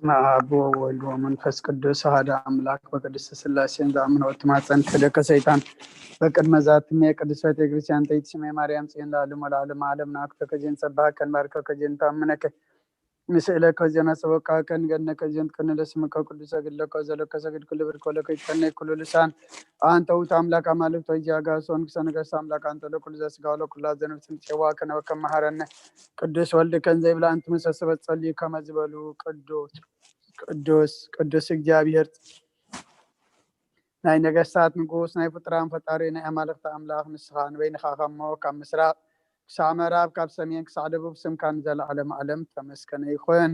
በስመ አብ ወወልድ ወመንፈስ ቅዱስ አሐደ አምላክ። በቅድስት ሥላሴን ዘአምን ወትማጸን ክህደከ ሰይጣን በቅድመ ዛትሜ ቅድስት ቤተ ክርስቲያን ተይትስሜ ማርያም ጽዮን ለዓለመ ለዓለመ ዓለም። ናኩተከ ዜን ጸባከን ባርከከ ዜን ታምነከ ንስእለከ ዜና ሰበቃከን ገነከ ዜን ትቀንለ ስምከ ቅዱስ ሰግድለከ ዘለከ ሰግድ ኩሉ ብርክ ወለከ ይትቀነ ኩሉ ልሳን አንተ ውእቱ አምላክ አማልክት ወእግዚአ አጋእዝት ወንጉሰ ነገስት አምላክ አንተ ለኩሉ ዘስጋ ወለኩላ ዘነፍስ ንጽዋ ከነበከ መሐረነ ቅዱስ ወልድ ከን ዘይብላ እንት መሰሰበት ጸልዩ ከመ ዝበሉ ቅዱስ ቅዱስ ቅዱስ እግዚኣብሔር ናይ ነገስታት ንጉስ ናይ ፍጡራን ፈጣሪ ናይ ኣማልክቲ ኣምላኽ ንስኻ ንበይንኻ ከሞ ካብ ምስራቅ ክሳዕ ምዕራብ ካብ ሰሜን ክሳዕ ደቡብ ስምካ ንዘለዓለም ዓለም ተመስገነ ይኹን።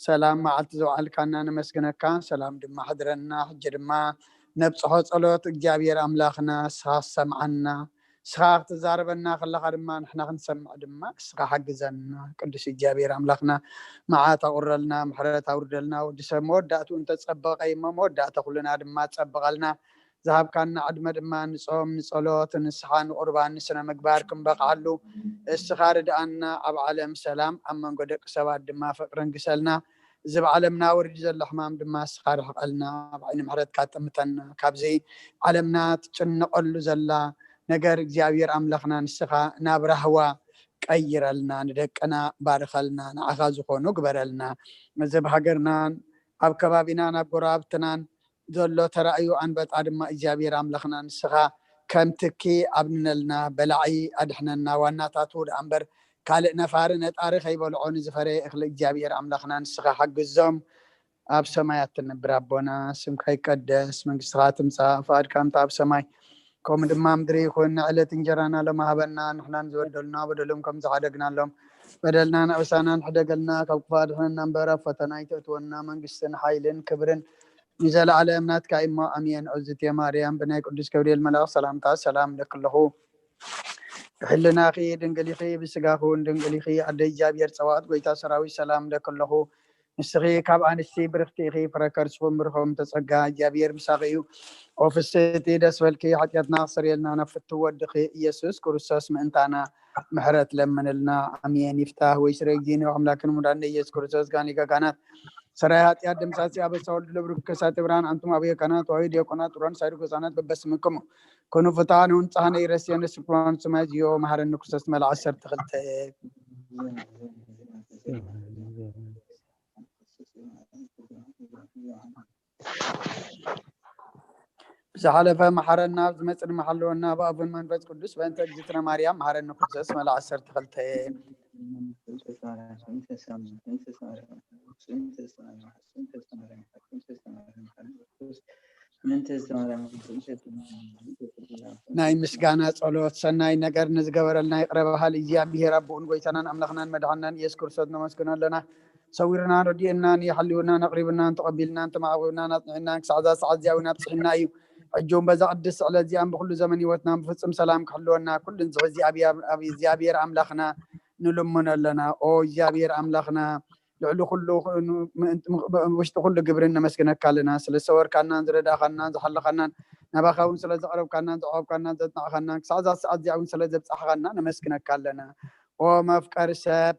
ሰላም መዓልቲ ዘውዓልካና ነመስግነካ፣ ሰላም ድማ ሕድረና። ሕጂ ድማ ነብጽሖ ጸሎት እግዚኣብሔር ኣምላኽና ንስኻ ሰምዓና። ንስኻ ክትዛረበና ከለኻ ድማ ንሕና ክንሰምዕ ድማ ንስኻ ሓግዘና። ቅዱስ እግዚኣብሔር ኣምላኽና መዓት ኣቑረልና፣ ምሕረት ኣውርደልና። ወዲ ሰብ መወዳእትኡ እንተጸበቐ እሞ መወዳእታ ኩልና ድማ ጸብቐልና። ዝሃብካና ዕድመ ድማ ንጾም፣ ንጸሎት፣ ንስሓ፣ ንቁርባን፣ ንስነ ምግባር ክንበቕዓሉ እስኻ ርድኣና። ኣብ ዓለም ሰላም፣ ኣብ መንጎ ደቂ ሰባት ድማ ፍቅርን ግሰልና። እዚ ኣብ ዓለምና ወሪዱ ዘሎ ሕማም ድማ እስኻ ርሕቐልና፣ ኣብ ዓይኒ ምሕረትካ ጠምተና። ካብዚ ዓለምና ትጭነቐሉ ዘላ ነገር እግዚኣብሔር ኣምላኽና ንስኻ ናብ ራህዋ ቀይረልና፣ ንደቅና ባርኸልና፣ ንዓኻ ዝኾኑ ግበረልና። እዚ ኣብ ሃገርናን ኣብ ከባቢናን ኣብ ጎረባብትናን ዘሎ ተራእዩ ኣንበጣ ድማ እግዚኣብሔር ኣምላኽና ንስኻ ከም ትኪ ኣብንነልና፣ በላዒ ኣድሕነና። ዋናታቱ ደኣ እምበር ካልእ ነፋሪ ነጣሪ ከይበልዖ ንዝፈረየ እኽሊ እግዚኣብሔር ኣምላኽና ንስኻ ሓግዞም። ኣብ ሰማያት ትነብር ኣቦና፣ ስምካ ይቀደስ፣ መንግስትኻ ትምጻእ፣ ፍቓድካ ምጻእ ኣብ ሰማይ ከምኡ ድማ ምድሪ ይኹን። ንዕለት እንጀራና ሎሚ ሃበና፣ ንሕና ንዝበደሉና በደሎም ከም ዝሓደግናሎም በደልና ንእሳና ንሕደገልና፣ ካብ ክፉእ ኣድሕነና እምበር ኣብ ፈተና ኣይተእትወና፣ መንግስትን ሓይልን ክብርን ንዘለኣለም ናትካ እሞ ኣሜን። እግዝእትየ ማርያም ብናይ ቅዱስ ገብርኤል መልኣኽ ሰላምታ ሰላም እለኪ ኣለኹ። ብሕልናኺ ድንግል ኢኺ፣ ብስጋኺ እውን ድንግል ኢኺ። ኣደ እግዚኣብሔር ጸባኦት፣ ጎይታ ሰራዊት፣ ሰላም እለኪ ኣለኹ። ንስኺ ካብ ኣንስቲ ብርኽቲ ኢኺ፣ ፍረ ከርስኹም ብሩኽ ተጸጋ፣ እግዚኣብሔር ምሳኺ እዩ። ኦ ፍስሕቲ ደስ በልኪ፣ ሓጢኣትና ክሰርየልና ናብ ፍትው ወድኺ ኢየሱስ ክርስቶስ ምእንታና ምሕረት ለምንልና። ኣሜን። ይፍታህ ወይ ስረ እግዚእነ ወአምላክነ መድኃኒነ ኢየሱስ ክርስቶስ ጋኔ ጋጋናት ሰራይ ኃጢአት ደምሳሲ አበሳ ወልድ ለብሩክ ከሳቴ ብርሃን አንቱም አብየ ካህናት ወይ ዲያቆናት ጥሮን ሳይዱ ህፃናት በበስምክሙ ኩኑ ፍትሐነ ወንጽሐነ ኢረስየነ ስኩራን ሰማይ ዝዮ መሐረነ ክርስቶስ መልዓ ዓሰርተ ክልተ። ብዝሓለፈ መሓረና፣ ኣብ ዝመጽእ ድማ ሓልወና፣ ብኣቡን መንፈስ ቅዱስ፣ በእንተ እግዝእትነ ማርያም መሓረኒ ክርስቶስ፣ መላ ዓሰርተ ክልተ። ናይ ምስጋና ጸሎት። ሰናይ ነገር ንዝገበረልና ይቕረ በሃል እግዚኣብሔር ኣቦኡን ጎይታናን ኣምላኽናን መድሓንናን ኢየሱስ ክርስቶስ ነመስግኖ ኣለና። ሰዊርናን ረዲእናን እዩ፣ ሓልዩናን ኣቕሪብናን ተቐቢልናን ተማዕቑብናን ኣጽኒዕናን ክሳዕ እዛ ሰዓት እዚኣ እውን ኣብጽሒና እዩ። ሕጂ እውን በዛ ቅድስቲ ዕለት እዚኣን ብኩሉ ዘመን ህይወትናን ብፍጹም ሰላም ክሕልወና ኩሉ ንዝሒ እግዚኣብሔር፣ ኣብ እግዚኣብሔር ኣምላኽና ንልምኖ ኣለና። ኦ እግዚኣብሔር ኣምላኽና፣ ልዕሊ ኩሉ፣ ውሽጢ ኩሉ ግብርን ነመስግነካ ኣለና። ስለ ዝሰወርካናን ዝረዳእኻናን ዝሓለኻናን፣ ናባኻ እውን ስለ ዘቕረብካናን ዘዕቆብካናን ዘጽናዕኻናን፣ ክሳዕ እዛ ሰዓት እዚኣ እውን ስለ ዘብጻሕኻና ነመስግነካ ኣለና። ኦ መፍቀሪ ሰብ፣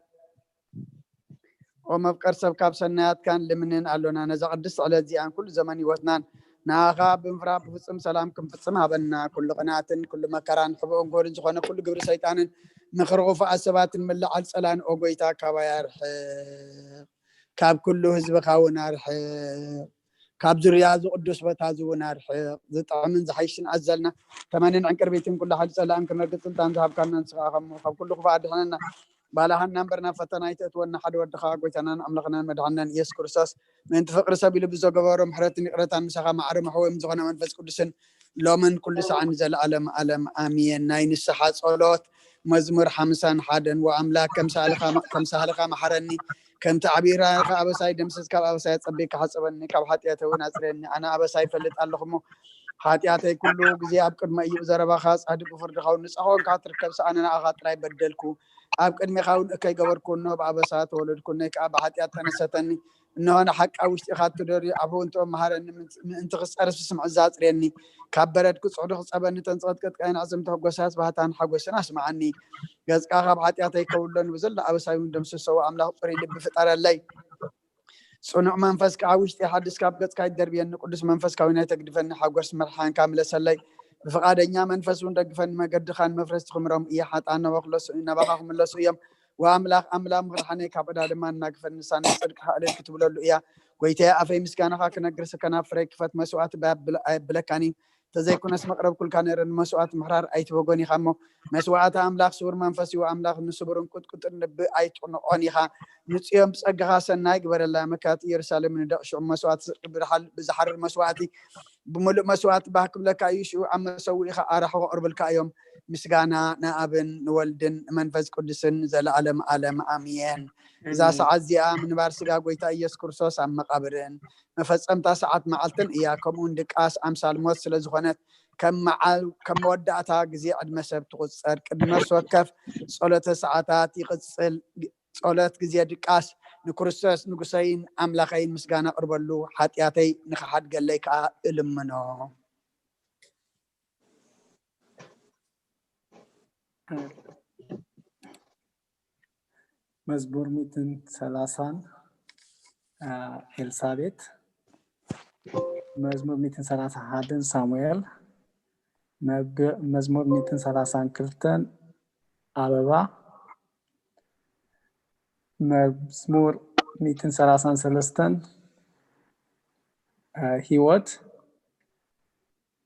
ኦ መፍቀር ሰብ፣ ካብ ሰናያትካን ልምንን ኣሎና። ነዛ ቅድስት ዕለት እዚኣን ኩሉ ዘመን ህይወትናን ንኣኻ ብምፍራህ ብፍጹም ሰላም ክንፍጽም ሃበና። ኩሉ ቅንኣትን ኩሉ መከራን ሕቡእን ጎርን ዝኾነ ኩሉ ግብሪ ሰይጣንን ምኽሪ ክፉኣት ሰባትን ምልዓል ጸላን፣ ኦ ጎይታ፣ ካባይ ኣርሕቕ። ካብ ኩሉ ህዝብኻ እውን ኣርሕቕ። ካብ ዙርያ እዚ ቅዱስ ቦታ እዚ እውን ኣርሕቕ። ዝጥዕምን ዝሓይሽን ኣዘልና ተመንን ዕንቅርቢትን ኩሉ ሓይሊ ጸላእን ክነርግጽ ስልጣን ዝሃብካና ንስኻ ኢኻ እሞ፣ ካብ ኩሉ ክፉእ ኣድሕነና። ባልሃና እምበር ናብ ፈተና ኣይተእትወና፣ ሓደ ወድኻ ጎይታናን ኣምላኽናን መድሓንናን ኢየሱስ ክርስቶስ ምእንቲ ፍቕሪ ሰብ ኢሉ ብዘገበሮ ምሕረትን ይቕረታን ምሳኻ ማዕረ መሕወዮም ዝኾነ መንፈስ ቅዱስን ሎምን ኩሉ ሰዓን ንዘለኣለም ኣለም ኣሜን። ናይ ንስሓ ጸሎት። መዝሙር ሓምሳን ሓደን። ወኣምላክ ከም ሳህልኻ፣ ከም ሳህልኻ መሓረኒ፣ ከምቲ ዓቢራኻ ኣበሳይ ደምስስ፣ ካብ ኣበሳይ ኣጸቢካ ሓጸበኒ፣ ካብ ሓጢኣተይ እውን ኣጽርየኒ። ኣነ ኣበሳይ ይፈልጥ ኣለኹ እሞ፣ ሓጢኣተይ ኩሉ ግዜ ኣብ ቅድመ እዩ። ብዘረባኻ ጻድቅ፣ ብፍርድኻ እውን ንጹሕ ኮንካ ትርከብ። ኣነ ንኣኻ ጥራይ በደልኩ፣ ኣብ ቅድሜኻ እውን እከይ ገበርኩ። እንሆ ብኣበሳ ተወለድኩ፣ እነሆ ከኣ ብሓጢኣት ጠነሰተኒ። እንሆ ንሓቂ ኣብ ውሽጢኻ እትደርዩ ኣብ ህውንትኦም መሃረኒ፣ ምእንቲ ክጸርፍ ስምዒት ዛጽርየኒ። ካብ በረድ ክጽዕዱ ክጸበኒ፣ እተን ዝቐጥቀጥካየን ኣዕጽምቲ ሕጎሳት ባህታን ሓጎስን ኣስምዓኒ። ገጽካ ካብ ሓጢኣተይ ከውሎ፣ ንብዘሎ ኣበሳይ እውን ደምስሶ። ኣምላኽ ጽሩይ ልቢ ፍጠረለይ፣ ጽኑዕ መንፈስ ከዓ ውሽጢ ሓድስ ካብ ገጽካ ይደርብየኒ። ቅዱስ መንፈስ ካዊና ይተግድፈኒ። ሓጎስ መርሓንካ ምለሰለይ። ብፍቓደኛ መንፈስ እውን ደግፈኒ። መገድኻ ንመፍረስቲ ክምሮም እየ። ሓጣን ናባኻ ክምለሱ እዮም። ወኣምላኽ ኣምላኽ ምኽድሓነይ ካብ ዕዳ ድማ እናግፈኒ። ንሳ ናይ ጽድቅኻ ዕልል ክትብለሉ እያ። ጎይታየ ኣፈይ ምስጋናኻ ክነግር ስከናፍረይ ክፈት። መስዋዕቲ ኣየብለካን እዩ። ተዘይኮነስ መቕረብኩልካ ነይረ። ንመስዋዕቲ ምሕራር ኣይትበጎን ኢኻ እሞ መስዋዕቲ ኣምላኽ ስቡር መንፈስ እዩ። ኣምላኽ ንስቡርን ቁጥቁጥን ልቢ ኣይጥንቖን ኢኻ። ንጽዮን ብጸጋኻ ሰናይ ግበረላ። መካት ኢየሩሳሌም ንደቕ ሽዑ መስዋዕቲ ጽድቂ ብድሓል ብዝሓርር መስዋዕቲ ብምሉእ መስዋዕቲ ባህ ክብለካ እዩ። ሽዑ ኣብ መሰውኢኻ ኣራሑ ከቕርብልካ እዮም። ምስጋና ንኣብን ንወልድን ንመንፈስ ቅዱስን ዘለኣለም ኣለም ኣምየን። እዛ ሰዓት እዚኣ ምንባር ስጋ ጎይታ ኢየሱስ ክርስቶስ ኣብ መቓብርን መፈጸምታ ሰዓት መዓልትን እያ። ከምኡውን ድቃስ ኣምሳል ሞት ስለ ዝኾነት ከም መዓል ከም መወዳእታ ግዜ ዕድመ ሰብ ትቑጸር። ቅድሚ ነፍሲ ወከፍ ጸሎተ ሰዓታት ይቕጽል። ጸሎት ግዜ ድቃስ ንክርስቶስ ንጉሰይን ኣምላኸይን ምስጋና ቅርበሉ፣ ሓጢኣተይ ንኽሓድገለይ ከኣ እልምኖ። መዝሙር ሚእትን ሰላሳን ኤልሳቤት፣ መዝሙር ሚእትን ሰላሳ ሓደን ሳሙኤል፣ መዝሙር ሚእትን ሰላሳን ክልተን ኣበባ፣ መዝሙር ሚእትን ሰላሳን ሰለስተን ህይወት፣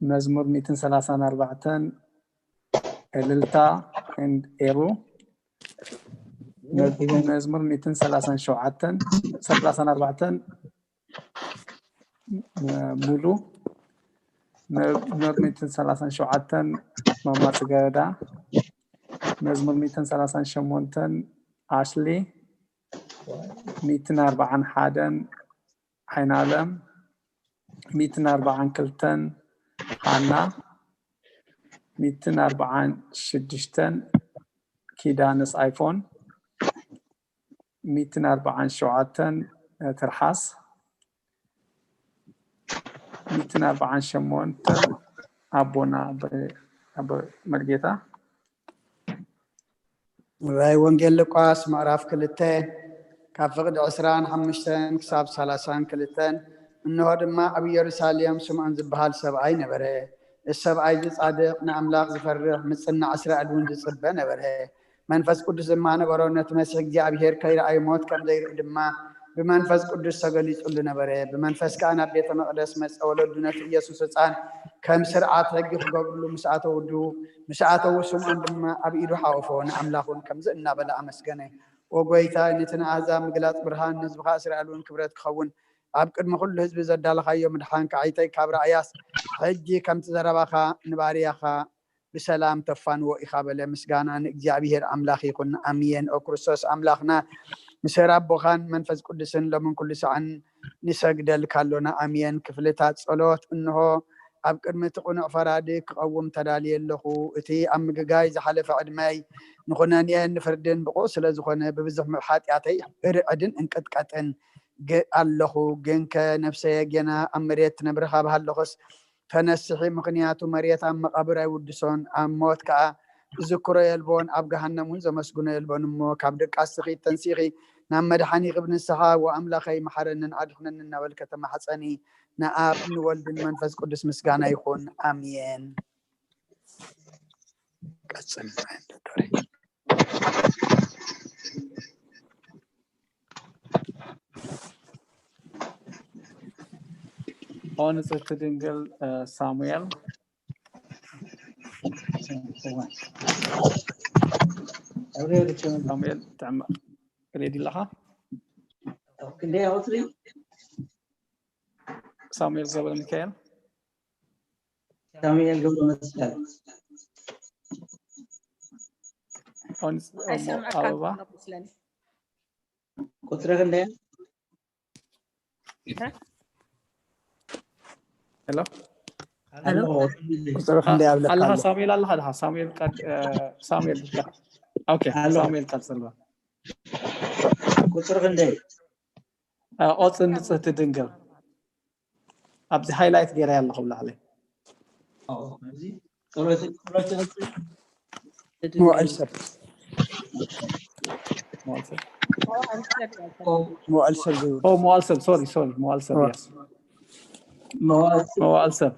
መዝሙር ሚእትን ሰላሳን ኣርባዕተን እልልታ and ኤሩ፣ መዝሙር ሚእትን ሰላሳን ሸውዓተን ሰላሳን ኣርባዕተን ሙሉ፣ መዝሙር ሚእትን ሰላሳን ሸውዓተን ማማ ጽገረዳ፣ መዝሙር ሚእትን ሰላሳን ሸሞንተን ኣሽሊ፣ ሚእትን ኣርባዓን ሓደን ዓይናለም፣ ሚእትን ኣርባዓን ክልተን ሃና፣ ሚእትን ኣርባዓን ሽዱሽተን ኪዳነስ ኣይፎን፣ ሚእትን ኣርባዓን ሸውዓተን ትርሓስ፣ ሚእትን ኣርባዓን ሸሞንተን ኣቦና ኣቦ መርጌታ። ራእይ ወንጌል ሉቃስ ምዕራፍ ክልተ ካብ ፍቕዲ ዕስራን ሓሙሽተን ክሳብ ሰላሳን ክልተን። እንሆ ድማ ኣብ ኢየሩሳሌም ስምዖን ዝበሃል ሰብኣይ ነበረ። እዚ ሰብኣይ እዚ ጻድቕ፣ ንኣምላኽ ዝፈርሕ፣ ምጽናዕ እስራኤል እውን ዝጽበ ነበረ። መንፈስ ቅዱስ ድማ ነበሮ። ነቲ መሲሕ እግዚኣብሔር ከይረኣዩ ሞት ከም ዘይርኢ ድማ ብመንፈስ ቅዱስ ተገሊጹሉ ነበረ። ብመንፈስ ከኣ ናብ ቤተ መቕደስ መጸ። ወለዱ ነቲ ኢየሱስ ህጻን ከም ስርዓት ሕጊ ክገብርሉ ምስ ኣተውሉ ምስ ኣተዉ ስምዖን ድማ ኣብ ኢዱ ሓቆፎ፣ ንኣምላኽ እውን ከምዚ እናበለ ኣመስገነ። ኦ ጐይታይ፣ ነቲ ንኣህዛብ ምግላጽ ብርሃን፣ ንህዝብኻ እስራኤል እውን ክብረት ክኸውን ኣብ ቅድሚ ኩሉ ህዝቢ ዘዳለኻዮ ምድሓንካ፣ ዓይተይ ካብ ረኣያስ ሕጂ ከምቲ ዘረባኻ ንባርያኻ ብሰላም ተፋንዎ ኢኻ በለ። ምስጋና ንእግዚኣብሔር ኣምላኽ ይኹን። ኣምየን። ኦ ክርስቶስ ኣምላኽና፣ ንሰር ኣቦኻን መንፈስ ቅዱስን ሎምን ኩሉ ሰዓን ንሰግደልካ ኣሎና። ኣምየን። ክፍልታት ጸሎት። እንሆ ኣብ ቅድሚ እቲ ቅኑዕ ፈራዲ ክቐውም ተዳልየ ኣለኹ። እቲ ኣብ ምግጋይ ዝሓለፈ ዕድመይ ንኹነኔን ንፍርድን ብቑዕ ስለ ዝኾነ፣ ብብዙሕ ሓጢኣተይ ርዕድን እንቅጥቀጥን ግ-፣ ኣለኹ። ግንከ ነፍሰየ ጌና ኣብ መሬት ትነብር ካብ ሃለኹስ ተነስሒ፣ ምኽንያቱ መሬት ኣብ መቓብር ኣይውድሶን፣ ኣብ ሞት ከኣ ዝዝክሮ የልቦን፣ ኣብ ገሃነም እውን ዘመስግኖ የልቦን። እሞ ካብ ድቃስኺ ተንሲኺ ናብ መድሓኒኺ ብንስሓ፣ "ወኣምላኸይ መሓረንን ኣድሕነንን" እናበልከ ተማሕጸኒ። ንኣብ ንወልድን መንፈስ ቅዱስ ምስጋና ይኹን። ኣሜን። ቀጽል ዶክተር። ኦ ንጽህቲ ድንግል፣ እ፣ ሳሙኤል። ሳሙኤል ጥዕማ ሬዲ ኣለኻ? ክንደይ ኣውትሪ? ሳሙኤል ገብረ ሚካኤል። ሳሙኤል ገብረ መስቀል። ኦንስ-፣ ኦሞ ኣይሰምዐካን ኣበባ። ኣሎ መስለኒ። ቁጽሪ ክንደይ? እ? ሄሎ? ሄሎ? ቁጽሪ ክንደይ ኣብለካ ኣለኻ? ኣሎ? ሳሙኤል ኣለኻ? ኣለኻ? ሳሙኤል ቀድ-፣ እ፣ ሳሙኤል ኣለኻ? ኦኬ፣ ኣሎ። ሳሙኤል ቀጽል በል። ቁጽሪ ክንደይ? እ፣ ኦጽን ንጽህቲ ድንግል። ኣብዚ ሃይላይት ገይረ ኣለኹ ብላዕሊ። ኦ፣ ኣብዚ ጸሎት፣ ጸሎት ይቕጽል። መዋዕል ሰብ። መዋዕል ሰብ። መዋእል ሰብ ዘይብሉ። Oh, መዋእል ሰብ፣ sorry፣ sorry፣ መዋእል ሰብ፣ yes። መዋእል ሰብ።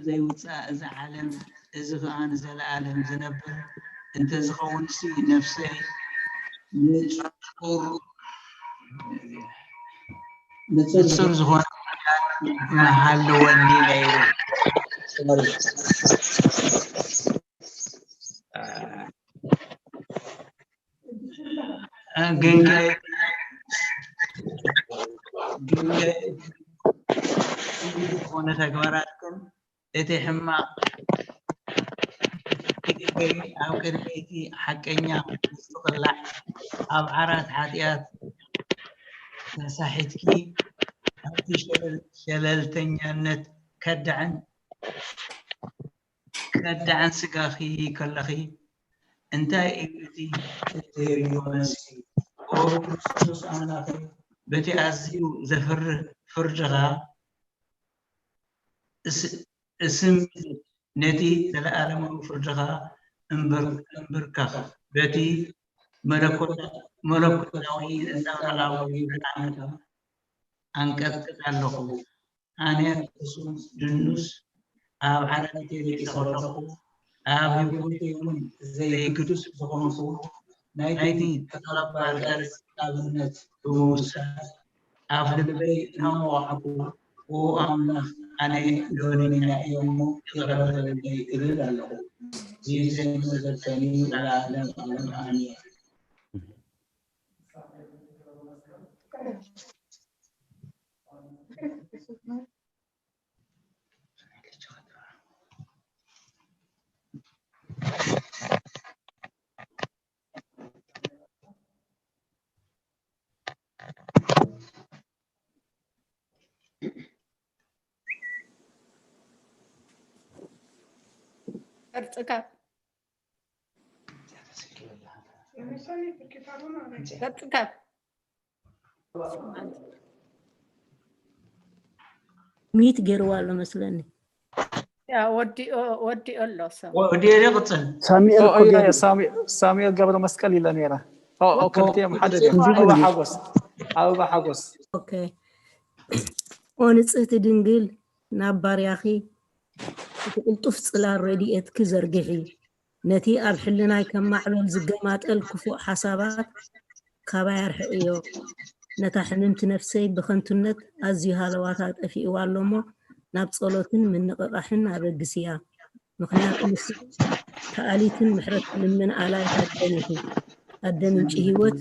ዘይውፃእ እዚ ዓለም፣ እዚ ከዓ ንዘለኣለም ዝነብር እንተዝኸውን ሲ ነፍሰይ ንቁሩ ንፅር ዝኾነ መሃልወኒ ነይሩ። ግን ዝኾነ ተግባራትኩም እቲ ሕማቕ ኣብ ቅድሚ እቲ ሓቀኛ ዝኽላዕ ኣብ ዓራት ሓጢኣት ተሳሒትኪ ኣብቲ ሸለልተኛነት ከዳዕን ከዳዕን ስጋኺ ከለኺ እንታይ እዩ እቲ እትህብዮ መልሲ? ኦ ክርስቶስ ኣምላኸይ፣ በቲ ኣዝዩ ዘፍርህ ፍርድኻ እስም ነቲ ዘለኣለማዊ ፍርድኻ እምብርከኽ፣ በቲ መለኮታዊ እናውራላዊ ብርሃንካ ኣንቀጥቅጥ ኣለኹ። ኣነ ሕሱም ድኑስ ኣብ ዓረቂተይ ደቂሰ ከለኹ፣ ኣብ ህይወተይ እውን ዘይግዱስ ዝኾንኩ፣ ናይቲ ተቐባልነት ኣብነት ብምውሳድ፣ ኣብ ልበይ እናመዋዕኩ፣ ኦ ኣምላኽ፣ ኣነ ገበነኛ እየ እሞ ይቕረ በለለይ እብል ኣለኹ። እዚ ዘይመዘልከኒ ንዘለኣለም ዓለም ኣሜን። ቅርጽካ ቅርጽካ ሚት ገይርዋ ኣሎ መስለኒ። ያ ወዲኦ ወዲኦ ኣሎ ሰብ ወዲኦ ይቕፅል። ሳሚኤል እኮ ኦ፣ ያ፣ ገይሩ ያ፣ ሳሚ- ሳሙኤል ገብረ መስቀል ኢለ ነይረ። ኦ፣ ኦ፣ ክልቲኦም ሓደ ድዮም። ኣበባ ሓጎስ፣ ኣበባ ሓጎስ። ኦኬ። ኦ ንጽህቲ ድንግል፣ ናብ ባርያኺ እቲ ቅልጡፍ ጽላል ረድኤትኪ ዘርግሒ። ነቲ ኣብ ሕልናይ ከም ማዕበል ዝገማጠል ክፉእ ሓሳባት ካባይ ኣርሕቕዮ። ነታ ሕምምቲ ነፍሰይ ብኸንቱነት ኣዝዩ ሃለዋታ ጠፊእዋ ኣሎ እሞ ናብ ጸሎትን ምንቕቓሕን ኣበግስያ። ምኽንያቱ ንስኺ ከኣሊትን ምሕረት ትልምን ኣላይት ኣደን ኢኺ። ኣደ ምንጪ ህይወት፣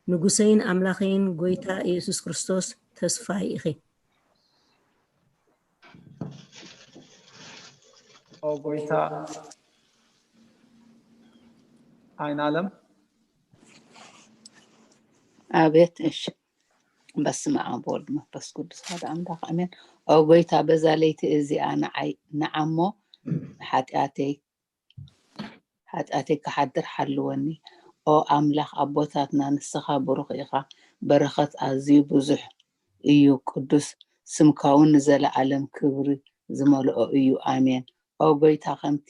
ንጉሰይን ኣምላኸይን ጎይታ ኢየሱስ ክርስቶስ ተስፋይ ኢኺ። ኦ ጎይታ ኣይን ኣለም ኣቤት። እሺ፣ በስመ ኣብ ወልድ መንፈስ ቅዱስ ሓደ ኣምላኽ ኣሜን። ኦ ጎይታ፣ በዛ ለይቲ እዚኣ ንዓይ ንዓሞ ሓጢኣተይ ሓጢኣተይ ክሓድር ሓልወኒ። ኦ ኣምላኽ ኣቦታትና፣ ንስኻ ብሩኽ ኢኻ። በረኸት ኣዝዩ ብዙሕ እዩ። ቅዱስ ስምካ እውን ንዘለኣለም ክብሪ ዝመልኦ እዩ። ኣሜን። ኦ ጎይታ፣ ከምቲ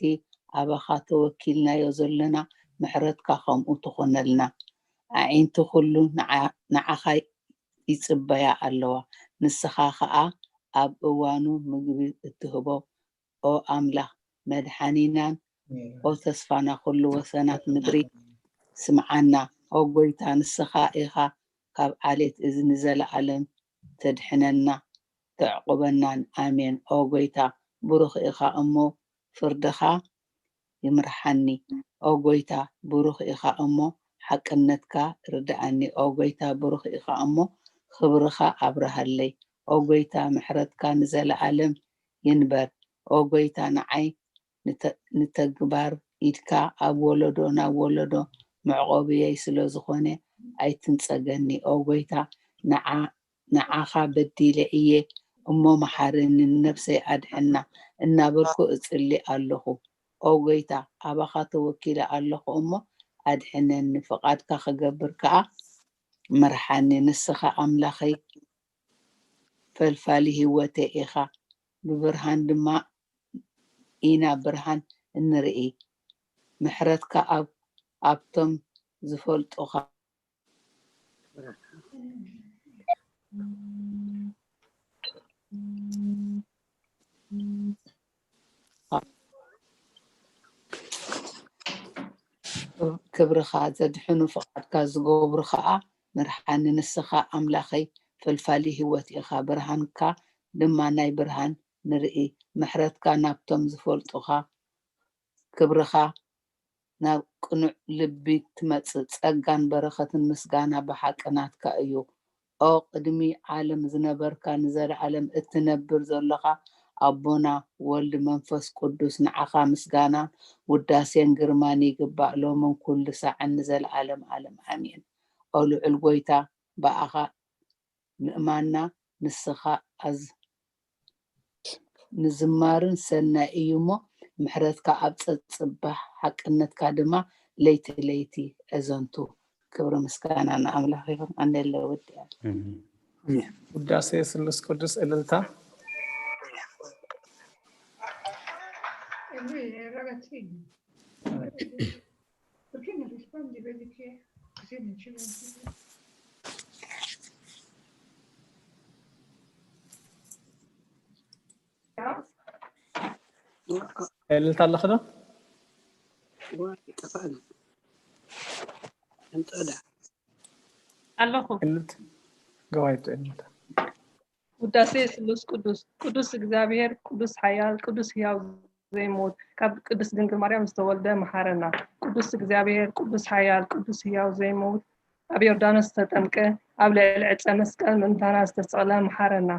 ኣባኻ ተወኪልናዮ ዘለና፣ ምሕረትካ ከምኡ ትኹነልና። ኣዒንቲ ኩሉ ንዓ- ንዓኻ ይጽበያ ኣለዋ። ንስኻ ኸኣ ኣብ እዋኑ ምግቢ እትህቦ፣ ኦ ኣምላኽ መድሓኒናን ኦ ተስፋና ኩሉ ወሰናት ምድሪ ስምዓና። ኦ ጎይታ ንስኻ ኢኻ ካብ ዓሌት እዚ ንዘለኣለም ተድሕነና ተዕቁበናን። ኣሜን። ኦ ጎይታ ብሩኽ ኢኻ እሞ ፍርድኻ ይምርሓኒ። ኦ ጎይታ ብሩኽ ኢኻ እሞ ሓቅነትካ ርድኣኒ። ኦ ጎይታ ብሩኽ ኢኻ እሞ ክብርኻ ኣብርሃለይ። ኦ ጎይታ ምሕረትካ ንዘለኣለም ይንበር። ኦ ጎይታ ንዓይ ንተ- ንተግባር ኢድካ ኣብ ወለዶ ናብ ወለዶ መዕቆብየይ ስለ ዝኾነ ኣይትንጸገኒ። ኦ ጎይታ ንዓ- ንዓኻ በዲለ እየ እሞ መሓረኒ፣ ንነፍሰይ ኣድሕና እናበልኩ እጽሊ ኣለኹ። ኦ ጎይታ ኣባኻ ተወኪለ ኣለኹ እሞ ኣድሕነኒ፣ ፍቓድካ ክገብር ከኣ ምርሓኒ። ንስኻ ኣምላኸይ ፈልፋሊ ህይወተይ ኢኻ፣ ብብርሃን ድማ ኢና ብርሃን እንርኢ። ምሕረትካ ኣብ ኣብቶም ዝፈልጡኻ ክብርኻ ዘድሕኑ ፍቓድካ ዝገብሩ ኸኣ ምርሓኒ። ንስኻ ኣምላኸይ ፈልፋሊ ህይወት ኢኻ፣ ብርሃንካ ድማ ናይ ብርሃን ንርኢ። ምሕረትካ ናብቶም ዝፈልጡኻ፣ ክብርኻ ናብ ቅኑዕ ልቢ ትመጽእ። ጸጋን በረኸትን ምስጋና ብሓቂ ናትካ እዩ። ኦ ቅድሚ ዓለም ዝነበርካ ንዘለዓለም እትነብር ዘሎኻ ኣቦና ወልድ መንፈስ ቅዱስ ንዓኻ ምስጋናን ውዳሴን ግርማን ይግባእ ሎምን ኩሉ ሳዕን ንዘለዓለም ዓለም ኣሜን። ኦ ልዑል ጎይታ ብኣኻ ምእማንና ንስኻ ኣዝ ምዝማርን ሰናይ እዩ እሞ ምሕረትካ ኣብ ጸጽባሕ ሓቅነትካ ድማ ለይቲ ለይቲ እዘንቱ። ክብሪ ምስጋና ንኣምላኽ ይኹን። ኣነ ለወድ ውዳሴ ስሉስ ቅዱስ እልልታ እልልታ ኣለኽ ዶ? ኣለኹ። እልልት ገባይቶ እልልታ ውዳሴ ስሉስ ቅዱስ ቅዱስ እግዚኣብሔር ቅዱስ ሓያል ቅዱስ ህያው ዘይመውት ካብ ቅድስት ድንግል ማርያም ዝተወልደ መሓረና። ቅዱስ እግዚኣብሔር ቅዱስ ሓያል ቅዱስ ህያው ዘይመውት ኣብ ዮርዳኖስ ዝተጠምቀ ኣብ ልዕሊ ዕፀ መስቀል ምእንታና ዝተሰቕለ መሓረና።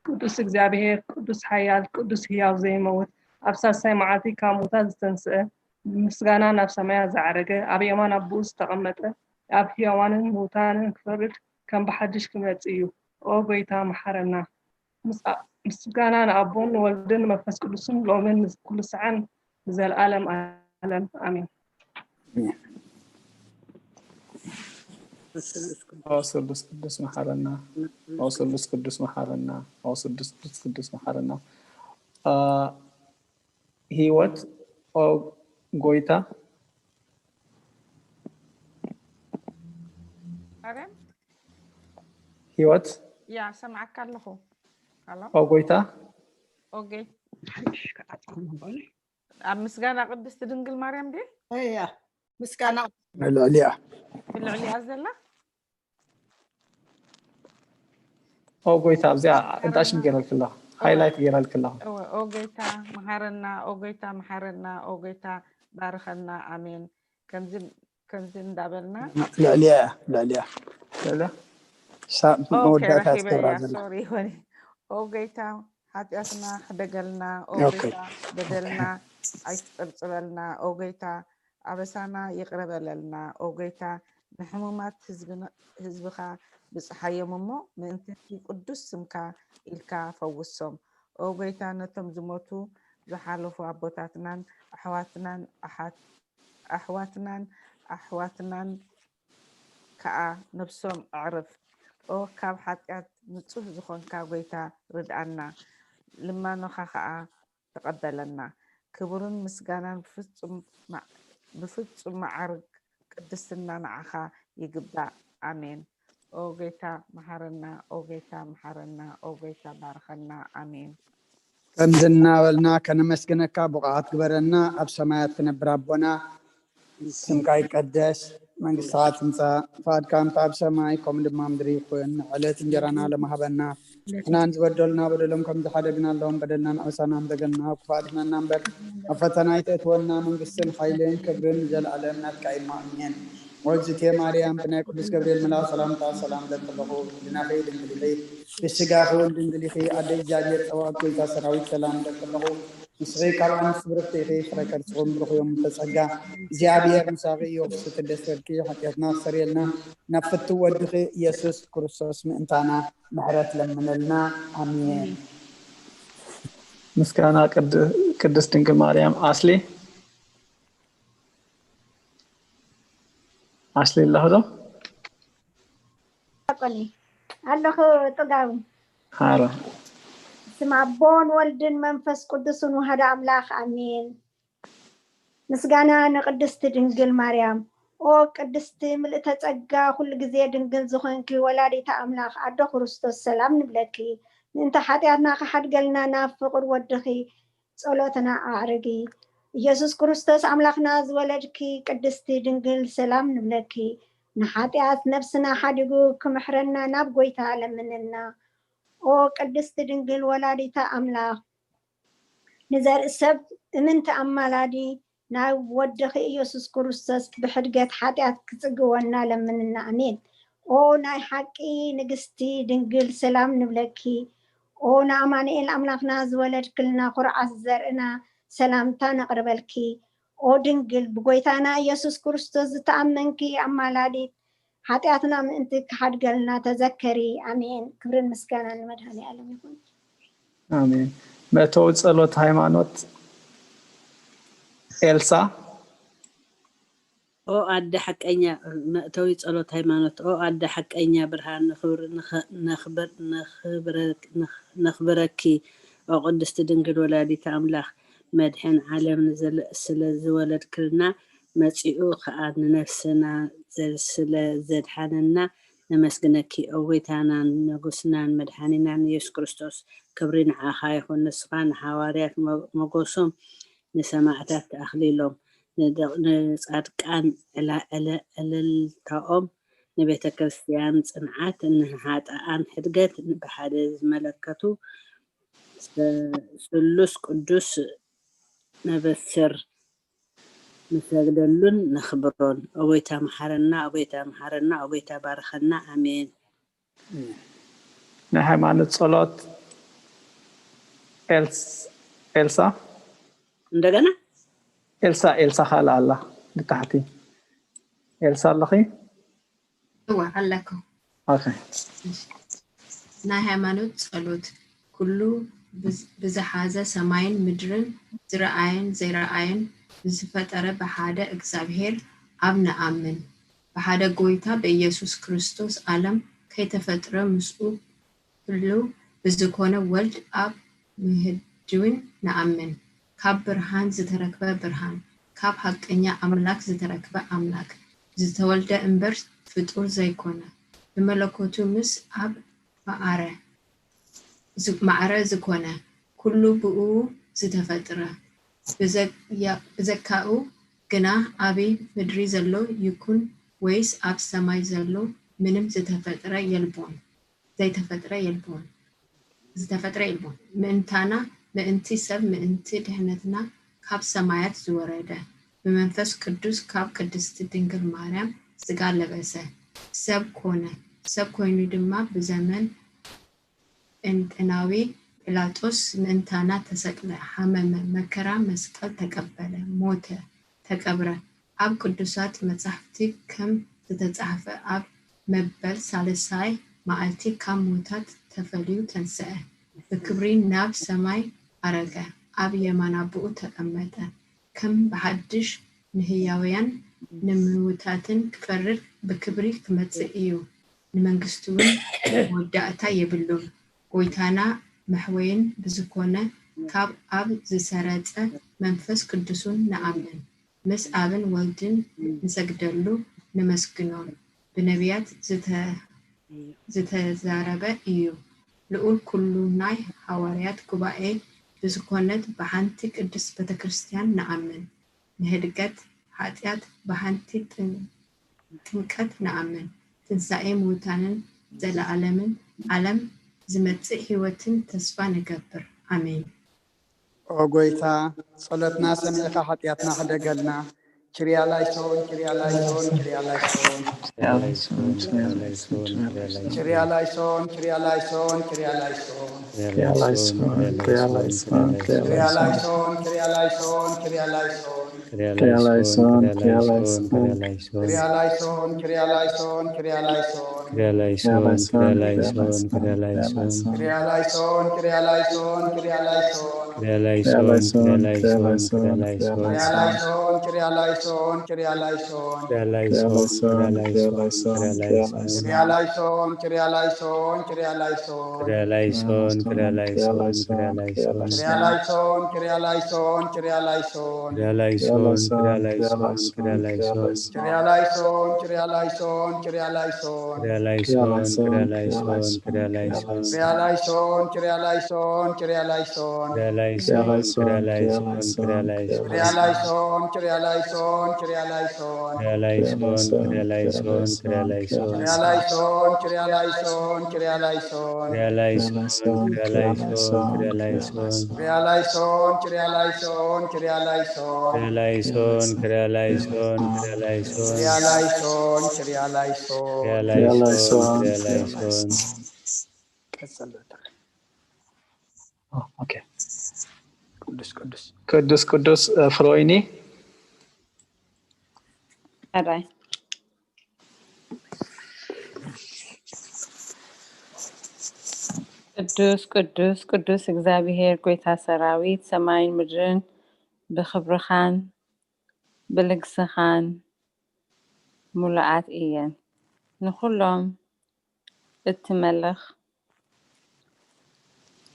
ቅዱስ እግዚኣብሔር ቅዱስ ሓያል ቅዱስ ህያው ዘይመውት ኣብ ሳልሳይ መዓልቲ ካብ ሙታት ዝተንስአ ብምስጋና ናብ ሰማያት ዝዓረገ ኣብ የማን ኣቦኡ ዝተቐመጠ ኣብ ህያዋንን ምውታንን ክፈርድ ከም ብሓድሽ ክመጽእ እዩ። ኦ ጎይታ መሓረና። ምስጋና ንኣቦን ንወልድን ንመንፈስ ቅዱስን ሎምን ኩሉ ሰዓን ንዘለኣለም ኣለም ኣሜን። ኦ ስሉስ ቅዱስ መሓረና። ኦ ስሉስ ቅዱስ መሓረና። ኦ ስሉስ ቅዱስ መሓረና። አ፣ ህይወት ኦ ጎይታ ኣረም ህይወት ያ ሰምዓካ ኣለኹ። ኣሎ ኦ ጎይታ ኦጌ ኣብ ምስጋና ቅድስቲ ድንግል ማርያም ድየ እያ ምስጋና ልዕሊያ ብልዕሊኣ ዘላ ኦ ጎይታ ኣብዚኣ እንጣሽን ገይረልክላ ሃይላይት ገይረልክላ እወ፣ ኦ ጎይታ መሓረና፣ ኦ ጎይታ መሓረና፣ ኦ ጎይታ ባርኸና፣ ኣሜን። ከምዚ ከምዚ እንዳበልና ልዕሊያ እያ ልዕሊያ ልዕሊያ ሳብ ኦኬ መወዳእታ ረኺበያ ትገብራ ዘላ ሶሪ ይኾን ኦ ጎይታ ሓጢኣትና ሕደገልና ኦ ኦኬ። ጎይታ በደልና ኣይትፅብፅበልና ኦ ጎይታ ኣበሳና ይቕረ በለልና ኦ ጎይታ ንሕሙማት ህዝብና- ህዝብኻ ብፅሓዮም እሞ ምእንቲ እቲ ቅዱስ ስምካ ኢልካ ፈውሶም ኦ ጎይታ ነቶም ዝሞቱ ዝሓለፉ ኣቦታትናን ኣሕዋትናን ኣሓት ኣሕዋትናን ኣሕዋትናን ከኣ ነብሶም ኣዕርፍ። ኦ ካብ ሓጢኣት ንጹህ ዝኾንካ ጐይታ ርድኣና፣ ልማኖኻ ኸኣ ተቐበለና። ክብርን ምስጋናን ብፍጹም መዓርግ ቅድስና ንዓኻ ይግባእ። ኣሜን። ኦ ጌታ መሓረና፣ ኦ ጌታ መሓረና፣ ኦ ጌታ ባርኸና። ኣሜን። ከምዚ እናበልና ከነመስግነካ ብቑዓት ግበረና። ኣብ ሰማያት ትነብር ኣቦና፣ ስምካ ይቀደስ፣ መንግስትኻ ትምጻእ፣ ፍቓድካ ከምቲ ኣብ ሰማይ ከምኡ ድማ ኣብ ምድሪ ይኹን። ዕለት እንጀራና ሎሚ ሃበና። ንሕናን ዝበደሉና በደሎም ከም ዝሓደግናሎም በደልና ንዕሳና ምደገና፣ ክፉኣት ሕነና እምበር ኣብ ፈተና ኣይተእትወና። መንግስትን ሓይልን ክብርን ንዘለኣለም ናትካ እዩ። ኣሜን። ሞግዚቴ ማርያም ብናይ ቅዱስ ገብርኤል መልኣኽ ሰላምታ ሰላም እብለኪ ኣለኹ። ድናፈይ ድንግል ኢኺ፣ ብስጋኺ እውን ድንግል ኢኺ። ኣደ እግዚኣብሔር ጸባኦት ጎይታ ሰራዊት ሰላም እብለኪ ኣለኹ። ንስኺ ካብ ኣንስቲ ብርኽቲ ኢኺ፣ ፍረ ከርስኺ እውን ብሩኽ እዩ። እመ ጸጋ እግዚኣብሔር ምሳኺ እዩ። ፍስሕቲ ደስ በልኪ፣ ሓጢኣትና ክሰርየልና ናብ ፍትው ወድኺ ኢየሱስ ክርስቶስ ምእንታና ምሕረት ለምነልና። ኣሜን። ምስጋና ቅድ- ቅድስት ድንግል ማርያም። ኣስሊ ኣስሊ ኣለኹ ዶ? ቆኒ ኣለኹ ጥጋቡ ሃሮ ስም ኣቦን ወልድን መንፈስ ቅዱስን ዋህዶ ኣምላኽ ኣሜን። ምስጋና ንቅድስቲ ድንግል ማርያም። ኦ ቅድስቲ ምልእተ ጸጋ፣ ኩሉ ግዜ ድንግል ዝኾንኪ ወላዲተ ኣምላኽ ኣዶ ክርስቶስ፣ ሰላም ንብለኪ። ምእንቲ ሓጢኣትና ክሓድገልና ናብ ፍቕር ወድኺ ጸሎትና ኣዕርጊ። ኢየሱስ ክርስቶስ ኣምላኽና ዝወለድኪ ቅድስቲ ድንግል፣ ሰላም ንብለኪ። ንሓጢኣት ነብስና ሓዲጉ ክምሕረና ናብ ጎይታ ለምንና። ኦ ቅድስቲ ድንግል ወላዲተ ኣምላኽ፣ ንዘርኢ ሰብ እምንቲ ኣማላዲ ናብ ወድኺ ኢየሱስ ክርስቶስ ብሕድገት ሓጢኣት ክጽግወና ለምንና። ኣሜን። ኦ ናይ ሓቂ ንግስቲ ድንግል፣ ሰላም ንብለኪ። ኦ ንኣማኑኤል ኣምላኽና ዝወለድክልና፣ ኩርዓት ዘርእና፣ ሰላምታ ነቕርበልኪ። ኦ ድንግል ብጎይታና ኢየሱስ ክርስቶስ ዝተኣመንኪ ኣማላዲት፣ ሓጢኣትና ምእንቲ ክሓድገልና ተዘከሪ። ኣሜን። ክብርን ምስጋናን ንመድኃኔ ዓለም ይኹን። ኣሜን። መእተዊ ጸሎት ሃይማኖት ኤልሳ። ኦ ኣደ ሓቀኛ፣ መእተዊ ጸሎት ሃይማኖት። ኦ ኣደ ሓቀኛ ብርሃን፣ ንኽብር- ንኸ- ነኽብር- ነኽብረ- ነኽ- ነኽብረኪ። ኦ ቅድስቲ ድንግል ወላዲተ ኣምላኽ፣ መድሕን ዓለም ንዘለ- ስለ ዝወለድክልና፣ መጺኡ ኸኣ ንነፍስና ዘ- ስለ ዘድሓነና ነመስግነኪ። ኦ ጎይታናን ንጉስናን መድሓኒናን ኢየሱስ ክርስቶስ፣ ክብሪ ንዓኻ ይኹን። ንስኻ ንሓዋርያት ሞ- ሞገሶም፣ ንሰማዕታት ኣኽሊሎም፣ ንደ- ንጻድቃን ዕላ- ዕለ- ዕልልታኦም፣ ንቤተ ክርስቲያን ጽንዓት፣ ንሓጥኣን ሕድገት ብሓደ ዝመለከቱ ስ- ስሉስ ቅዱስ ነበስር ንሰግደሉን ነኽብሮን። ኦጎይታ መሓረና፣ ኦጎይታ መሓረና፣ ኦጎይታ ባርኸና። ኣሜን። ናይ ሃይማኖት ጸሎት ኤልስ- ኤልሳ እንደገና ኤልሳ ኤልሳ ካልእ ኣላ ብታሕቲ ኤልሳ ኣለኺ? እወ ኣለኩ። ኦኬ። ናይ ሃይማኖት ጸሎት። ኩሉ ብዝ- ብዝሓዘ ሰማይን ምድርን ዝረኣየን ዘይረኣየን ብዝፈጠረ ብሓደ እግዚኣብሔር ኣብ ንኣምን። ብሓደ ጎይታ ብኢየሱስ ክርስቶስ ዓለም ከይተፈጥረ ምስኡ ህልው ብዝኮነ ወልድ ኣብ ምህድውን ንኣምን። ካብ ብርሃን ዝተረክበ ብርሃን፣ ካብ ሓቀኛ ኣምላክ ዝተረክበ ኣምላክ፣ ዝተወልደ እምበር ፍጡር ዘይኮነ፣ ብመለኮቱ ምስ ኣብ ማዕረ ዝ- ማዕረ ዝኾነ፣ ኩሉ ብእኡ ዝተፈጥረ፣ ብዘ- ብዘካኡ ግና ኣብ ምድሪ ዘሎ ይኩን ወይስ ኣብ ሰማይ ዘሎ ምንም ዝተፈጥረ የልቦን፣ ዘይተፈጥረ የልቦን፣ ዝተፈጥረ የልቦን። ምእንታና፣ ምእንቲ ሰብ፣ ምእንቲ ድሕነትና ካብ ሰማያት ዝወረደ፣ ብመንፈስ ቅዱስ ካብ ቅድስቲ ድንግል ማርያም ስጋ ለበሰ፣ ሰብ ኮነ። ሰብ ኮይኑ ድማ ብዘመን ጴንጠናዊ ጲላጦስ ምእንታና ተሰቅለ፣ ሓመመ፣ መከራ መስቀል ተቀበለ፣ ሞተ፣ ተቀብረ። ኣብ ቅዱሳት መጻሕፍቲ ከም ዝተጻሕፈ ኣብ መበል ሳልሳይ መዓልቲ ካብ ሙታት ተፈልዩ ተንስአ፣ ብክብሪ ናብ ሰማይ ኣረገ፣ ኣብ የማን ኣቦኡ ተቀመጠ። ከም ብሓድሽ ንህያውያን ንምውታትን ክፈርድ ብክብሪ ክመጽእ እዩ። ንመንግስቱውን መወዳእታ የብሉን። ጎይታና መሕወይን ብዝኮነ ካብ ኣብ ዝሰረጸ መንፈስ ቅዱሱን ንኣምን። ምስ ኣብን ወልድን ንሰግደሉ ንመስግኖን። ብነቢያት ዝተ- ዝተዛረበ እዩ። ልኡል ኩሉ ናይ ሃዋርያት ጉባኤ ብዝኮነት ብሓንቲ ቅድስት ቤተክርስትያን ንኣምን። ንህድገት ሓጢኣት ብሓንቲ ጥም- ጥምቀት ንኣምን። ትንሳኤ ምውታንን ዘለኣለምን ዓለም ዝመጽእ ህይወትን ተስፋ ንገብር። ኣሜን። ኦ ጎይታ፣ ጸሎትና ሰሚዕካ ሓጢኣትና ሕደገልና። ኪርያ ላይሶን፣ ኪርያ ላይሶን፣ ኪርያ ላይሶን። ኪርያ ላይሶን፣ ኪርያ ላይሶን፣ ኪርያ ላይሶን። ኪርያ ላይሶን፣ ኪርያ ላይሶን፣ ኪርያ ላይሶን። ኪርያ ላይሶን፣ ኪርያ ላይሶን፣ ኪርያ ላይሶን። ኪርያ ላይሶን፣ ኪርያ ላይሶን፣ ኪርያ ላይሶን፣ ኪርያ ላይሶን። ኪርያ ላይሶን፣ ኪርያ ላይሶን፣ ኪርያ ላይሶን። ኪርያ ላይሶን፣ ኪርያ ላይሶን፣ ኪርያ ላይሶን። ክሪያላይሶን፣ ክሪያላይሶን፣ ክሪያላይሶን። ክሪያላይሶን፣ ክሪያላይሶን፣ ክሪያላይሶን። ክሪያላይሶን፣ ክሪያላይሶን፣ ክሪያላይሶን። ክሪያላይሶን፣ ክሪያላይሶን፣ ክሪያላይሶን። ክሪያላይሶን፣ ክሪያላይሶን፣ ክሪያላይሶን። ክሪያላይሶን፣ ክሪያላይሶን፣ ክሪያላይሶን። ክሪያላይሶን፣ ክሪያላይሶን፣ ክሪያላይሶን። ክሪያላይሶን፣ ክሪያላይሶን፣ ክሪያላይሶን። ክሪያላይሶን፣ ክሪያላይሶን፣ ክሪያላይሶን። ክሪያላይሶን፣ ክሪያላይሶን፣ ክሪያላይሶን። ክሪያላይሶን፣ ክሪያላይሶን፣ ክሪያላይሶን። ክሪያላይሶን፣ ክሪያላይሶን፣ ክሪያላይሶን። ክሪያላይሶን፣ ክሪያላይሶን፣ ክሪያላይሶን። ክሪያላይሶን፣ ክሪያላይሶን፣ ክሪያላይሶን። ክሪያላይሶን፣ ክሪያላይሶን፣ ክሪያላይሶን። ክሪያላይሶን፣ ክሪያላይሶን፣ ክሪያላይሶን። ክሪያላይሶን፣ ክሪያላይሶን፣ ክሪያላይሶን። ክሪያላይሶን፣ ክሪያላይሶን፣ ክሪያላይሶን። ክሪያላይሶን፣ ክሪያላይሶን፣ ክሪያላይሶን። ክሪያላይሶን፣ ክሪያላይሶን። ክሪያላይሶን፣ ክሪያላይሶን። ቀጽል ዶክተር። ኦ፣ ኦኬ። ቅዱስ ቅዱስ። ቅዱስ ቅዱስ፣ እ፣ ፍሮይኒ። ኣራይ። ቅዱስ ቅዱስ ቅዱስ እግዚኣብሔር ጐይታ ሰራዊት፣ ሰማይን ምድርን ብኽብርኻን ብልግስኻን ምሉኣት እየን። ንኹሎም እትመልኽ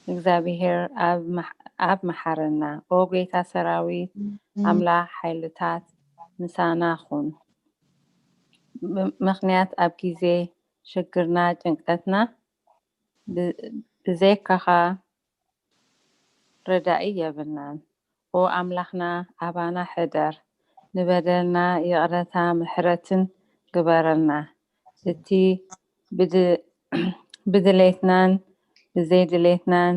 እግዚኣብሔር ኣብ መሓ-፣ ኣብ መሓረና። ኦ ጐይታ ሰራዊት፣ ኣምላኽ ሓይልታት፣ ምሳና ኩን። ብ-፣ ምኽንያት ኣብ ግዜ ሽግርና፣ ጭንቀትና፣ ብ-፣ ብዘይካኻ ረዳኢ የብልናን። ኦ ኣምላኽና፣ ኣባና ሕደር፣ ንበደልና ይቕረታ ምሕረትን ግበረልና። እቲ ብድ-፣ ብድሌትናን ብዘይድሌትናን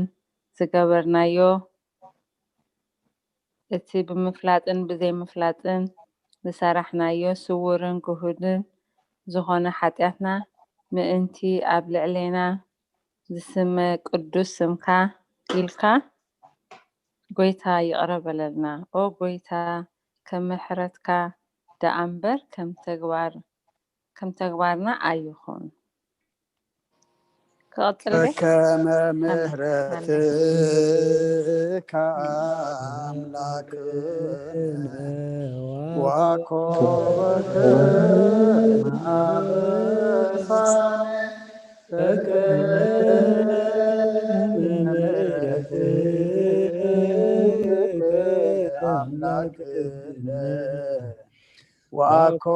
ዝገበርናዮ፣ እቲ ብምፍላጥን ብዘይምፍላጥን ዝሰራሕናዮ ስዉርን ግሁድን ዝኾነ ሓጢኣትና ምእንቲ ኣብ ልዕሌና ዝስመ ቅዱስ ስምካ ኢልካ፣ ጐይታ፣ ይቕረ በለልና። ኦ ጐይታ፣ ከም ምሕረትካ ደኣ እምበር ከም ተግባር-፣ ከም ተግባርና ኣይኹን። ክቐጽል ድየ? በከመ ምሕረትከ ኣምላክነ ዋኮ በከመ ኣበሳነ በከመ ምሕረትከ ኣምላክነ ዋኮ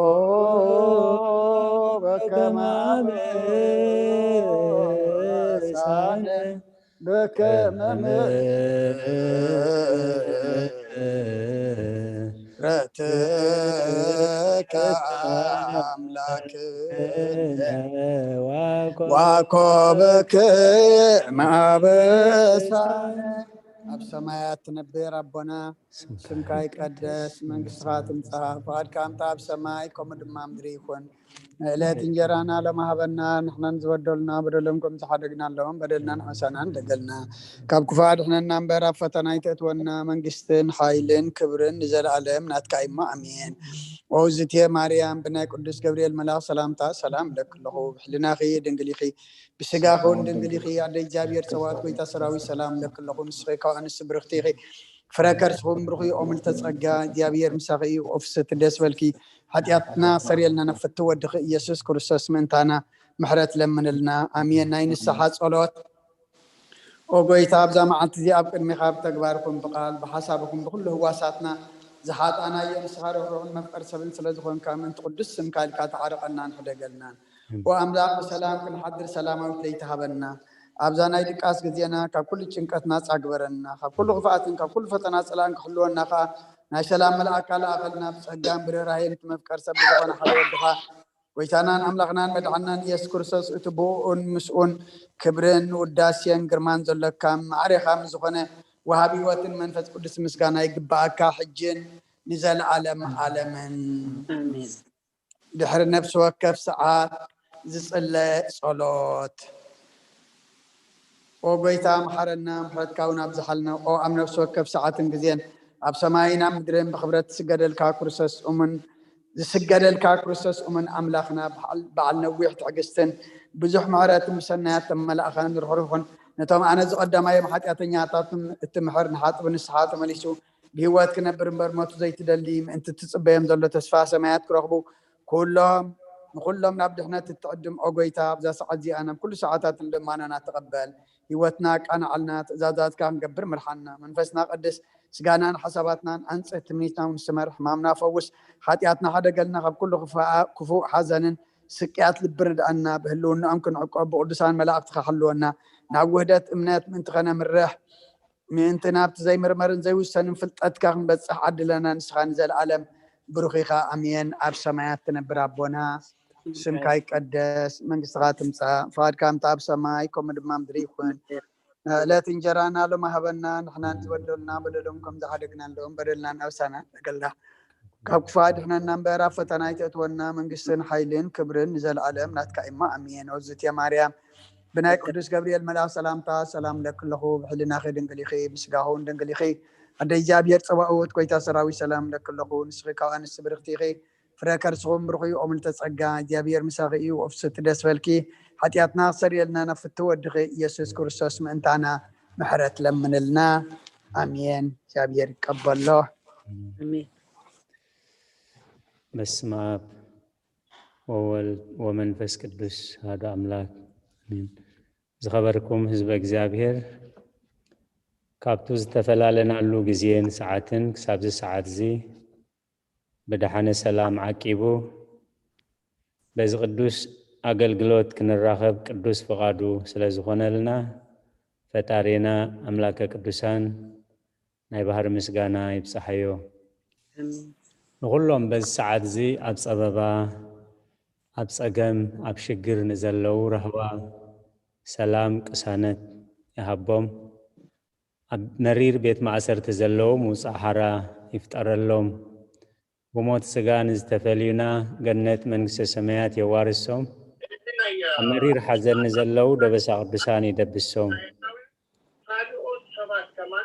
በከመ ኣበሳነ በከመ ምሕረትከ ኣምላክነ ዋኮ በከመ ኣበሳነ። ኣብ ሰማያት ትነብር ኣቦና፣ ስምካ ይቀደስ፣ መንግስትኻ ትምጻእ፣ ፍቓድካ ከምታ ኣብ ሰማይ ከምኡ ድማ ኣብ ምድሪ ይኹን። ንዕለት እንጀራና ሎሚ ሃበና፣ ንሕናን ዝበደሉና በደሎም ከም ዝሓደግናሎም በደልና ንሕሰናን ደገልና። ካብ ክፉእ ኣድሕነና እምበር ኣብ ፈተና ኣይተእትወና፣ መንግስትን ሓይልን ክብርን ንዘለኣለም ናትካ እሞ ኣሜን። ኦዝቴ ማርያም ብናይ ቅዱስ ገብርኤል መልኣኽ ሰላምታ ሰላም እለኪ ኣለኹ። ብሕልናኺ ድንግል ኢኺ፣ ብስጋኺ እውን ድንግል ኢኺ። ኣደ እግዚኣብሔር ጸዋት ጐይታ ሰራዊት ሰላም እለኪ ኣለኹ። ንስኺ ካብ ኣንስቲ ብርኽቲ ኢኺ። ፍረ ከርስኹም ብሩኽ እዩ። ኦ ምልዕተ ጸጋ እግዚኣብሔር ምሳኺ እዩ። ኦ ፍስሕቲ ደስ በልኪ። ሓጢኣትና ሰርየልና ነፈቲ ወድኺ ኢየሱስ ክርስቶስ ምእንታና ምሕረት ለምንልና። ኣሜን። ናይ ንስሓ ጸሎት። ኦ ጐይታ ኣብዛ መዓልቲ እዚኣ ኣብ ቅድሚኻ ብተግባር ይኹን ብቓል ብሓሳብ ይኹን ብኹሉ ህዋሳትና ዝሓጣናዮ ንስኻ ርህሩህን መፍቀር ሰብን ስለ ዝኾንካ ምእንቲ ቅዱስ ስምካ ኢልካ ተዓረቐናን ሕደገልናን። ወኣምላኽ ብሰላም ክንሓድር ሰላማዊት ለይቲ ሃበና። ኣብዛ ናይ ድቃስ ግዜና ካብ ኩሉ ጭንቀት ናጻ ግበረና። ካብ ኩሉ ክፍኣትን ካብ ኩሉ ፈተና ጽላእን ክሕልወና ከኣ ናይ ሰላም መልኣካ ለኣኸልና። ብጸጋን ብርህራሄን እቲ መፍቀር ሰብ ብዝኾነ ሓደ ወድኻ ጐይታናን ኣምላኽናን መድሓናን ኢየሱስ ክርስቶስ እቲ ብኡን ምስኡን ክብርን ውዳሴን ግርማን ዘሎካ ማዕሬኻ ምስ ዝኾነ ወሃቢ ህይወትን መንፈስ ቅዱስ ምስጋና ይግብኣካ ሕጅን ንዘለዓለም ዓለምን። ኣሜን። ድሕሪ ነፍሲ ወከፍ ሰዓት ዝጽለ ጸሎት። ኦ ጐይታ፣ መሓረና፣ ምሕረትካ እውን ኣብዝሓልና። ኦ ኣብ ነፍሲ ወከፍ ሰዓትን ግዜን ኣብ ሰማይን ኣብ ምድርን ብኽብረት ትስገደልካ ክርስቶስ እሙን ዝስገደልካ ክርስቶስ እሙን ኣምላኽና፣ በዓል ነዊሕ ትዕግስትን ብዙሕ ምሕረትን ብሰናያት ተመላእኻን ርሕሩሕን፣ ነቶም ኣነ ዝቐዳማዮም ሓጢኣተኛታትን እትምሕር፣ ንሓጥብ ንስሓ ተመሊሱ ብህይወት ክነብር እምበር፣ ሞቱ ዘይትደሊ፣ ምእንቲ እትጽበዮም ዘሎ ተስፋ ሰማያት ክረኽቡ፣ ኩሎም ንኹሎም ናብ ድሕነት እትዕድም፣ ኦ ጎይታ፣ ኣብዛ ሰዓት እዚኣ ናብ ኩሉ ሰዓታትን ልማናና ተቐበል። ህይወትና ኣቃንዓልና፣ ትእዛዛትካ ክንገብር ምርሓና። መንፈስና ቀድስ፣ ስጋናን ሓሳባትናን ኣንጽህ፣ ትምኒትና እውን ስመር፣ ሕማምና ፈውስ፣ ሓጢኣትና ሓደገልና፣ ካብ ኩሉ ክፉኣ-፣ ክፉእ ሓዘንን ስቅያት ልቢ ርድኣና፣ ብህልውናኦም ክንዕቆብ ብቅዱሳን መላእክትኻ ሓልወና፣ ናብ ውህደት እምነት ምእንቲ ኸነምርሕ፣ ምእንቲ ናብቲ ዘይምርመርን ዘይውሰንን ፍልጠትካ ክንበጽሕ ዓድለና፣ ንስኻ ንዘለኣለም ብሩኽ ኢኻ። ኣሜን። ኣብ ሰማያት ትነብር ኣቦና፣ ስምካ ይቀደስ፣ መንግስትኻ ትምጻእ፣ ፍቓድካ ከምቲ ኣብ ሰማይ ከምኡ ድማ ምድሪ ይኹን። ዕለት እንጀራና ሎሚ ሃበና፣ ንሕና ዝበደሉና በደሎም ከም ዝሓደግናሎም በደልና ንኣብሳና፣ ተገልዳ ካብ ክፉእ ኣድሕነና እምበር፣ ኣብ ፈተና ኣይተእትወና፣ መንግስትን ሓይልን ክብርን ንዘለኣለም ናትካ እሞ፣ ኣሜን። ኦዝቴ ማርያም፣ ብናይ ቅዱስ ገብርኤል መልኣኽ ሰላምታ ሰላም እለኪ ኣለኹ፣ ብሕልናኺ ድንግል ኢኺ፣ ብስጋኹ እውን ድንግል ኢኺ። ኣደ እግዚኣብሔር ጸባኦት፣ ጎይታ ሰራዊት፣ ሰላም እለኪ ኣለኹ፣ ንስኺ ካብ ኣንስቲ ብርኽቲ ኢኺ፣ ፍረ ከርስኹም ብሩኽ እዩ። ኦምልተ ጸጋ፣ እግዚኣብሔር ምሳኺ እዩ። ወፍስቲ ደስ በልኪ፣ ሓጢኣትና ክሰርየልና ናብ ፍትው ወድኺ ኢየሱስ ክርስቶስ ምእንታና ምሕረት ለምንልና። ኣሜን። እግዚኣብሔር ይቀበሎ። ኣሜን። በስመ ኣብ ወወልድ ወመንፈስ ቅዱስ ኣሐዱ ኣምላክ ኣሜን። ዝኸበርኩም ህዝበ እግዚኣብሔር፣ ካብቱ ዝተፈላለናሉ ግዜን ሰዓትን ክሳብዚ ሰዓት እዚ ብደሓነ ሰላም ዓቂቡ በዚ ቅዱስ ኣገልግሎት ክንራኸብ ቅዱስ ፍቓዱ ስለ ዝኾነልና፣ ፈጣሪና ኣምላከ ቅዱሳን ናይ ባህሪ ምስጋና ይብጻሓዮ። ኣሜን። ንኹሎም በዚ ሰዓት እዚ ኣብ ጸበባ፣ ኣብ ጸገም፣ ኣብ ሽግር ንዘለዉ ራህዋ፣ ሰላም፣ ቅሳነት ይሃቦም። ኣብ መሪር ቤት ማእሰርቲ ዘለዉ ምውጻእ ሓራ ይፍጠረሎም። ብሞት ስጋ ንዝተፈልዩና ገነት መንግስተ ሰማያት የዋርሶም። ኣብ መሪር ሓዘን ንዘለዉ ደበሳ ቅዱሳን ይደብሶም።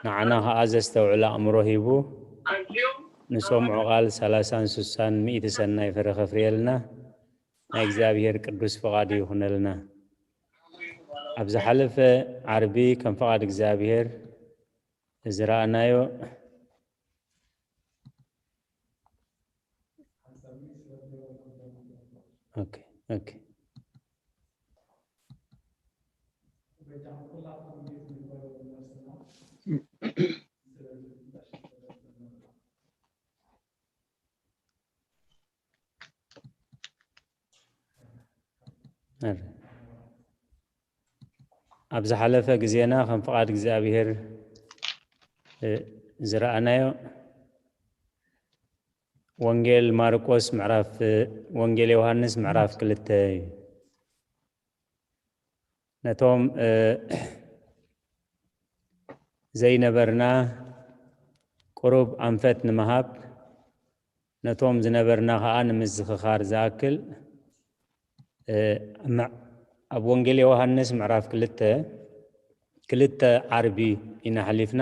ንዓና ኸዓ ዘስተውዕል ኣእምሮ ሂቡ ንሰምዖ ቃል ሰላሳን ስሳን ሚእቲ ሰናይ ፍረ ከፍርየልና ናይ እግዚኣብሔር ቅዱስ ፍቓዱ ይኹነልና። ኣብ ዝሓለፈ ዓርቢ ከም ፍቓድ እግዚኣብሔር ዝረኣናዮ ኦኬ፣ ኦኬ። ኣብ ዝሓለፈ ግዜና ከም ፍቓድ እግዚኣብሔር ዝረኣናዮ ወንጌል ማርቆስ ምዕራፍ ወንጌል ዮሃንስ ምዕራፍ ክልተ እዩ። ነቶም ዘይነበርና ቁሩብ ኣንፈት ንምሃብ፣ ነቶም ዝነበርና ኸዓ ንምዝኽኻር ዝኣክል፣ ኣብ ወንጌል ዮሃንስ ምዕራፍ ክልተ፣ ክልተ ዓርቢ ኢና ሓሊፍና።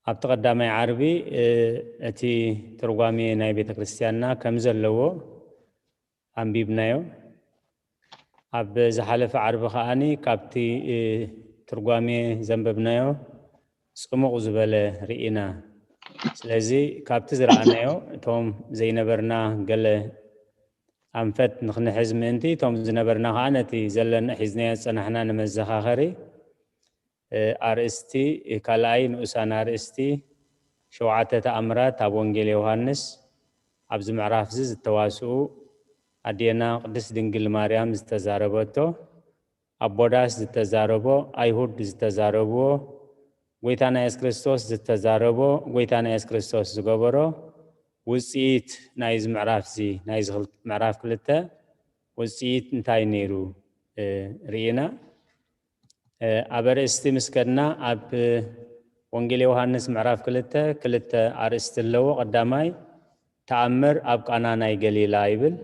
ኣብቲ ቀዳማይ ዓርቢ እቲ ትርጓሜ ናይ ቤተ ክርስቲያንና ከም ዘለዎ ኣንቢብናዮ። ኣብ ዝሓለፈ ዓርቢ ከዓኒ ካብቲ ትርጓሜ ዘንበብናዮ ጽሙቕ ዝበለ ርኢና። ስለዚ ካብቲ ዝረኣናዮ እቶም ዘይነበርና ገለ ኣንፈት ንኽንሕዝ ምእንቲ፣ እቶም ዝነበርና ከኣ ነቲ ዘለና ሒዝናዮ ዝጸናሕና ንመዘኻኸሪ ኣርእስቲ፣ ካልኣይ ንኡሳን ኣርእስቲ ሸውዓተ ተኣምራት ኣብ ወንጌል ዮሃንስ ኣብዚ ምዕራፍ እዚ ዝተዋስኡ ኣዴና ቅድስት ድንግል ማርያም ዝተዛረበቶ፣ ኣቦዳስ ዝተዛረቦ፣ ኣይሁድ ዝተዛረብዎ፣ ጎይታና የሱስ ክርስቶስ ዝተዛረቦ፣ ጎይታና የሱስ ክርስቶስ ዝገበሮ ውጽኢት ናይዚ ምዕራፍ እዚ፣ ናይዚ ክል-፣ ምዕራፍ ክልተ ውጽኢት እንታይ ነይሩ ርኢና። ኣብ ኣርእስቲ ምስ ከድና ኣብ ወንጌል ዮሃንስ ምዕራፍ ክልተ ክልተ ኣርእስቲ ኣለዎ። ቀዳማይ ተኣምር ኣብ ቃና ናይ ገሊላ ይብል።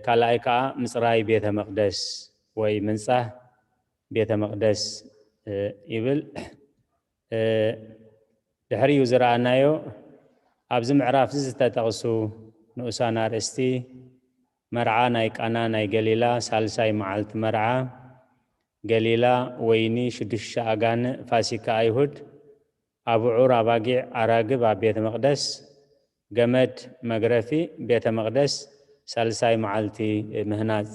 ካልኣይ ከዓ ምፅራይ ቤተ መቅደስ ወይ ምንፃህ ቤተ መቅደስ ይብል። ድሕሪኡ ዝረኣናዮ ኣብዚ ምዕራፍ እዚ ዝተጠቕሱ ንኡሳን ኣርእስቲ፣ መርዓ ናይ ቃና ናይ ገሊላ፣ ሳልሳይ መዓልቲ መርዓ፣ ገሊላ፣ ወይኒ፣ ሽዱሽተ ኣጋንእ፣ ፋሲካ ኣይሁድ፣ ኣብዑር ኣባጊዕ፣ ኣራግብ ኣብ ቤተ መቕደስ፣ ገመድ መግረፊ፣ ቤተ መቕደስ፣ ሳልሳይ መዓልቲ ምህናጽ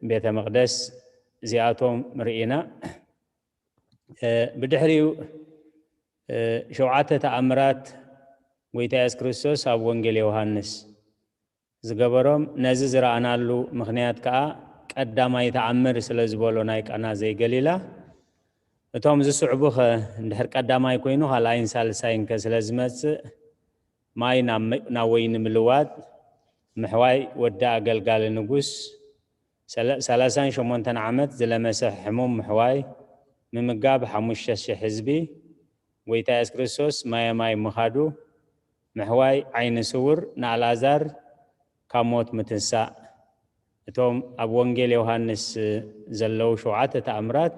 ቤተ መቕደስ፣ እዚኣቶም ርኢና። ብድሕሪኡ ሸውዓተ ተኣምራት ጎይታ የሱስ ክርስቶስ ኣብ ወንጌል ዮሃንስ ዝገበሮም፣ ነዚ ዝረኣናሉ ምኽንያት ከኣ ቀዳማይ ተኣምር ስለ ዝበሎ ናይ ቃና ዘይገሊላ፣ እቶም ዝስዕቡኸ እንድሕር ቀዳማይ ኮይኑ ካልኣይን ሳልሳይንከ ስለ ዝመጽእ፣ ማይ ናብ መ-፣ ናብ ወይኒ ምልዋጥ፣ ምሕዋይ ወዲ ኣገልጋሊ ንጉስ፣ ሰለ-፣ ሰላሳን ሸሞንተን ዓመት ዝለመሰ ሕሙም ምሕዋይ፣ ምምጋብ ሓሙሽተ ሽሕ ህዝቢ፣ ጎይታ የሱስ ክርስቶስ ማየ ማይ ምኻዱ፣ ምሕዋይ ዓይኒ ስውር ንኣልኣዛር ካብ ሞት ምትንሳእ። እቶም ኣብ ወንጌል ዮሃንስ ዘለዉ ሸውዓተ ተኣምራት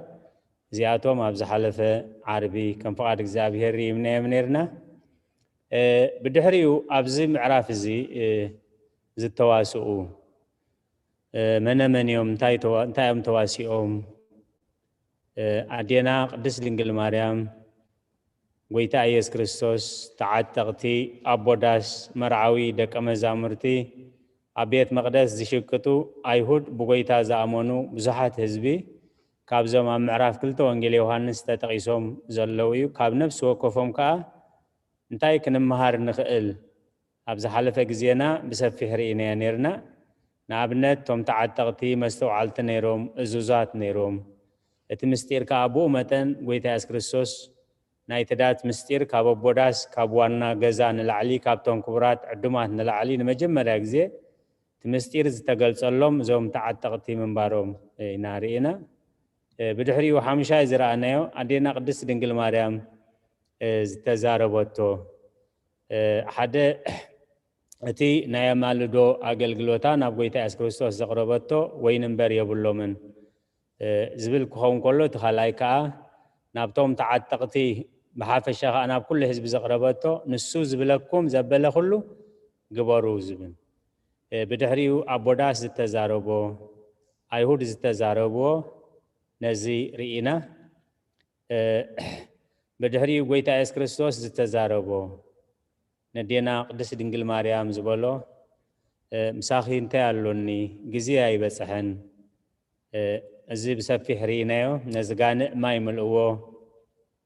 እዚኣቶም ኣብ ዝሓለፈ ዓርቢ ከም ፍቓድ እግዚኣብሔር ርኢምናዮም ነርና። እ፣ ብድሕሪኡ ኣብዚ ምዕራፍ እዚ፣ እ፣ ዝተዋስኡ፣ እ፣ መነ መን እዮም? እንታይ ተዋ-፣ እንታይ እዮም ተዋሲኦም? እ፣ ኣዴና ቅድስት ድንግል ማርያም፣ ጎይታ ኢየሱስ ክርስቶስ፣ ተዓጠቕቲ፣ ኣቦ ዳስ፣ መርዓዊ፣ ደቀ መዛሙርቲ፣ ኣብ ቤት መቕደስ ዝሽቅጡ ኣይሁድ፣ ብጎይታ ዝኣመኑ ብዙሓት ህዝቢ፣ ካብዞም ኣብ ምዕራፍ ክልተ ወንጌል ዮሃንስ ተጠቒሶም ዘለዉ እዩ። ካብ ነፍሲ ወከፎም ከኣ እንታይ ክንመሃር ንኽእል? ኣብ ዝሓለፈ ግዜና ብሰፊሕ ርኢናዮ ነርና። ንኣብነት፣ እቶም ተዓጠቕቲ መስተውዓልቲ ነይሮም፣ እዙዛት ነይሮም። እቲ ምስጢር ከኣ ብኡ መጠን ጎይታ የሱስ ክርስቶስ ናይቲ ዳስ ምስጢር ካብ ኣቦ ዳስ፣ ካብ ዋና ገዛ ንላዕሊ፣ ካብቶም ክቡራት ዕዱማት ንላዕሊ ንመጀመርያ ግዜ እቲ ምስጢር ዝተገልጸሎም እዞም ተዓጠቕቲ ምንባሮም ኢና ርኢና። እ፣ ብድሕሪኡ ሓምሻይ ዝረኣናዮ ኣዴና ቅድስት ድንግል ማርያም፣ እ፣ ዝተዛረበቶ፣ እ፣ ሓደ እቲ ናይ ኣማልዶ ኣገልግሎታ ናብ ጎይታ የሱስ ክርስቶስ ዘቕረበቶ ወይኒ እምበር የብሎምን፣ እ፣ ዝብል ክኸውን ከሎ፣ እቲ ካልኣይ ከኣ ናብቶም ተዓጠቕቲ ብሓፈሻ ከኣ ናብ ኩሉ ህዝቢ ዘቕረበቶ፣ ንሱ ዝብለኩም ዘበለ ኩሉ ግበሩ ዝብል። እ፣ ብድሕሪኡ ኣቦ ዳስ ዝተዛረቦ፣ ኣይሁድ ዝተዛረብዎ ነዚ ርኢና። እ፣ ብድሕሪኡ ጎይታ የሱስ ክርስቶስ ዝተዛረቦ፣ ነዴና ቅድስት ድንግል ማርያም ዝበሎ፣ እ፣ "ምሳኺ እንታይ ኣሎኒ? ግዜ ኣይበጽሐን። እ፣ እዚ ብሰፊሕ ርኢናዮ። ነዚ ጋንእ ማይ ምልእዎ፣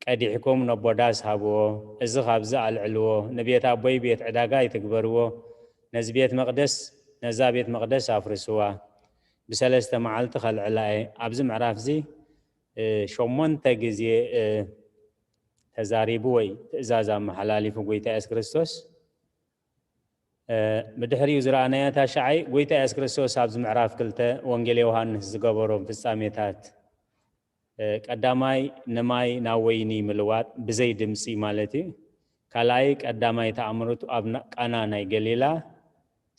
ቀዲሕኩም ነቦ ዳስ ሃብዎ፣ እዚ ካብዚ ኣልዕልዎ፣ ንቤት ኣቦይ ቤት ዕዳጋ ኣይትግበርዎ፣ ነዚ ቤት መቕደስ፣ ነዛ ቤት መቕደስ ኣፍርስዋ፣ ብሰለስተ መዓልቲ ከልዕላ እየ።" ኣብዚ ምዕራፍ እዚ፣ እ፣ ሸሞንተ ግዜ፣ እ፣ ተዛሪቡ ወይ ትእዛዝ ኣመሓላሊፉ ጎይታ የሱስ ክርስቶስ። እ፣ ብድሕሪኡ ዝረኣናዮ ታሽዓይ፣ ጎይታ የሱስ ክርስቶስ ኣብዚ ምዕራፍ ክልተ ወንጌል ዮሃንስ ዝገበሮም ፍጻሜታት፣ እ፣ ቀዳማይ ንማይ ናብ ወይኒ ምልዋጥ ብዘይ ድምጺ ማለት እዩ። ካልኣይ ቀዳማይ ተኣምርቱ ኣብ ና-፣ ቃና ናይ ገሊላ።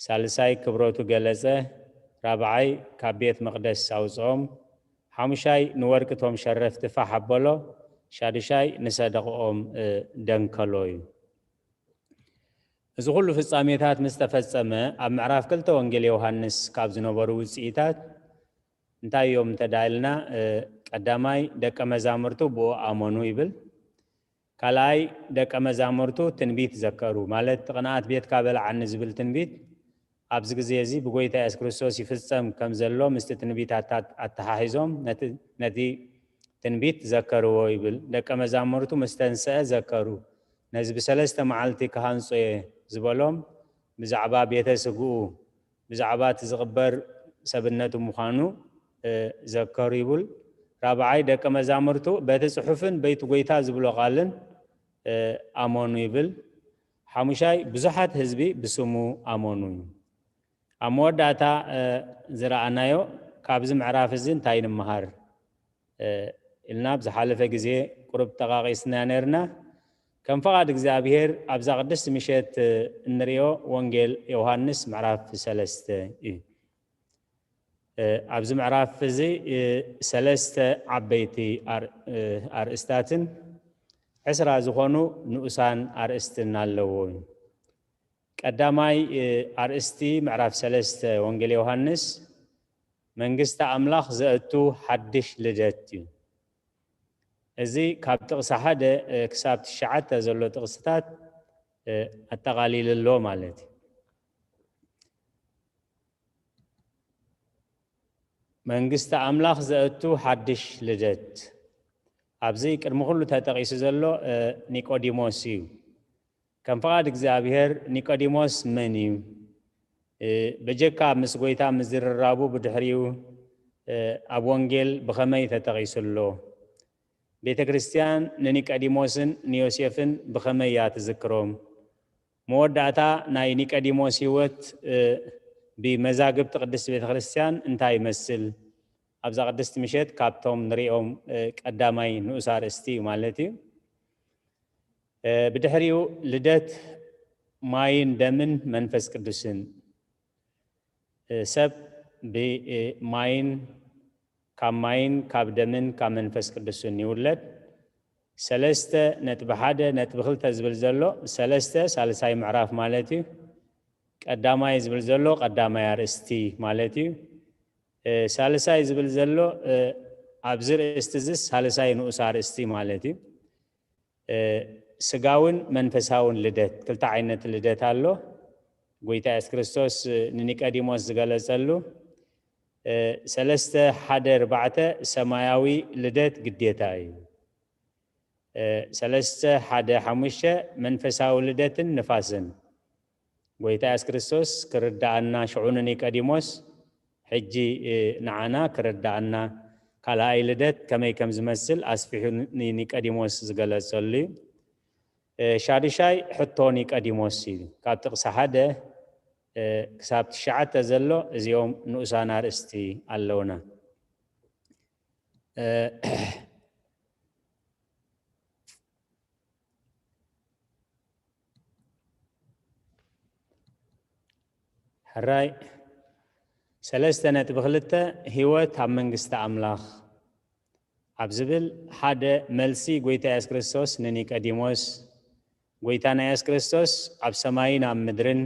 ሳልሳይ ክብረቱ ገለጸ። ራብዓይ ካብ ቤት መቕደስ ኣውጽኦም። ሓሙሻይ ንወርቂ እቶም ሸረፍቲ ፋሕ ኣበሎ። ሻዱሻይ ንሰደቕኦም፣ እ፣ ደንከሎ እዩ። እዚ ኩሉ ፍጻሜታት ምስ ተፈጸመ፣ ኣብ ምዕራፍ ክልተ ወንጌል ዮሃንስ ካብ ዝነበሩ ውጽኢታት እንታይ እዮም እንተ ዳ ኢልና፣ እ፣ ቀዳማይ ደቀ መዛሙርቱ ብኡ ኣመኑ ይብል። ካልኣይ ደቀ መዛሙርቱ ትንቢት ዘከሩ፣ ማለት እቲ ቅንኣት ቤትካ በልዓኒ ዝብል ትንቢት ኣብዚ ግዜ እዚ ብጎይታ የሱስ ክርስቶስ ይፍጸም ከም ዘሎ ምስቲ ትንቢት ኣታ-፣ ኣተሓሒዞም ነቲ፣ ነቲ ትንቢት ዘከርዎ ይብል። ደቀ መዛሙርቱ ምስ ተንስአ ዘከሩ። ነዚ ብሰለስተ መዓልቲ ክሃንጾ እየ ዝበሎም ብዛዕባ ቤተ ስግኡ፣ ብዛዕባ እቲ ዝቕበር ሰብነቱ ምዃኑ፣ እ፣ ዘከሩ ይብል። ራብዓይ ደቀ መዛሙርቱ በቲ ጽሑፍን በይቲ ጎይታ ዝብሎ ቃልን፣ እ፣ ኣመኑ ይብል። ሓሙሻይ ብዙሓት ህዝቢ ብስሙ ኣመኑ እዩ። ኣብ መወዳእታ፣ እ፣ ዝረኣናዮ ካብዚ ምዕራፍ እዚ እንታይ ንምሃር፣ እ፣ ኢልና ኣብ ዝሓለፈ ግዜ ቁሩብ ጠቓቒስና ነርና። ከም ፍቓድ እግዚኣብሔር ኣብዛ ቅድስቲ ምሸት፣ እ፣ እንርእዮ ወንጌል ዮሃንስ ምዕራፍ ሰለስተ እዩ። እ፣ ኣብዚ ምዕራፍ እዚ፣ እ፣ ሰለስተ ዓበይቲ ኣር-፣ እ፣ ኣርእስታትን ዕስራ ዝኾኑ ንኡሳን ኣርእስትን ኣለዎ እዩ። ቀዳማይ ኣርእስቲ ምዕራፍ ሰለስተ ወንጌል ዮሃንስ መንግስቲ ኣምላኽ ዘእቱ ሓድሽ ልደት እዩ። እዚ ካብ ጥቕሲ ሓደ ክሳብ ትሽዓተ ዘሎ ጥቕስታት ኣጠቓሊሉ ኣሎ ማለት እዩ። መንግስቲ ኣምላኽ ዘእቱ ሓድሽ ልደት። ኣብዚ ቅድሚ ኩሉ ተጠቒሱ ዘሎ ኒቆዲሞስ እዩ። ከም ፍቓድ እግዚኣብሔር ኒቆዲሞስ መን እዩ? ብጀካ ምስ ጎይታ ምዝርራቡ ብድሕሪኡ ኣብ ወንጌል ብኸመይ ተጠቒሱ ኣሎ? ቤተ ክርስቲያን ንኒቆዲሞስን ንዮሴፍን ብኸመይ እያ ትዝክሮም? መወዳእታ ናይ ኒቆዲሞስ ህይወት ብመዛግብቲ ቅድስቲ ቤተ ክርስቲያን እንታይ ይመስል? ኣብዛ ቅድስቲ ምሸት ካብቶም ንሪኦም ቀዳማይ ንኡስ ኣርእስቲ እዩ ማለት እዩ። ብድሕሪኡ ልደት ማይን ደምን መንፈስ ቅዱስን። ሰብ ብማይን ካብ ማይን ካብ ደምን ካብ መንፈስ ቅዱስን ይውለድ። ሰለስተ ነጥቢ ሓደ ነጥቢ ክልተ ዝብል ዘሎ ሰለስተ ሳልሳይ ምዕራፍ ማለት እዩ። ቀዳማይ ዝብል ዘሎ ቀዳማይ ኣርእስቲ ማለት እዩ። ሳልሳይ ዝብል ዘሎ ኣብዚ ርእስቲ እዚ ሳልሳይ ንኡስ ኣርእስቲ ማለት እዩ። ስጋውን መንፈሳውን ልደት፣ ክልተ ዓይነት ልደት ኣሎ። ጎይታ የሱስ ክርስቶስ ንኒቆዲሞስ ዝገለጸሉ ሰለስተ ሓደ ኣርባዕተ ሰማያዊ ልደት ግዴታ እዩ። ሰለስተ ሓደ ሓሙሽተ መንፈሳዊ ልደትን ንፋስን። ጎይታ የሱስ ክርስቶስ ክርድኣና ሽዑ ንኒቆዲሞስ ሕጂ ንዓና ክርድኣና ካልኣይ ልደት ከመይ ከም ዝመስል ኣስፊሑ ንኒቆዲሞስ ዝገለጸሉ እዩ። ሻዱሻይ ሕቶ ኒቆዲሞስ እዩ። ካብ ጥቕሲ ሓደ ክሳብ ትሽዓተ ዘሎ እዚኦም ንኡሳን ኣርእስቲ ኣለውና። ሕራይ ሰለስተ ነጥቢ ክልተ ህይወት ኣብ መንግስቲ ኣምላኽ ኣብ ዝብል ሓደ መልሲ ጎይታ የሱስ ክርስቶስ ንኒቆዲሞስ፣ ጎይታና የሱስ ክርስቶስ ኣብ ሰማይን ኣብ ምድርን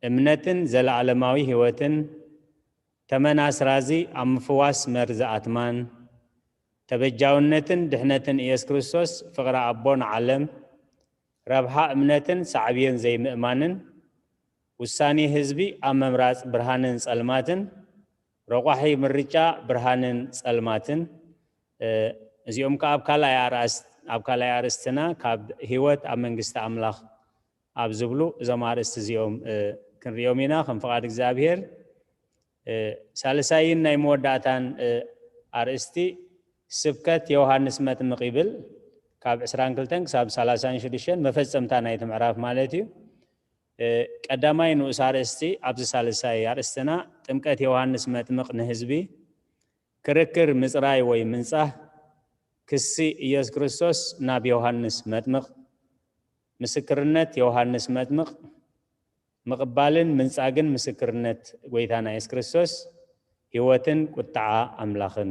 እምነትን ዘለኣለማዊ ህይወትን ተመን ኣስራዚ ኣብ ምፍዋስ መርዚ ኣትማን ተበጃውነትን ድሕነትን ኢየሱስ ክርስቶስ ፍቕሪ ኣቦ ንዓለም ረብሓ እምነትን ሳዕብዮን ዘይምእማንን ውሳኔ ህዝቢ ኣብ ምምራጽ ብርሃንን ጸልማትን ረቋሒ ምርጫ ብርሃንን ጸልማትን እዚኦም ከኣ ኣብ ካልኣይ ኣርእስትና ካብ ህይወት ኣብ መንግስቲ ኣምላኽ ኣብ ዝብሉ እዞም ኣርእስቲ እዚኦም ክንሪኦም ኢና። ከም ፍቓድ እግዚኣብሔር ሳልሳይን ናይ መወዳእታን ኣርእስቲ ስብከት ዮሃንስ መጥምቕ ይብል። ካብ ዕስራን ክልተን ክሳብ ሰላሳን ሽዱሽተን መፈጸምታ ናይቲ ምዕራፍ ማለት እዩ። ቀዳማይ ንኡስ ኣርእስቲ ኣብዚ ሳልሳይ ኣርእስትና ጥምቀት ዮሃንስ መጥምቕ ንህዝቢ፣ ክርክር ምጽራይ ወይ ምንጻህ፣ ክሲ ኢየሱስ ክርስቶስ ናብ ዮሃንስ መጥምቕ፣ ምስክርነት ዮሃንስ መጥምቕ፣ ምቕባልን ምንጻግን ምስክርነት ጎይታና የሱስ ክርስቶስ፣ ህይወትን ቁጥዓ ኣምላኽን።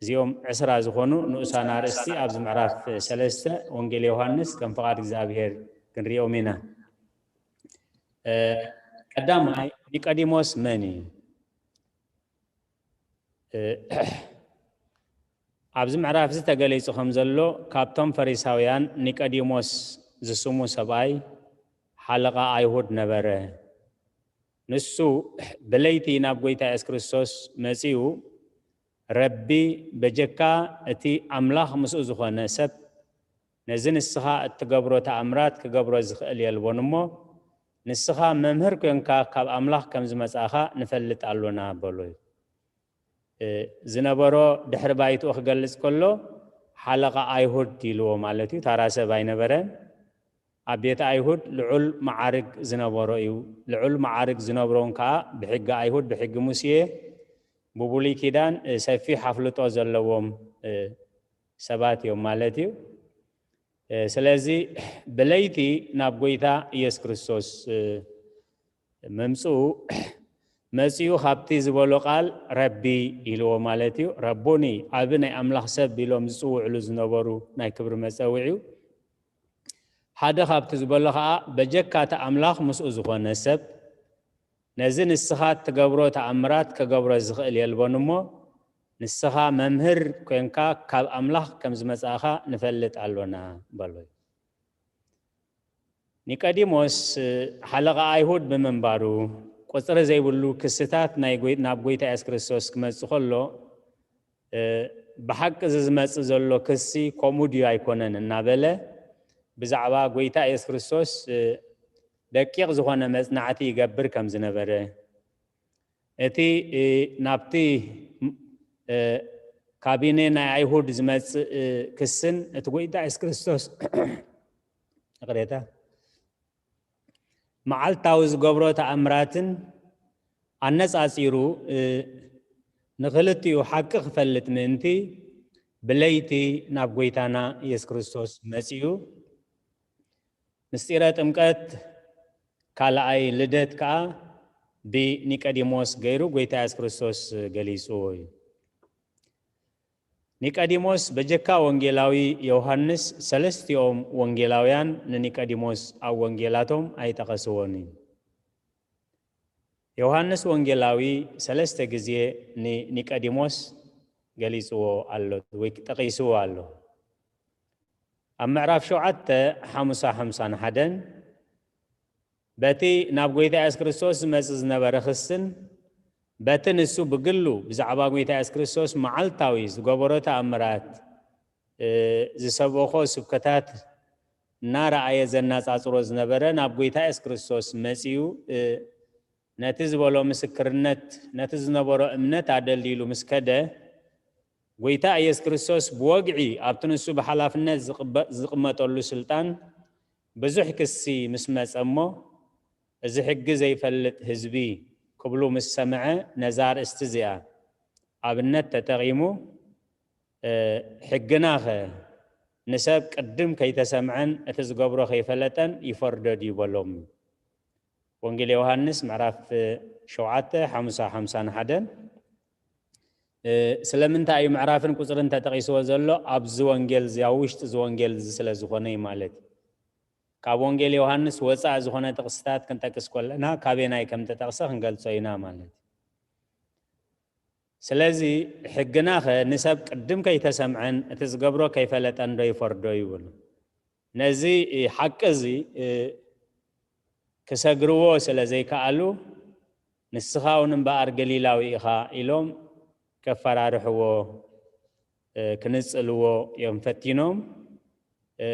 እዚኦም ዕስራ ዝኾኑ ንኡሳን ኣርእስቲ ኣብዚ ምዕራፍ ሰለስተ ወንጌል ዮሃንስ ከም ፍቓድ እግዚኣብሔር ክንሪኦም ኢና። ቀዳማይ ኒቆዲሞስ መን እዩ? ኣብዚ ምዕራፍ እዚ ተገሊጹ ከም ዘሎ ካብቶም ፈሪሳውያን ኒቆዲሞስ ዝስሙ ሰብኣይ ሓለቓ ኣይሁድ ነበረ። ንሱ ብለይቲ ናብ ጎይታ የሱስ ክርስቶስ መጺኡ ረቢ በጀካ እቲ ኣምላኽ ምስኡ ዝኾነ ሰብ ነዚ ንስኻ እትገብሮ ተኣምራት ክገብሮ ዝኽእል የልቦን እሞ ንስኻ መምህር ኮንካ ካብ ኣምላኽ ከም ዝመጻእኻ ንፈልጥ ኣሎና በሎ። ዝነበሮ ድሕሪ ባይትኡ ክገልጽ ከሎ ሓለቓ ኣይሁድ ኢልዎ ማለት እዩ። ታራ ሰብ ኣይነበረን። ኣብ ቤት ኣይሁድ ልዑል መዓርግ ዝነበሮ እዩ። ልዑል መዓርግ ዝነብሮም ከኣ ብሕጊ ኣይሁድ ብሕጊ ሙሴ ብብሉይ ኪዳን ሰፊሕ ኣፍልጦ ዘለዎም ሰባት እዮም ማለት እዩ። ስለዚ ብለይቲ ናብ ጎይታ ኢየሱስ ክርስቶስ ምምፅኡ መፂኡ ካብቲ ዝበሎ ቃል ረቢ ኢልዎ ማለት እዩ። ረቡኒ ዓቢ ናይ ኣምላኽ ሰብ ኢሎም ዝፅውዕሉ ዝነበሩ ናይ ክብሪ መፀውዒ እዩ። ሓደ ካብቲ ዝበሎ ኸኣ፣ በጀካ እቲ ኣምላኽ ምስኡ ዝኾነ ሰብ፣ ነዚ ንስኻ እትገብሮ ተኣምራት ክገብሮ ዝኽእል የልቦን እሞ፣ ንስኻ መምህር ኮንካ ካብ ኣምላኽ ከም ዝመጻእኻ ንፈልጥ ኣሎና በሎ። ኒቆዲሞስ ሓለቓ ኣይሁድ ብምንባሩ፣ ቁጽሪ ዘይብሉ ክስታት ናይ ጎይ-፣ ናብ ጎይታ የሱስ ክርስቶስ ክመጽእ ከሎ፣ እ፣ ብሓቂ እዚ ዝመጽእ ዘሎ ክሲ ከምኡ ድዩ ኣይኮነን እናበለ ብዛዕባ ጎይታ የሱስ ክርስቶስ፣ እ፣ ደቂቕ ዝኾነ መጽናዕቲ ይገብር ከም ዝነበረ፣ እቲ፣ እ፣ ናብቲ፣ እ፣ ካቢኔ ናይ ኣይሁድ ዝመጽእ፣ እ፣ ክስን እቲ ጎይታ የሱስ ክርስቶስ፣ ይቕሬታ፣ መዓልታዊ ዝገብሮ ተኣምራትን ኣነጻጺሩ፣ እ፣ ንኽልቲኡ ሓቂ ክፈልጥ ምእንቲ ብለይቲ ናብ ጎይታና የሱስ ክርስቶስ መጺኡ። ምስጢረ ጥምቀት ካልኣይ ልደት ከኣ ብኒቆዲሞስ ገይሩ ጎይታ የሱስ ክርስቶስ ገሊጽዎ እዩ። ኒቆዲሞስ በጀካ ወንጌላዊ ዮሃንስ ሰለስቲኦም ወንጌላውያን ንኒቆዲሞስ ኣብ ወንጌላቶም ኣይጠቐስዎን እዩ። ዮሃንስ ወንጌላዊ ሰለስተ ግዜ ንኒቆዲሞስ ገሊጽዎ ኣሎ ወይ ጠቒስዎ ኣሎ። ኣብ ምዕራፍ ሸውዓተ ሓሙሳ ሓምሳን ሓደን በቲ ናብ ጎይታ የሱስ ክርስቶስ ዝመጽእ ዝነበረ ክስን በቲ ንሱ ብግሉ ብዛዕባ ጎይታ የሱስ ክርስቶስ መዓልታዊ ዝገበሮ ተኣምራት፣ እ፣ ዝሰበኾ ስብከታት እናረኣየ ዘናጻጽሮ ዝነበረ ናብ ጎይታ የሱስ ክርስቶስ መጺኡ፣ እ፣ ነቲ ዝበሎ ምስክርነት፣ ነቲ ዝነበሮ እምነት ኣደልዲሉ ምስ ከደ፣ ጎይታ ኢየሱስ ክርስቶስ ብወግዒ ኣብቲ ንሱ ብሓላፍነት ዝቕበ-፣ ዝቕመጠሉ ስልጣን ብዙሕ ክሲ ምስ መጸ እሞ፣ እዚ ሕጊ ዘይፈልጥ ህዝቢ ክብሉ ምስ ሰምዐ፣ ነዛ ኣርእስቲ እዚኣ ኣብነት ተጠቒሙ፣ እ፣ ሕግናኸ ንሰብ ቅድም ከይተሰምዐን እቲ ዝገብሮ ከይፈለጠን ይፈርዶ ድዩ በሎም። ወንጌል ዮሃንስ ምዕራፍ ሸውዓተ ሓሙሳ ሓምሳን ሓደን። እ፣ ስለምንታይ እዩ ምዕራፍን ቁጽርን ተጠቒስዎ ዘሎ? ኣብዚ ወንጌል እዚ፣ ኣብ ውሽጢ እዚ ወንጌል እዚ ስለ ዝኾነ እዩ ማለት እዩ። ካብ ወንጌል ዮሃንስ ወጻኢ ዝኾነ ጥቕስታት ክንጠቅስ ከለና፣ ካበየናይ ከም ተጠቕሰ ክንገልጾ ኢና ማለት እዩ። ስለዚ፣ ሕግናኸ ንሰብ ቅድም ከይተሰምዐን እቲ ዝገብሮ ከይፈለጠን ዶ ይፈርዶ ይብል። ነዚ ሓቂ እዚ፣ እ፣ ክሰግርዎ ስለ ዘይከኣሉ፣ "ንስኻ እውን እምበኣር ገሊላዊ ኢኻ" ኢሎም ከፈራርሕዎ፣ እ፣ ክንጽልዎ እዮም ፈቲኖም። እ፣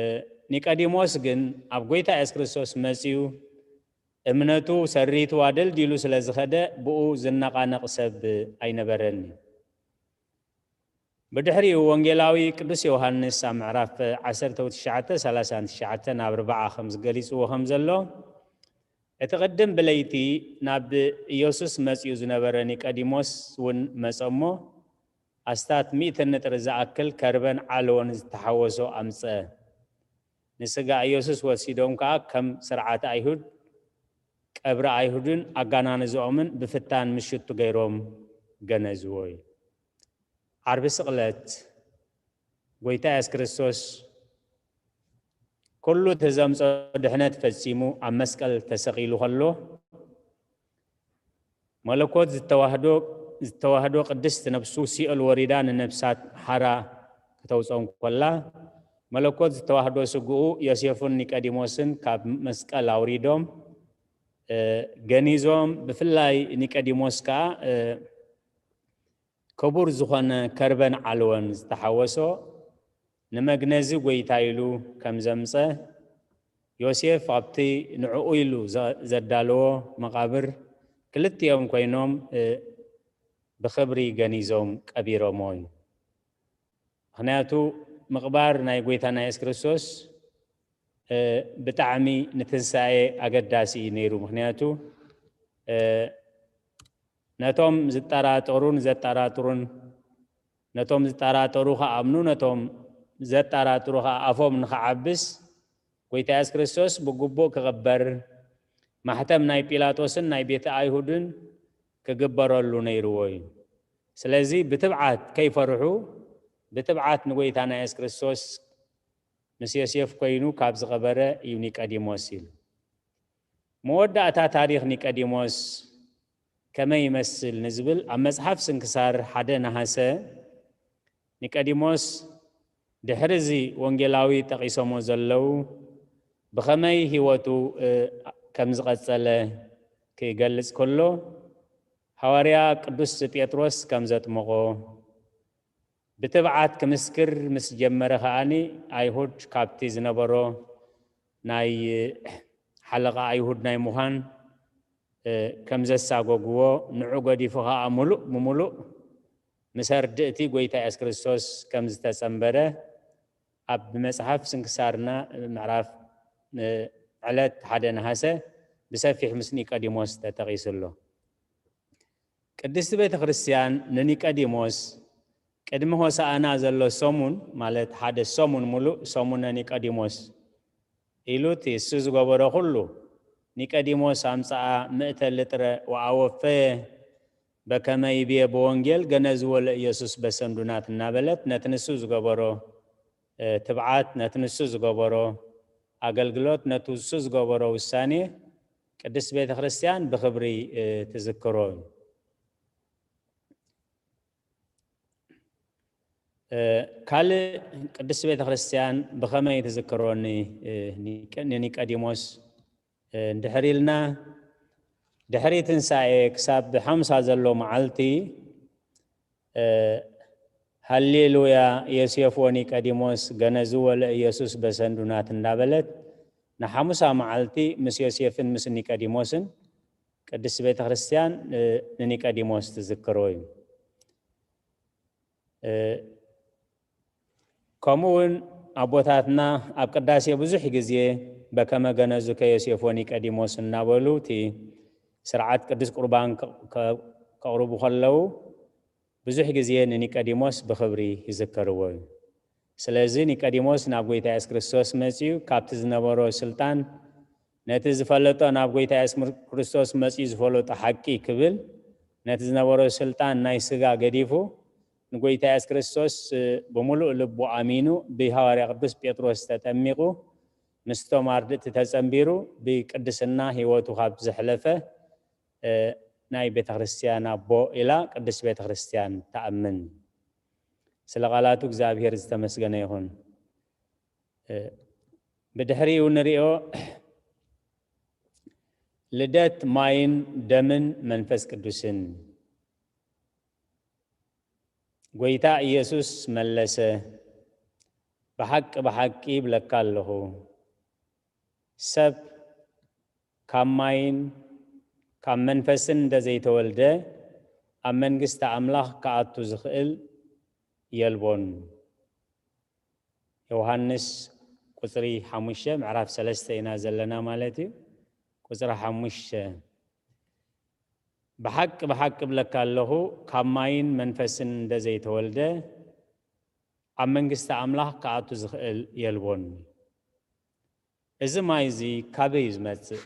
ኒቆዲሞስ ግን ኣብ ጎይታ የሱስ ክርስቶስ መጺኡ፣ እምነቱ ሰሪቱ ኣደልዲሉ ስለ ዝኸደ፣ ብኡ ዝነቓነቕ ሰብ ኣይነበረን። ብድሕሪኡ ወንጌላዊ ቅዱስ ዮሃንስ ኣብ ምዕራፍ ዓሰርተ ትሽዓተ ሰላሳን ትሽዓተን ኣብ ኣርብዓ ከም ዝገሊጽዎ ከም ዘሎ፣ እቲ ቅድም ብለይቲ ናብ ኢየሱስ መጺኡ ዝነበረ ኒቆዲሞስ እውን መጸ እሞ፣ ኣስታት ሚእቲ ንጥሪ ዝኣክል ከርበን ዓለዎን ዝተሓወሶ ኣምጸ። ንስጋ ኢየሱስ ወሲዶም ከኣ ከም ስርዓት ኣይሁድ፣ ቀብሪ ኣይሁድን ኣጋናንዝኦምን ብፍታን ምሽቱ ገይሮም ገነዝዎ እዩ። ዓርቢ ስቕለት፣ ጎይታ የሱስ ክርስቶስ ኩሉ እቲ ዘምጾ ድሕነት ፈጺሙ ኣብ መስቀል ተሰቒሉ ከሎ፣ መለኮት ዝተዋህዶ፣ ዝተዋህዶ ቅድስቲ ነፍሱ ሲኦል ወሪዳ ንነፍሳት ሓራ ከተውጾም ከላ፣ መለኮት ዝተዋህዶ ስግኡ ዮሴፍን ኒቆዲሞስን ካብ መስቀል ኣውሪዶም፣ እ፣ ገኒዞም፣ ብፍላይ ኒቆዲሞስ ከኣ፣ እ፣ ክቡር ዝኾነ ከርበን ዓለወን ዝተሓወሶ ንመግነዚ ጎይታ ኢሉ ከም ዘምጸ፣ ዮሴፍ ኣብቲ ንዕኡ ኢሉ ዘ-፣ ዘዳለዎ መቓብር ክልቲኦም ኮይኖም፣ እ፣ ብኽብሪ ገኒዞም ቀቢሮሞ እዩ። ምኽንያቱ ምቕባር ናይ ጎይታና የሱስ ክርስቶስ፣ እ፣ ብጣዕሚ ንትንሳኤ ኣገዳሲ እዩ ነይሩ። ምኽንያቱ፣ እ፣ ነቶም ዝጠራጠሩን ዘጠራጥሩን፣ ነቶም ዝጠራጠሩ ክኣምኑ፣ ነቶም ዘጠራጥሩ ኸኣ ኣፎም ንኽዓብስ፣ ጎይታ የሱስ ክርስቶስ ብግቡእ ክቕበር፣ ማሕተም ናይ ጲላጦስን ናይ ቤተ ኣይሁድን ክግበረሉ ነይርዎ እዩ። ስለዚ ብትብዓት ከይፈርሑ፣ ብትብዓት ንጎይታና የሱስ ክርስቶስ ምስ ዮሴፍ ኮይኑ ካብ ዝቐበረ እዩ ኒቀዲሞስ ኢሉ። መወዳእታ ታሪኽ ኒቀዲሞስ ከመይ ይመስል ንዝብል ኣብ መጽሓፍ ስንክሳር ሓደ ነሃሰ ኒቀዲሞስ ድሕሪ እዚ ወንጌላዊ ጠቒሶሞ ዘለዉ ብኸመይ ህይወቱ ከም ዝቐጸለ ክገልጽ ከሎ፣ ሃዋርያ ቅዱስ ጴጥሮስ ከም ዘጥመቖ፣ ብትብዓት ክምስክር ምስ ጀመረ ከኣኒ ኣይሁድ ካብቲ ዝነበሮ ናይ ሓለቓ ኣይሁድ ናይ ምዃን ከም ዘሳጎግዎ፣ ንዑ ገዲፉ ከኣ ምሉእ ብምሉእ ምስ ኣርድእቲ ጎይታ የሱስ ክርስቶስ ከም ዝተጸንበረ ኣብ መጽሓፍ ስንክሳርና ምዕራፍ ዕለት ሓደ ነሃሰ ብሰፊሕ ምስ ኒቆዲሞስ ተጠቒሱ ኣሎ። ቅድስቲ ቤተ ክርስቲያን ንኒቆዲሞስ ቅድሚ ሆሳዕና ዘሎ ሰሙን፣ ማለት ሓደ ሰሙን ምሉእ ሰሙነ ኒቆዲሞስ ኢሉ እቲ እሱ ዝገበሮ ኩሉ፣ ኒቆዲሞስ ኣምጽኣ ምእተ ልጥረ ወኣወፈየ በከመ ይቤ በወንጌል ገነዝዎ ለኢየሱስ በሰንዱናት እናበለት ነቲ ንሱ ዝገበሮ ትብዓት፣ ነቲ ንሱ ዝገበሮ ኣገልግሎት፣ ነቲ ንሱ ዝገበሮ ውሳኔ ቅድስት ቤተ ክርስቲያን ብኽብሪ ትዝክሮ እዩ። ካልእ ቅድስት ቤተ ክርስቲያን ብኸመይ ትዝክሮ ንኒቀዲሞስ እንድሕር ኢልና፣ ድሕሪ ትንሳኤ ክሳብ ሓምሳ ዘሎ መዓልቲ ሃሌሉያ ዮሴፍ ወኒቀዲሞስ ገነዝዎ ለኢየሱስ በሰንዱናት እንዳበለት ንሓሙሳ መዓልቲ ምስ ዮሴፍን ምስ ኒቀዲሞስን ቅድስት ቤተ ክርስቲያን ንኒቀዲሞስ ትዝክሮ እዩ። ከምኡ እውን ኣቦታትና ኣብ ቅዳሴ ብዙሕ ግዜ በከመ ገነዙከ ዮሴፍ ወኒቀዲሞስ እናበሉ እቲ ስርዓት ቅዱስ ቁርባን ከቕርቡ ከለዉ ብዙሕ ግዜ ንኒቀዲሞስ ብኽብሪ ይዝከርዎ እዩ። ስለዚ ኒቀዲሞስ ናብ ጎይታ የሱስ ክርስቶስ መጺኡ ካብቲ ዝነበሮ ስልጣን ነቲ ዝፈለጦ ናብ ጎይታ የሱስ ክርስቶስ መጺኡ ዝፈለጦ ሓቂ ክብል ነቲ ዝነበሮ ስልጣን ናይ ስጋ ገዲፉ ንጎይታ የሱስ ክርስቶስ ብምሉእ ልቡ ኣሚኑ ብሃዋርያ ቅዱስ ጴጥሮስ ተጠሚቑ ምስቶም ኣርድእቲ ተጸንቢሩ ብቅድስና ህይወቱ ካብ ዘሕለፈ ናይ ቤተ ክርስቲያን ኣቦ ኢላ ቅድስት ቤተ ክርስቲያን ትኣምን። ስለ ቃላቱ እግዚኣብሔር ዝተመስገነ ይኹን። ብድሕሪኡ ንሪኦ ልደት ማይን ደምን መንፈስ ቅዱስን። ጎይታ ኢየሱስ መለሰ፣ ብሓቂ ብሓቂ ይብለካ ኣለኹ፣ ሰብ ካብ ማይን ካብ መንፈስን እንተዘይተወልደ ኣብ መንግስቲ ኣምላኽ ክኣቱ ዝኽእል የልቦን። ዮሃንስ ቁጽሪ ሓሙሽተ ምዕራፍ ሰለስተ ኢና ዘለና ማለት እዩ። ቁጽሪ ሓሙሽተ፣ ብሓቂ ብሓቂ እብለካ ኣለኹ፣ ካብ ማይን መንፈስን እንተዘይተወልደ ኣብ መንግስቲ ኣምላኽ ክኣቱ ዝኽእል የልቦን። እዚ ማይ እዚ ካበይ እዩ ዝመጽእ?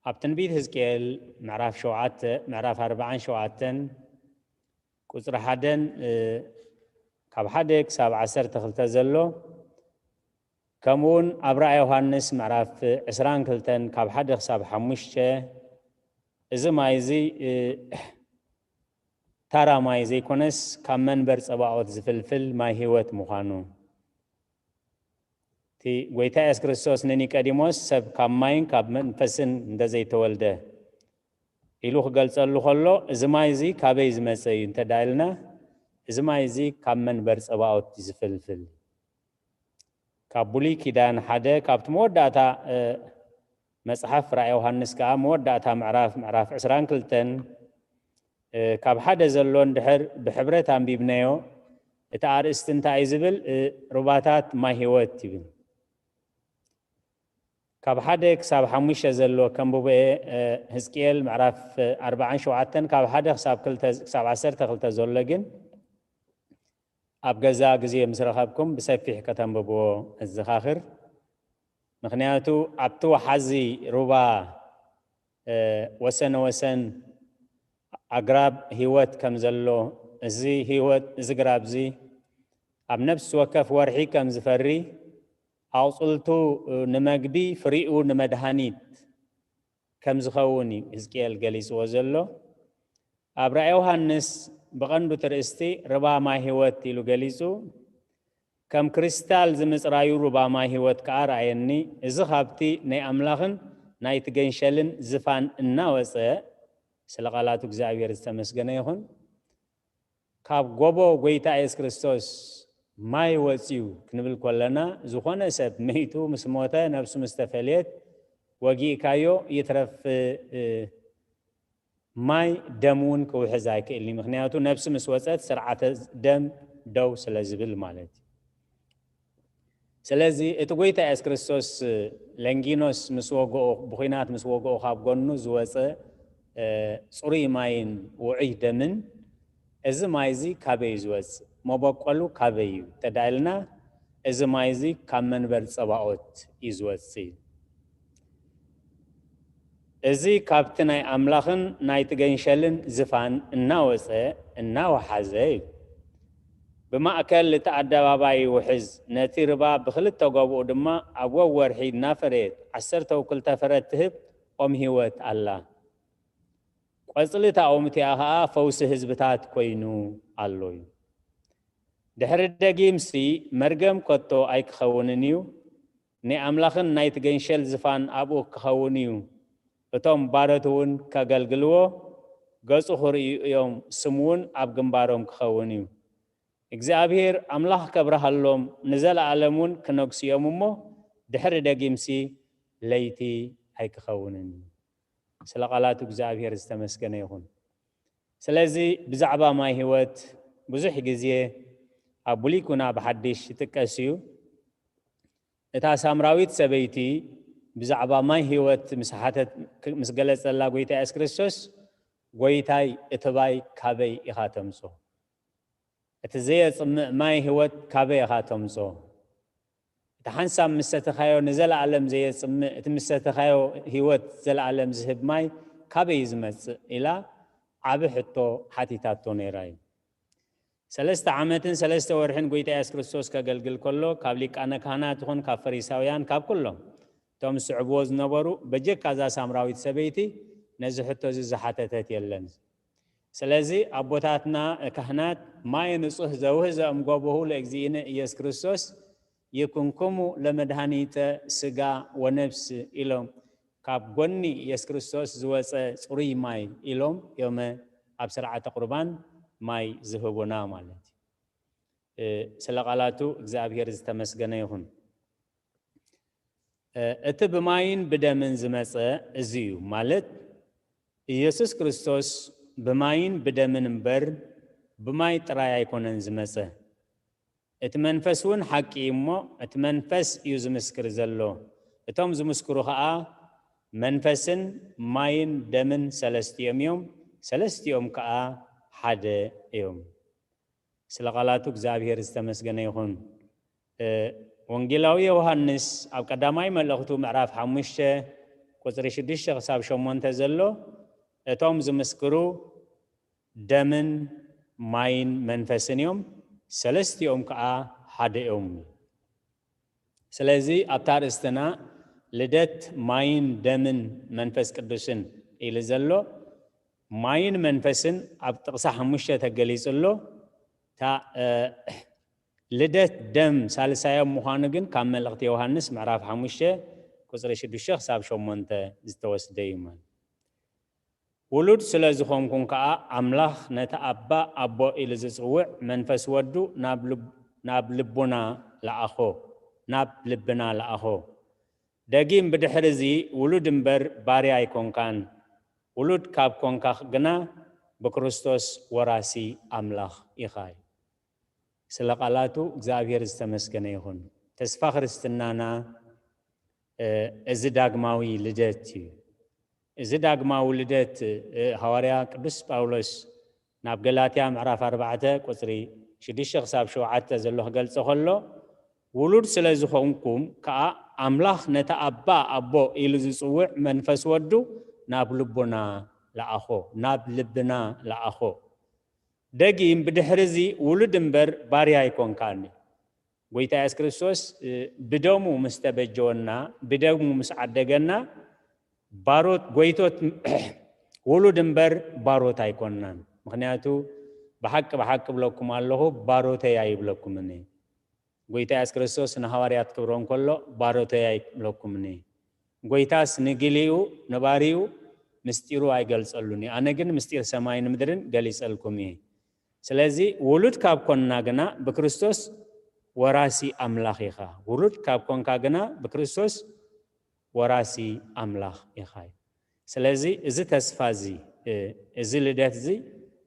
ኣብ ትንቢት ህዝቅኤል ምዕራፍ ሸውዓተ፣ ምዕራፍ ኣርባዓን ሸውዓተን ቁጽሪ ሓደን ካብ ሓደ ክሳብ ዓሰርተ ክልተ ዘሎ፣ ከምኡውን ኣብ ራእይ ዮሃንስ ምዕራፍ ዕስራን ክልተን ካብ ሓደ ክሳብ ሓሙሽተ፣ እዚ ማይ እዚ ታራ ማይ ዘይኮነስ ካብ መንበር ጸባኦት ዝፍልፍል ማይ ህይወት ምዃኑ፣ እቲ ጎይታ የሱስ ክርስቶስ ንኒቀዲሞስ ሰብ ካብ ማይን ካብ መንፈስን እንተዘይተወልደ ኢሉ ክገልጸሉ ከሎ፣ እዚ ማይ እዚ ካበይ ዝመጸ እዩ እንተ ዳ ኢልና፣ እዚ ማይ እዚ ካብ መንበር ጸባኦት እዩ ዝፍልፍል። ካብ ብሉይ ኪዳን ሓደ፣ ካብቲ መወዳእታ መጽሓፍ ራእይ ዮሃንስ ከኣ መወዳእታ ምዕራፍ፣ ምዕራፍ ዕስራን ክልተን ካብ ሓደ ዘሎ እንድሕር ብሕብረት ኣንቢብናዮ፣ እቲ ኣርእስቲ እንታይ እዩ ዝብል? ሩባታት ማይ ህይወት ይብል። ካብ ሓደ ክሳብ ሓሙሽተ ዘሎ ከንብቦ እየ። ህዝቅኤል ምዕራፍ ኣርባዓን ሸውዓተን ካብ ሓደ ክሳብ ክልተ፣ ክሳብ ዓሰርተ ክልተ ዘሎ ግን ኣብ ገዛ ግዜ ምስ ረኸብኩም ብሰፊሕ ከተንብብዎ እዘኻኽር። ምኽንያቱ ኣብቲ ወሓዚ ሩባ ወሰነ ወሰን ኣግራብ ህይወት ከም ዘሎ፣ እዚ ህይወት፣ እዚ ግራብ እዚ ኣብ ነፍሲ ወከፍ ወርሒ ከም ዝፈሪ፣ ኣቑጽልቱ ንመግቢ፣ ፍሪኡ ንመድሃኒት ከም ዝኸውን እዩ ህዝቅኤል ገሊጽዎ ዘሎ። ኣብ ራእይ ዮሃንስ ብቐንዱ ትርእስቲ ርባ ማይ ህይወት ኢሉ ገሊጹ። ከም ክሪስታል ዝምጽራዩ ሩባ ማይ ህይወት ከኣ ረኣየኒ። እዚ ካብቲ ናይ ኣምላኽን ናይቲ ገንሸልን ዝፋን እናወጸ፣ ስለ ቃላቱ እግዚኣብሔር ዝተመስገነ ይኹን። ካብ ጎቦ ጎይታ የሱስ ክርስቶስ ማይ ወጽዩ ክንብል ከለና፣ ዝኾነ ሰብ መይቱ ምስ ሞተ፣ ነብሱ ምስ ተፈልየት፣ ወጊእካዮ ይትረፍ፣ እ፣ ማይ ደም እውን ክውሕዝ ኣይክእልን እዩ። ምኽንያቱ ነብሲ ምስ ወጸት ስርዓተ ደም ደው ስለ ዝብል ማለት እዩ። ስለዚ እቲ ጎይታ የሱስ ክርስቶስ ለንጊኖስ ምስ ወግኦ፣ ብኹናት ምስ ወግኦ ካብ ጎኑ ዝወጸ፣ እ፣ ጽሩይ ማይን ውዑይ ደምን፣ እዚ ማይ እዚ ካበይ እዩ ዝወጽእ? መበቆሉ ካበይ እዩ? ተዳኢልና፣ እዚ ማይ እዚ ካብ መንበር ጸባኦት እዩ ዝወጽእ። እዚ ካብቲ ናይ ኣምላኽን ናይቲ ገንሸልን ዝፋን እናወጸ እናወሓዘ እዩ። ብማእከል እቲ ኣደባባይ ይውሕዝ፣ ነቲ ርባ ብኽልተ ጎብኡ ድማ ኣብ ወወርሒ እናፈረየት ዓሰርተ ክልተ ፍረ እትህብ ኦም ህይወት ኣላ። ቆጽሊ እታ ኦም እቲኣ ኸኣ ፈውሲ ህዝብታት ኮይኑ ኣሎ እዩ። ድሕሪ ደጊምሲ መርገም ከቶ ኣይክኸውንን እዩ። ናይ ኣምላኽን ናይቲ ገንሸል ዝፋን ኣብኡ ክኸውን እዩ። እቶም ባሮት እውን ከገልግልዎ፣ ገጹ ክርእዩ እዮም፣ ስሙ እውን ኣብ ግንባሮም ክኸውን እዩ። እግዚኣብሔር ኣምላኽ ከብርሃሎም፣ ንዘለኣለም እውን ክነግሱ እዮም እሞ፣ ድሕሪ ደጊምሲ ለይቲ ኣይክኸውንን እዩ። ስለ ቃላቱ እግዚኣብሔር ዝተመስገነ ይኹን። ስለዚ ብዛዕባ ማይ ህይወት ብዙሕ ግዜ ኣብ ብሉይ ኩን ኣብ ሓድሽ ይጥቀስ እዩ። እታ ሳምራዊት ሰበይቲ ብዛዕባ ማይ ህይወት ምስ ሓተት፣ ምስ ገለጸላ ጎይታ የሱስ ክርስቶስ፣ "ጎይታይ፣ እቲ ማይ ካበይ ኢኻ ተምጾ? እቲ ዘየጽምእ ማይ ህይወት ካበይ ኢኻ ተምጾ? እቲ ሓንሳብ ምስ ሰተኻዮ ንዘለኣለም ዘየጽምእ፣ እቲ ምስ ሰተኻዮ ህይወት ዘለኣለም ዝህብ ማይ ካበይ እዩ ዝመጽእ?" ኢላ ዓቢ ሕቶ ሓቲታቶ ነይራ እዩ። ሰለስተ ዓመትን ሰለስተ ወርሕን ጎይታ የሱስ ክርስቶስ ከገልግል ከሎ፣ ካብ ሊቃነ ካህናት ይኹን ካብ ፈሪሳውያን፣ ካብ ኩሎም እቶም ዝስዕብዎ ዝነበሩ፣ በጀካ እዛ ሳምራዊት ሰበይቲ ነዚ ሕቶ እዚ ዝሓተተት የለን። ስለዚ ኣቦታትና ካህናት፣ "ማየ ንጹህ ዘውህዘ እምጎቦሁ ለእግዚእነ ኢየሱስ ክርስቶስ ይኩንኩሙ ለመድኃኒተ ሥጋ ወነፍስ" ኢሎም፣ ካብ ጎኒ ኢየሱስ ክርስቶስ ዝወጸ ጽሩይ ማይ ኢሎም እዮም ኣብ ስርዓተ ቁርባን ማይ ዝህቡና ማለት እዩ። እ፣ ስለ ቃላቱ እግዚኣብሔር ዝተመስገነ ይኹን። እ፣ እቲ ብማይን ብደምን ዝመጸ እዚ እዩ፣ ማለት ኢየሱስ ክርስቶስ ብማይን ብደምን እምበር ብማይ ጥራይ ኣይኮነን ዝመጸ። እቲ መንፈስ እውን ሓቂ እዩ እሞ፣ እቲ መንፈስ እዩ ዝምስክር ዘሎ። እቶም ዝምስክሩ ኸኣ መንፈስን ማይን ደምን ሰለስቲኦም እዮም፣ ሰለስቲኦም ከኣ ሓደ እዮም። ስለ ቃላቱ እግዚኣብሔር ዝተመስገነ ይኹን። እ፣ ወንጌላዊ ዮሃንስ ኣብ ቀዳማይ መልእኽቱ ምዕራፍ ሓሙሽተ ቁጽሪ ሽዱሽተ ክሳብ ሸሞንተ ዘሎ፣ እቶም ዝምስክሩ ደምን ማይን መንፈስን እዮም፣ ሰለስቲኦም ከኣ ሓደ እዮም። ስለዚ ኣብታ ኣርእስትና ልደት ማይን ደምን መንፈስ ቅዱስን ኢሉ ዘሎ፣ ማይን መንፈስን ኣብ ጥቕሲ ሓሙሽተ ተገሊጹ ኣሎ። እታ፣ እ፣ ልደት ደም ሳልሳዮም ምዃኑ ግን ካብ መልእኽቲ ዮሃንስ ምዕራፍ ሓሙሽተ ቁጽሪ ሽዱሽተ ክሳብ ሸሞንተ ዝተወስደ እዩ ማለት። ውሉድ ስለ ዝኾንኩም ከኣ፣ ኣምላኽ ነቲ ኣባ ኣቦ ኢሉ ዝጽውዕ መንፈስ ወዱ ናብ ልብ-፣ ናብ ልቡና ለኣኾ፣ ናብ ልብና ለኣኾ። ደጊም ብድሕርዚ ውሉድ እምበር ባርያ ኣይኮንካን፣ ውሉድ ካብ ኮንካ ግና ብክርስቶስ ወራሲ ኣምላኽ ኢኻ። ስለ ቃላቱ እግዚኣብሔር ዝተመስገነ ይኹን። ተስፋ ክርስትናና፣ እ፣ እዚ ዳግማዊ ልደት እዩ። እዚ ዳግማዊ ልደት፣ እ፣ ሃዋርያ ቅዱስ ጳውሎስ ናብ ገላትያ ምዕራፍ ኣርባዕተ ቁጽሪ ሽዱሽተ ክሳብ ሸውዓተ ዘሎ ክገልጾ ከሎ፣ ውሉድ ስለ ዝኾንኩም ከኣ ኣምላኽ ነቲ ኣባ ኣቦ ኢሉ ዝጽውዕ መንፈስ ወዱ ናብ ልቡና ለኣኾ፣ ናብ ልብና ለኣኾ። ደጊም ብድሕሪ እዚ ውሉድ እምበር ባርያ ኣይኮንካን። ጎይታ የሱስ ክርስቶስ ብደሙ ምስ ተበጀወና፣ ብደሙ ምስ ዓደገና፣ ባሮት ጎይቶት ውሉድ እምበር ባሮት ኣይኮንናን። ምኽንያቱ ብሓቂ ብሓቂ እብለኩም ኣለኹ፣ ባሮተይ ኣይብለኩምን። ጎይታ የሱስ ክርስቶስ ንሃዋርያት ክብሮ እንከሎ፣ ባሮተይ ኣይብለኩምን። ጎይታስ ንግሊኡ ንባርዩ ምስጢሩ ኣይገልጸሉን እዩ። ኣነ ግን ምስጢር ሰማይን ምድርን ገሊጸልኩም እየ። ስለዚ ውሉድ ካብ ኮንና ግና ብክርስቶስ ወራሲ ኣምላኽ ኢኻ። ውሉድ ካብ ኮንካ ግና ብክርስቶስ ወራሲ ኣምላኽ ኢኻ እዩ። ስለዚ እዚ ተስፋ እዚ፣ እዚ ልደት እዚ፣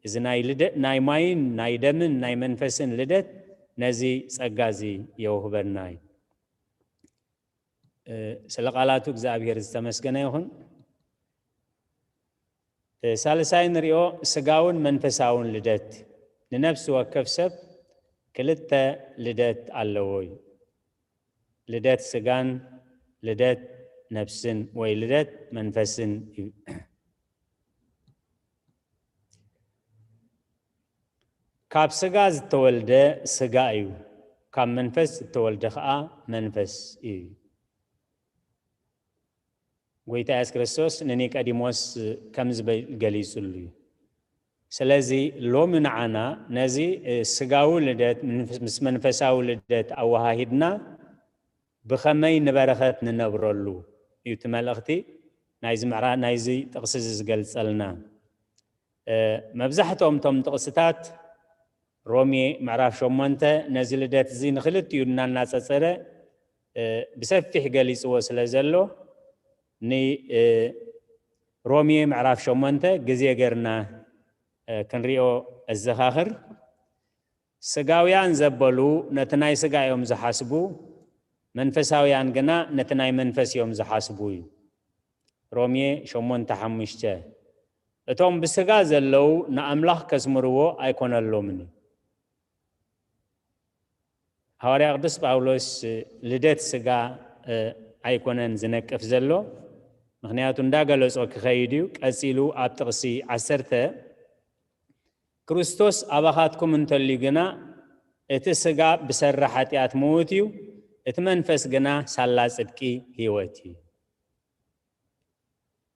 እዚ ናይ ልደት፣ ናይ ማይን ናይ ደምን ናይ መንፈስን ልደት ነዚ ጸጋ እዚ የውህበና እዩ። ስለ ቃላቱ እግዚኣብሔር ዝተመስገነ ይኹን። ሳልሳይ ንሪኦ ስጋውን መንፈሳውን ልደት። ንነፍሲ ወከፍ ሰብ ክልተ ልደት ኣለዎ እዩ። ልደት ስጋን ልደት ነፍስን ወይ ልደት መንፈስን እዩ። ካብ ስጋ ዝተወልደ ስጋ እዩ፣ ካብ መንፈስ ዝተወልደ ኸኣ መንፈስ እዩ። ጎይታ የሱስ ክርስቶስ ንኒቆዲሞስ ከምዚ በ-፣ ገሊጹሉ እዩ። ስለዚ ሎሚ ንዓና ነዚ፣ እ፣ ስጋዊ ልደት ምስ መንፈሳዊ ልደት ኣወሃሂድና ብኸመይ ንበረኸት ንነብረሉ እዩ እቲ መልእኽቲ። ናይዚ ምዕራ-፣ ናይዚ ጥቕሲ እዚ ዝገልጸልና። እ፣ መብዛሕትኦም እቶም ጥቕስታት ሮሜ ምዕራፍ ሸሞንተ ነዚ ልደት እዚ ንኽልቲኡ እናናጸጸረ፣ እ፣ ብሰፊሕ ገሊጽዎ ስለ ዘሎ፣ ን-፣ እ፣ ሮሜ ምዕራፍ ሸሞንተ ግዜ ጌርና፣ እ፣ ክንሪኦ እዘኻኽር። ስጋውያን ዘበሉ ነቲ ናይ ስጋ እዮም ዝሓስቡ፣ መንፈሳውያን ግና ነቲ ናይ መንፈስ እዮም ዝሓስቡ እዩ። ሮሜ ሸሞንተ ሓሙሽተ። እቶም ብስጋ ዘለዉ ንኣምላኽ ከስምርዎ ኣይኮነሎምን እዩ። ሃዋርያ ቅዱስ ጳውሎስ ልደት ስጋ፣ እ፣ ኣይኮነን ዝነቅፍ ዘሎ፣ ምኽንያቱ እንዳገለጾ ክኸይድ እዩ። ቀጺሉ ኣብ ጥቕሲ ዓሰርተ፣ ክርስቶስ ኣባኻትኩም እንተልዩ ግና፣ እቲ ስጋ ብሰሪ ሓጢኣት ምዉት እዩ፣ እቲ መንፈስ ግና ሳላ ጽድቂ ህይወት እዩ።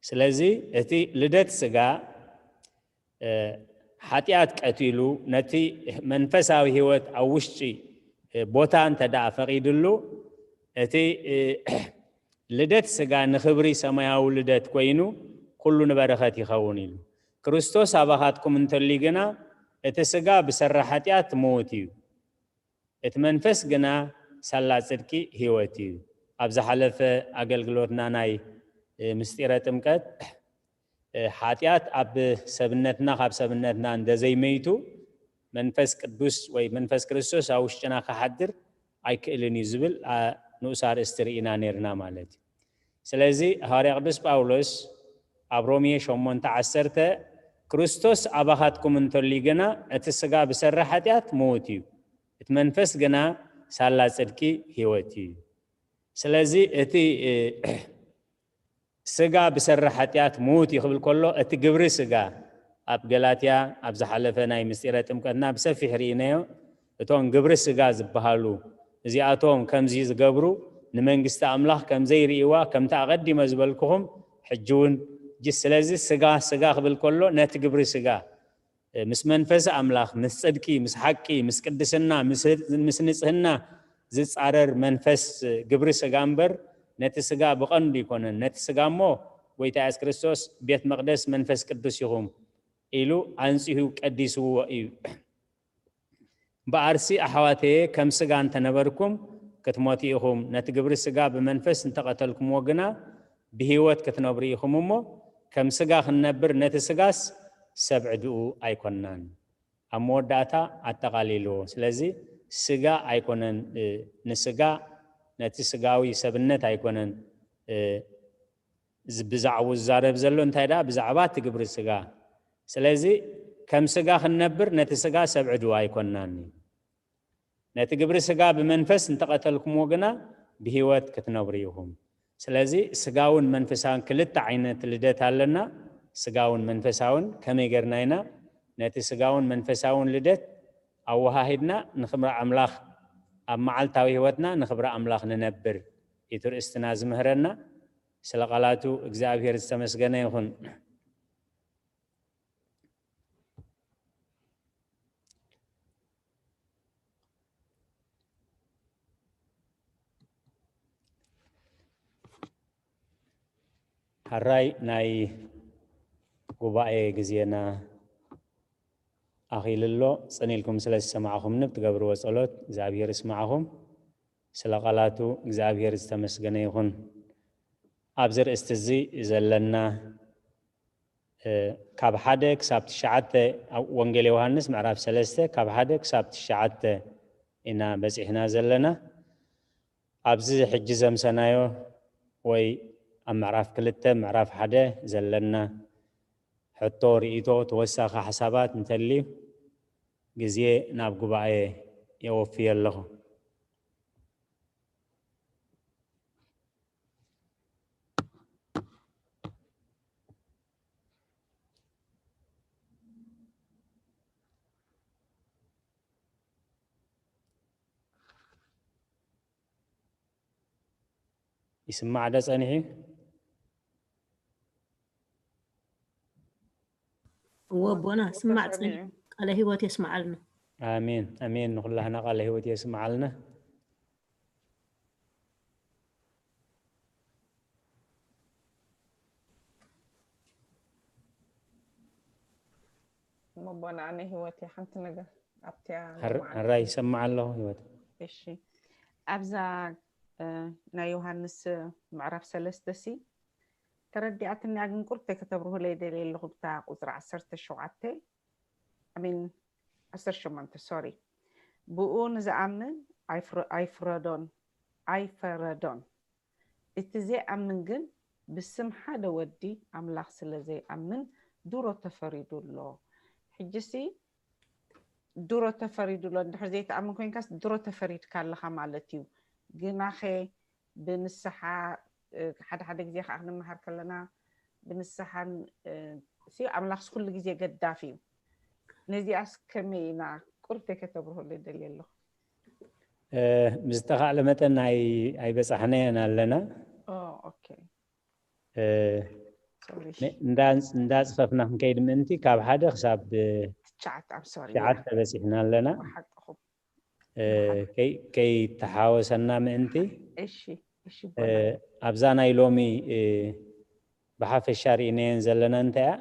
ስለዚ እቲ ልደት ስጋ፣ እ፣ ሓጢኣት ቀቲሉ፣ ነቲ መንፈሳዊ ህይወት ኣብ ውሽጢ፣ እ፣ ቦታ እንተ ደኣ ፈቒድሉ፣ እቲ፣ እ፣ ልደት ስጋ ንኽብሪ ሰማያዊ ልደት ኮይኑ፣ ኩሉ ንበረኸት ይኸውን ኢሉ። ክርስቶስ ኣባኻትኩም እንተልዩ ግና፣ እቲ ስጋ ብሰሪ ሓጢኣት ምዉት እዩ። እቲ መንፈስ ግና ሳላ ጽድቂ ህይወት እዩ። ኣብ ዝሓለፈ ኣገልግሎትና ናይ፣ እ፣ ምስጢረ ጥምቀት፣ እ፣ ሓጢኣት ኣብ ሰብነትና፣ ካብ ሰብነትና እንተዘይመይቱ መንፈስ ቅዱስ ወይ መንፈስ ክርስቶስ ኣብ ውሽጥና ክሓድር ኣይክእልን እዩ ዝብል፣ ኣ፣ ንኡስ ኣርእስቲ ርኢና ነይርና ማለት እዩ። ስለዚ ሃዋርያ ቅዱስ ጳውሎስ ኣብ ሮሜ ሸሞንተ ዓሰርተ፣ ክርስቶስ ኣባኻትኩም እንተልዩ ግና፣ እቲ ስጋ ብሰሪ ሓጢኣት ምዉት እዩ፣ እቲ መንፈስ ግና ሳላ ጽድቂ ህይወት እዩ። ስለዚ እቲ፣ እ፣ ስጋ ብሰሪ ሓጢኣት ምዉት እዩ ክብል ከሎ፣ እቲ ግብሪ ስጋ ኣብ ገላትያ ኣብ ዝሓለፈ ናይ ምስጢረ ጥምቀትና ብሰፊሕ ርኢናዮ። እቶም ግብሪ ስጋ ዝበሃሉ እዚኣቶም ከምዚ ዝገብሩ ንመንግስቲ ኣምላኽ ከም ዘይርእይዋ፣ ከምቲ ኣቐዲመ ዝበልኩኹም፣ ሕጂ እውን ጅ-፣ ስለዚ ስጋ፣ ስጋ ክብል ከሎ ነቲ ግብሪ ስጋ፣ እ፣ ምስ መንፈስ ኣምላኽ፣ ምስ ጽድቂ፣ ምስ ሓቂ፣ ምስ ቅድስና፣ ምስ፣ ምስ ንጽህና ዝጻረር መንፈስ፣ እ፣ ግብሪ ስጋ እምበር ነቲ ስጋ ብቐንዱ ይኮነን። ነቲ ስጋ እሞ ጎይታ የሱስ ክርስቶስ ቤት መቕደስ መንፈስ ቅዱስ ኢኹም ኢሉ ኣንጺሁ ቀዲስዎ እዩ። እምበኣርሲ ኣሕዋተየ፣ ከም ስጋ እንተነበርኩም ክትሞቱ ኢኹም። ነቲ ግብሪ ስጋ ብመንፈስ እንተቐተልኩምዎ ግና ብህይወት ክትነብሩ ኢኹም እሞ፣ ከም ስጋ ክንነብር ነቲ ስጋስ ሰብ ዕድኡ ኣይኮንናን። ኣብ መወዳእታ ኣጠቓሊልዎ። ስለዚ ስጋ ኣይኮነን፣ እ፣ ንስጋ፣ ነቲ ስጋዊ ሰብነት ኣይኮነን፣ እ፣ ዝ-፣ ብዛዕባኡ ዝዛረብ ዘሎ፣ እንታይ ደኣ ብዛዕባ እቲ ግብሪ ስጋ። ስለዚ ከም ስጋ ክንነብር ነቲ ስጋ ሰብ ዕድው ኣይኮንናን እዩ። ነቲ ግብሪ ስጋ ብመንፈስ እንተቐተልኩምዎ ግና ብህይወት ክትነብሩ ኢኹም። ስለዚ ስጋውን መንፈሳውን ክልተ ዓይነት ልደት ኣለና። ስጋውን መንፈሳውን ከመይ ጌርና ኢና ነቲ ስጋውን መንፈሳውን ልደት ኣወሃሂድና ንክብሪ ኣምላኽ፣ ኣብ መዓልታዊ ህይወትና ንክብሪ ኣምላኽ ንነብር እዩ እቲ ርእስትና ዝምህረና። ስለ ቃላቱ እግዚኣብሔር ዝተመስገነ ይኹን። ሕራይ ናይ ጉባኤ ግዜና ኣኺሉ ኣሎ። ጽን ኢልኩም ስለ ዝሰማዕኹምኒ ብትገብርዎ ጸሎት እግዚኣብሔር ይስማዕኹም። ስለ ቃላቱ እግዚኣብሔር ዝተመስገነ ይኹን። ኣብዚ ርእስቲ እዚ ዘለና ካብ ሓደ ክሳብ ትሽዓተ፣ ኣብ ወንጌል ዮሃንስ ምዕራፍ ሰለስተ ካብ ሓደ ክሳብ ትሽዓተ ኢና በጺሕና ዘለና። ኣብዚ ሕጂ ዘምሰናዮ ወይ ኣብ ምዕራፍ ክልተ ምዕራፍ ሓደ ዘለና ሕቶ፣ ርእይቶ፣ ተወሳኺ ሓሳባት እንተልዩ ግዜ ናብ ጉባኤ የወፍዮ ኣለኹ። ይስማዕ ዶ ጸኒሑ? እወ ኣቦና፣ ስማዕ ጸኒሑ። ቃለ ህይወት የስምዓልና። ኣሜን ኣሜን። ንኩላህና ቃለ ህይወት የስምዓልና። እሞ ኣቦና፣ ኣነ ህይወት እየ ሓንቲ ነገር ኣብቲያ ሕራይ ይሰምዓ ኣለኹ ህይወት። እሺ፣ ኣብዛ ናይ ዮሃንስ ምዕራፍ ሰለስተ ሲ ተረዲኣትኒ እያ፣ ግን ቁርብ ተይ ከተብርሁለይ ደልየ ኣለኹ። ብታ ቁፅሪ ዓሰርተ ሸውዓተ፣ ኣሜን፣ ዓሰርተ ሸሞንተ፣ ሶሪ። ብኡ ንዝኣምን ኣይፍረዶን፣ ኣይፈረዶን። እቲ ዘይኣምን ግን ብስም ሓደ ወዲ ኣምላኽ ስለ ዘይኣምን ድሮ ተፈሪዱ ኣሎ። ሕጂሲ ድሮ ተፈሪዱ ኣሎ። እንድሕር ዘይትኣምን ኮይንካስ ድሮ ተፈሪድካ ኣለኻ ማለት እዩ። ግናኸ ብንስሓ፣ ሓደ ሓደ ግዜ ከዓ ክንመሃር ከለና ብንስሓን፣ ሲ ኣምላኽስ ኩሉ ግዜ ገዳፍ እዩ። ነዚኣስ ከመይ ኢና ቁርብ ከተብርሁለይ ደልየ ኣለኹ። ብዝተኻእለ መጠን ኣይበፃሕናዮን ኣለና። እንዳፅፈፍና ክንከይድ ምእንቲ ካብ ሓደ ክሳብ ትሽዓተ በፂሕና ኣለና። ከይተሓወሰና ምእንቲ ኣብዛ ናይ ሎሚ ብሓፈሻ ርኢናየን ዘለና እንታይ እያ?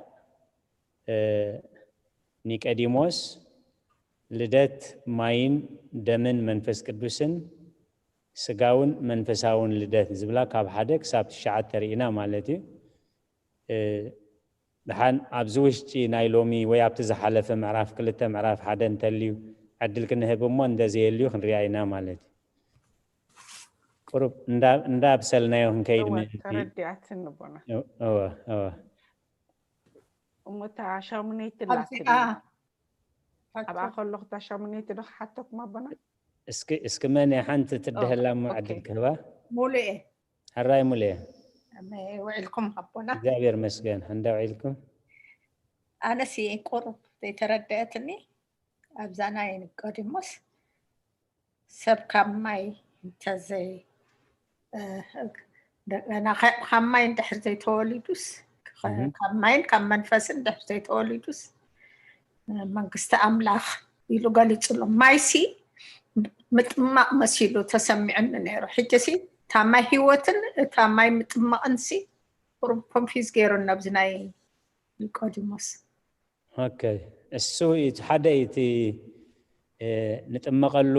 ኒቀዲሞስ ልደት ማይን ደምን መንፈስ ቅዱስን ስጋውን መንፈሳውን ልደት ዝብላ ካብ ሓደ ክሳብ ትሽዓተ ርኢና ማለት እዩ። ድሓን ኣብዚ ውሽጢ ናይ ሎሚ ወይ ኣብቲ ዝሓለፈ ምዕራፍ ክልተ ምዕራፍ ሓደ እንተልዩ ዕድል ክንህብ እሞ እንደዘየልዩ ክንሪኣ ኢና ማለት እዩ። ቁሩብ እንዳብሰልናዮ ክንከይድ ምእንቲ። ተረዲኣትኒ ኣቦና። እወ እወ። እሞ እታ ሻሙነይቲ ኣብዚ ላትኒ። ኣብኣ ከለኹ እታ ሻሙነይቲ ዶ ክሓተኩም ኣቦና? እስኪ እስኪ መን እያ ሓንቲ ትድህላ እሞ ኦኬ። ዕድል ክህባ? ሙሉኤ። ሕራይ ሙሉኤ። ከመይ ውዒልኩም ኣቦና? እግዚኣብሔር መስገን። እንዳ ውዒልኩም? ኣነሲ ቁሩብ ዘይተረደአትኒ ኣብዛ ናይ ኒቆዲሞስ ሰብ ካብ ማይ እንተዘይ ካብ ማይ እንድሕር ዘይተወሊዱስ ካብ ማይን ካብ መንፈስን እንድሕር ዘይተወሊዱስ መንግስቲ ኣምላኽ ኢሉ ገሊፅሎም። ማይሲ ምጥማቕ መሲሉ ተሰሚዑኒ ነይሩ። ሕጂሲ እታ ማይ ህይወትን እታ ማይ ምጥማቕንሲ ቁሩብ ኮንፊዝ ገይሩኒ ኣብዚ ናይ ኒቆዲሞስ። ኦኬ፣ እሱ እቲ ሓደ እቲ ንጥመቐሉ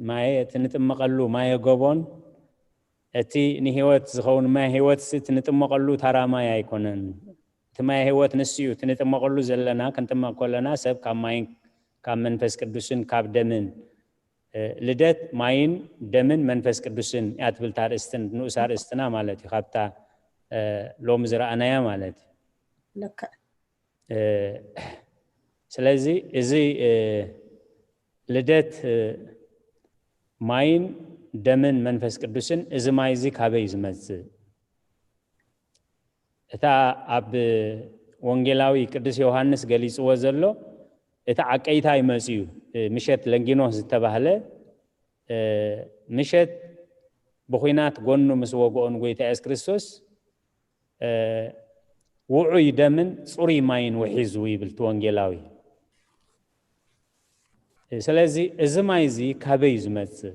ማየ እቲ ንጥመቐሉ ማየ ጎቦን እቲ ንህይወት ዝኸውን ማየ ህይወት እቲ ንጥመቐሉ ታራ ማይ ኣይኮነን። እቲ ማየ ህይወት ንሱ እዩ። እቲ ንጥመቐሉ ዘለና ክንጥመቕ ከለና ሰብ ካብ ማይን ካብ መንፈስ ቅዱስን ካብ ደምን ልደት ማይን ደምን መንፈስ ቅዱስን እያ ትብል እታ ኣርእስትን ንኡስ ኣርእስትና ማለት እዩ። ካብታ ሎሚ ዝረኣናያ ማለት እዩ። ስለዚ እዚ ልደት ማይን ደምን መንፈስ ቅዱስን እዚ ማይ እዚ ካበይ እዩ ዝመፅእ? እታ ኣብ ወንጌላዊ ቅዱስ ዮሃንስ ገሊጽዎ ዘሎ፣ እቲ ዓቀይታይ መጺኡ፣ እ፣ ምሸት ለንጊኖስ ዝተባህለ፣ እ፣ ምሸት ብኹናት ጎኑ ምስ ወግኦ ንጎይታ የሱስ ክርስቶስ፣ እ፣ ውዑይ ደምን ጽሩይ ማይን ውሒዙ ይብል እቲ ወንጌላዊ። ስለዚ እዚ ማይ እዚ ካበይ እዩ ዝመጽእ?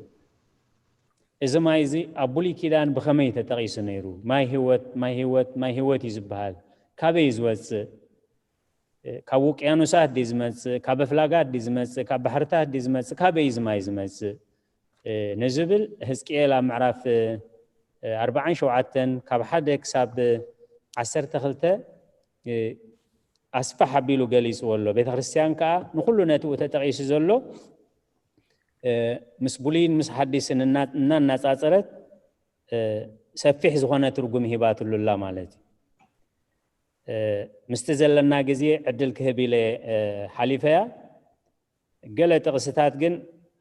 እዚ ማይ እዚ ኣብ ብሉይ ኪዳን ብኸመይ ተጠቒሱ ነይሩ? ማይ ህይወት፣ ማይ ህይወት፣ ማይ ህይወት እዩ ዝበሃል። ካበይ እዩ ዝወጽእ? ካብ ውቅያኖሳት ድዩ ዝመጽእ? ካብ ኣፍላጋት ድዩ ዝመጽእ? ካብ ባሕርታት ድዩ ዝመጽእ? ካበይ እዩ እዚ ማይ ዝመጽእ? ንዝብል፣ ህዝቅኤል ኣብ ምዕራፍ ኣርባዓን ሸውዓተን ካብ ሓደ ክሳብ ዓሰርተ ክልተ ኣስፍሕ ኣቢሉ ገሊጽዎ ኣሎ። ቤተ ክርስቲያን ከኣ ንኹሉ ነቲ ተጠቒሱ ዘሎ ምስ ብሉይን ምስ ሓዲስን እና-፣ እናናጻጸረት ሰፊሕ ዝኾነ ትርጉም ሂባትሉ ኣላ ማለት እዩ። ምስቲ ዘለና ግዜ ዕድል ክህብ ኢለ ሓሊፈያ። ገለ ጥቕስታት ግን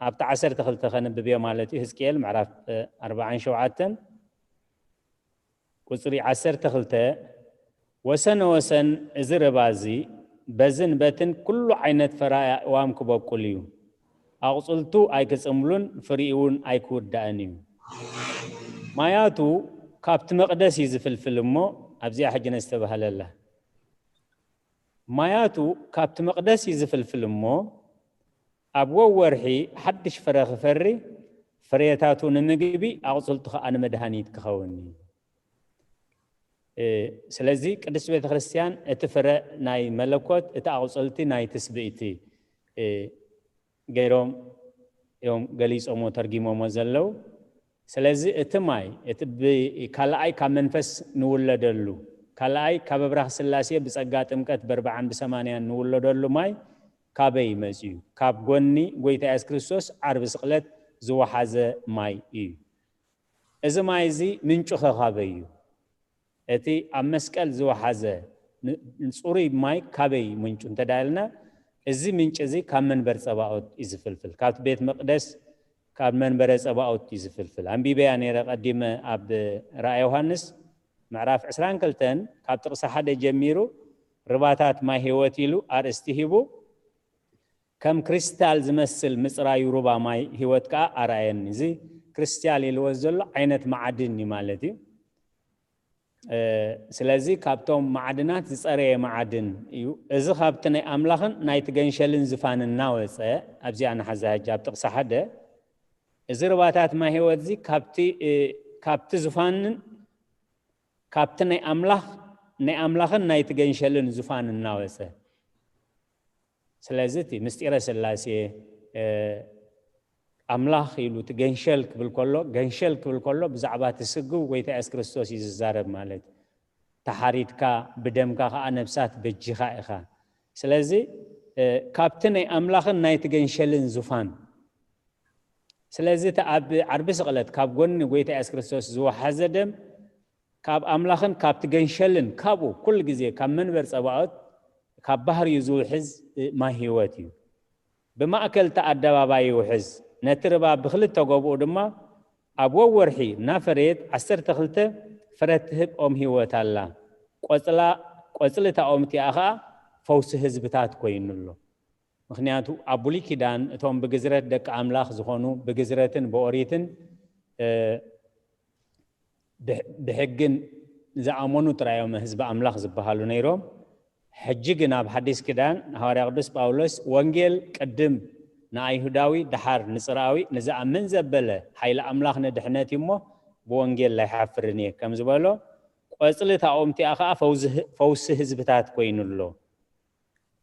ኣብቲ ዓሰርተ ክልተ ከንብብ እየ ማለት እዩ። ህዝቅኤል ምዕራፍ ኣርባዓን ሸውዓተን ቁጽሪ ዓሰርተ ክልተ፣ "ወሰነ ወሰን እዚ ርባ እዚ በዝን በትን ኩሉ ዓይነት ፈራኢ ኣእዋም ክበቁል እዩ። ኣቑጽልቱ ኣይክጽምሉን ፍሪኡ እውን ኣይክውዳእን እዩ። ማያቱ ካብቲ መቕደስ እዩ ዝፍልፍል እሞ"፣ ኣብዚኣ ሕጂ ነስተባህለላ። "ማያቱ ካብቲ መቕደስ እዩ ዝፍልፍል እሞ፣ ኣብ ወወርሒ ሓድሽ ፍረ ክፈሪ፣ ፍሬታቱ ንምግቢ፣ ኣቑጽልቱ ኸኣ ንመድሃኒት ክኸውን እዩ።" እ፣ ስለዚ ቅድስት ቤተ ክርስቲያን እቲ ፍረ ናይ መለኮት፣ እቲ ኣቑጽልቲ ናይ ትስብእቲ፣ እ፣ ገይሮም እዮም ገሊጾሞ፣ ተርጊሞሞ ዘለዉ። ስለዚ እቲ ማይ፣ እቲ ብ-፣ ካልኣይ ካብ መንፈስ ንውለደሉ፣ ካልኣይ ካብ ኣብራኽ ስላሴ ብጸጋ ጥምቀት ብኣርባዓን ብሰማንያን ንውለደሉ ማይ ካበይ መጺኡ? ካብ ጎኒ ጎይታ የሱስ ክርስቶስ ዓርቢ ስቕለት ዝወሓዘ ማይ እዩ። እዚ ማይ እዚ ምንጩ ኸ ካበይ እዩ? እቲ ኣብ መስቀል ዝወሓዘ ን-፣ ንጽሩይ ማይ ካበይ ምንጩ እንተ ዳ ኢልና፣ እዚ ምንጪ እዚ ካብ መንበር ጸባኦት እዩ ዝፍልፍል። ካብቲ ቤት መቕደስ፣ ካብ መንበረ ጸባኦት እዩ ዝፍልፍል። ኣንቢበያ ነይረ ቀዲመ ኣብ ራእየ ዮሃንስ ምዕራፍ ዕስራን ክልተን ካብ ጥቕሲ ሓደ ጀሚሩ፣ "ርባታት ማይ ህይወት" ኢሉ ኣርእስቲ ሂቡ፣ ከም ክሪስታል ዝመስል ምጽራዩ ሩባ ማይ ህይወት ከኣ ኣርኣየኒ። እዚ ክሪስታል ኢልዎ ዘሎ ዓይነት መዓድን እዩ ማለት እዩ። እ፣ ስለዚ ካብቶም መዓድናት ዝጸረየ መዓድን እዩ። እዚ ካብቲ ናይ ኣምላኽን ናይቲ ገንሸልን ዝፋን እናወጸ፣ ኣብዚኣ ንሓዛ ሕጂ ኣብ ጥቕሲ ሓደ፣ እዚ ርባታት ማይ ህይወት እዚ ካብቲ፣ እ፣ ካብቲ ዝፋንን ካብቲ ናይ ኣምላኽ፣ ናይ ኣምላኽን ናይቲ ገንሸልን ዙፋን እናወጸ። ስለዚ እቲ ምስጢረ ስላሴ፣ እ፣ ኣምላኽ ኢሉ እቲ ገንሸል ክብል ከሎ፣ ገንሸል ክብል ከሎ ብዛዕባ እቲ ስግው ጎይታ የሱስ ክርስቶስ እዩ ዝዛረብ ማለት እዩ። "ተሓሪድካ፣ ብደምካ ከኣ ነብሳት በጂኻ ኢኻ።" ስለዚ፣ እ፣ ካብቲ ናይ ኣምላኽን ናይቲ ገንሸልን ዙፋን፣ ስለዚ እቲ ኣብ ዓርቢ ስቕለት ካብ ጎኒ ጎይታ የሱስ ክርስቶስ ዝወሓዘ ደም ካብ ኣምላኽን ካብቲ ገንሸልን ካብኡ ኩሉ ግዜ ካብ መንበር ጸባኦት ካብ ባህርዩ ዝውሕዝ ማይ ህይወት እዩ። ብማእከል እቲ ኣደባባይ ይውሕዝ። ነቲ ርባ ብኽልተ ጎብኡ ድማ ኣብ ወወርሒ እናፈረየት ዓሰርተ ክልተ ፍረ ትህብ ኦም ህይወት ኣላ። ቆጽላ፣ ቆጽሊ እታ ኦም እቲኣ ኸኣ ፈውሲ ህዝብታት ኮይኑ ኣሎ። ምኽንያቱ ኣብ ብሉይ ኪዳን እቶም ብግዝረት ደቂ ኣምላኽ ዝኾኑ፣ ብግዝረትን ብኦሪትን፣ እ፣ ብሕ-፣ ብሕግን ዝኣመኑ ጥራይ እዮም ህዝቢ ኣምላኽ ዝበሃሉ ነይሮም። ሕጂ ግን ኣብ ሓዲስ ኪዳን ሃዋርያ ቅዱስ ጳውሎስ፣ "ወንጌል ቅድም ንኣይሁዳዊ፣ ደሓር ንጽርኣዊ፣ ንዝኣምን ዘበለ ሓይሊ ኣምላኽ ንድሕነት እዩ እሞ፣ ብወንጌል ኣይሓፍርን እየ" ከም ዝበሎ፣ ቆጽሊ እታ ኦም እቲኣ ኸኣ ፈውዚ-፣ ፈውሲ ህዝብታት ኮይኑ ኣሎ።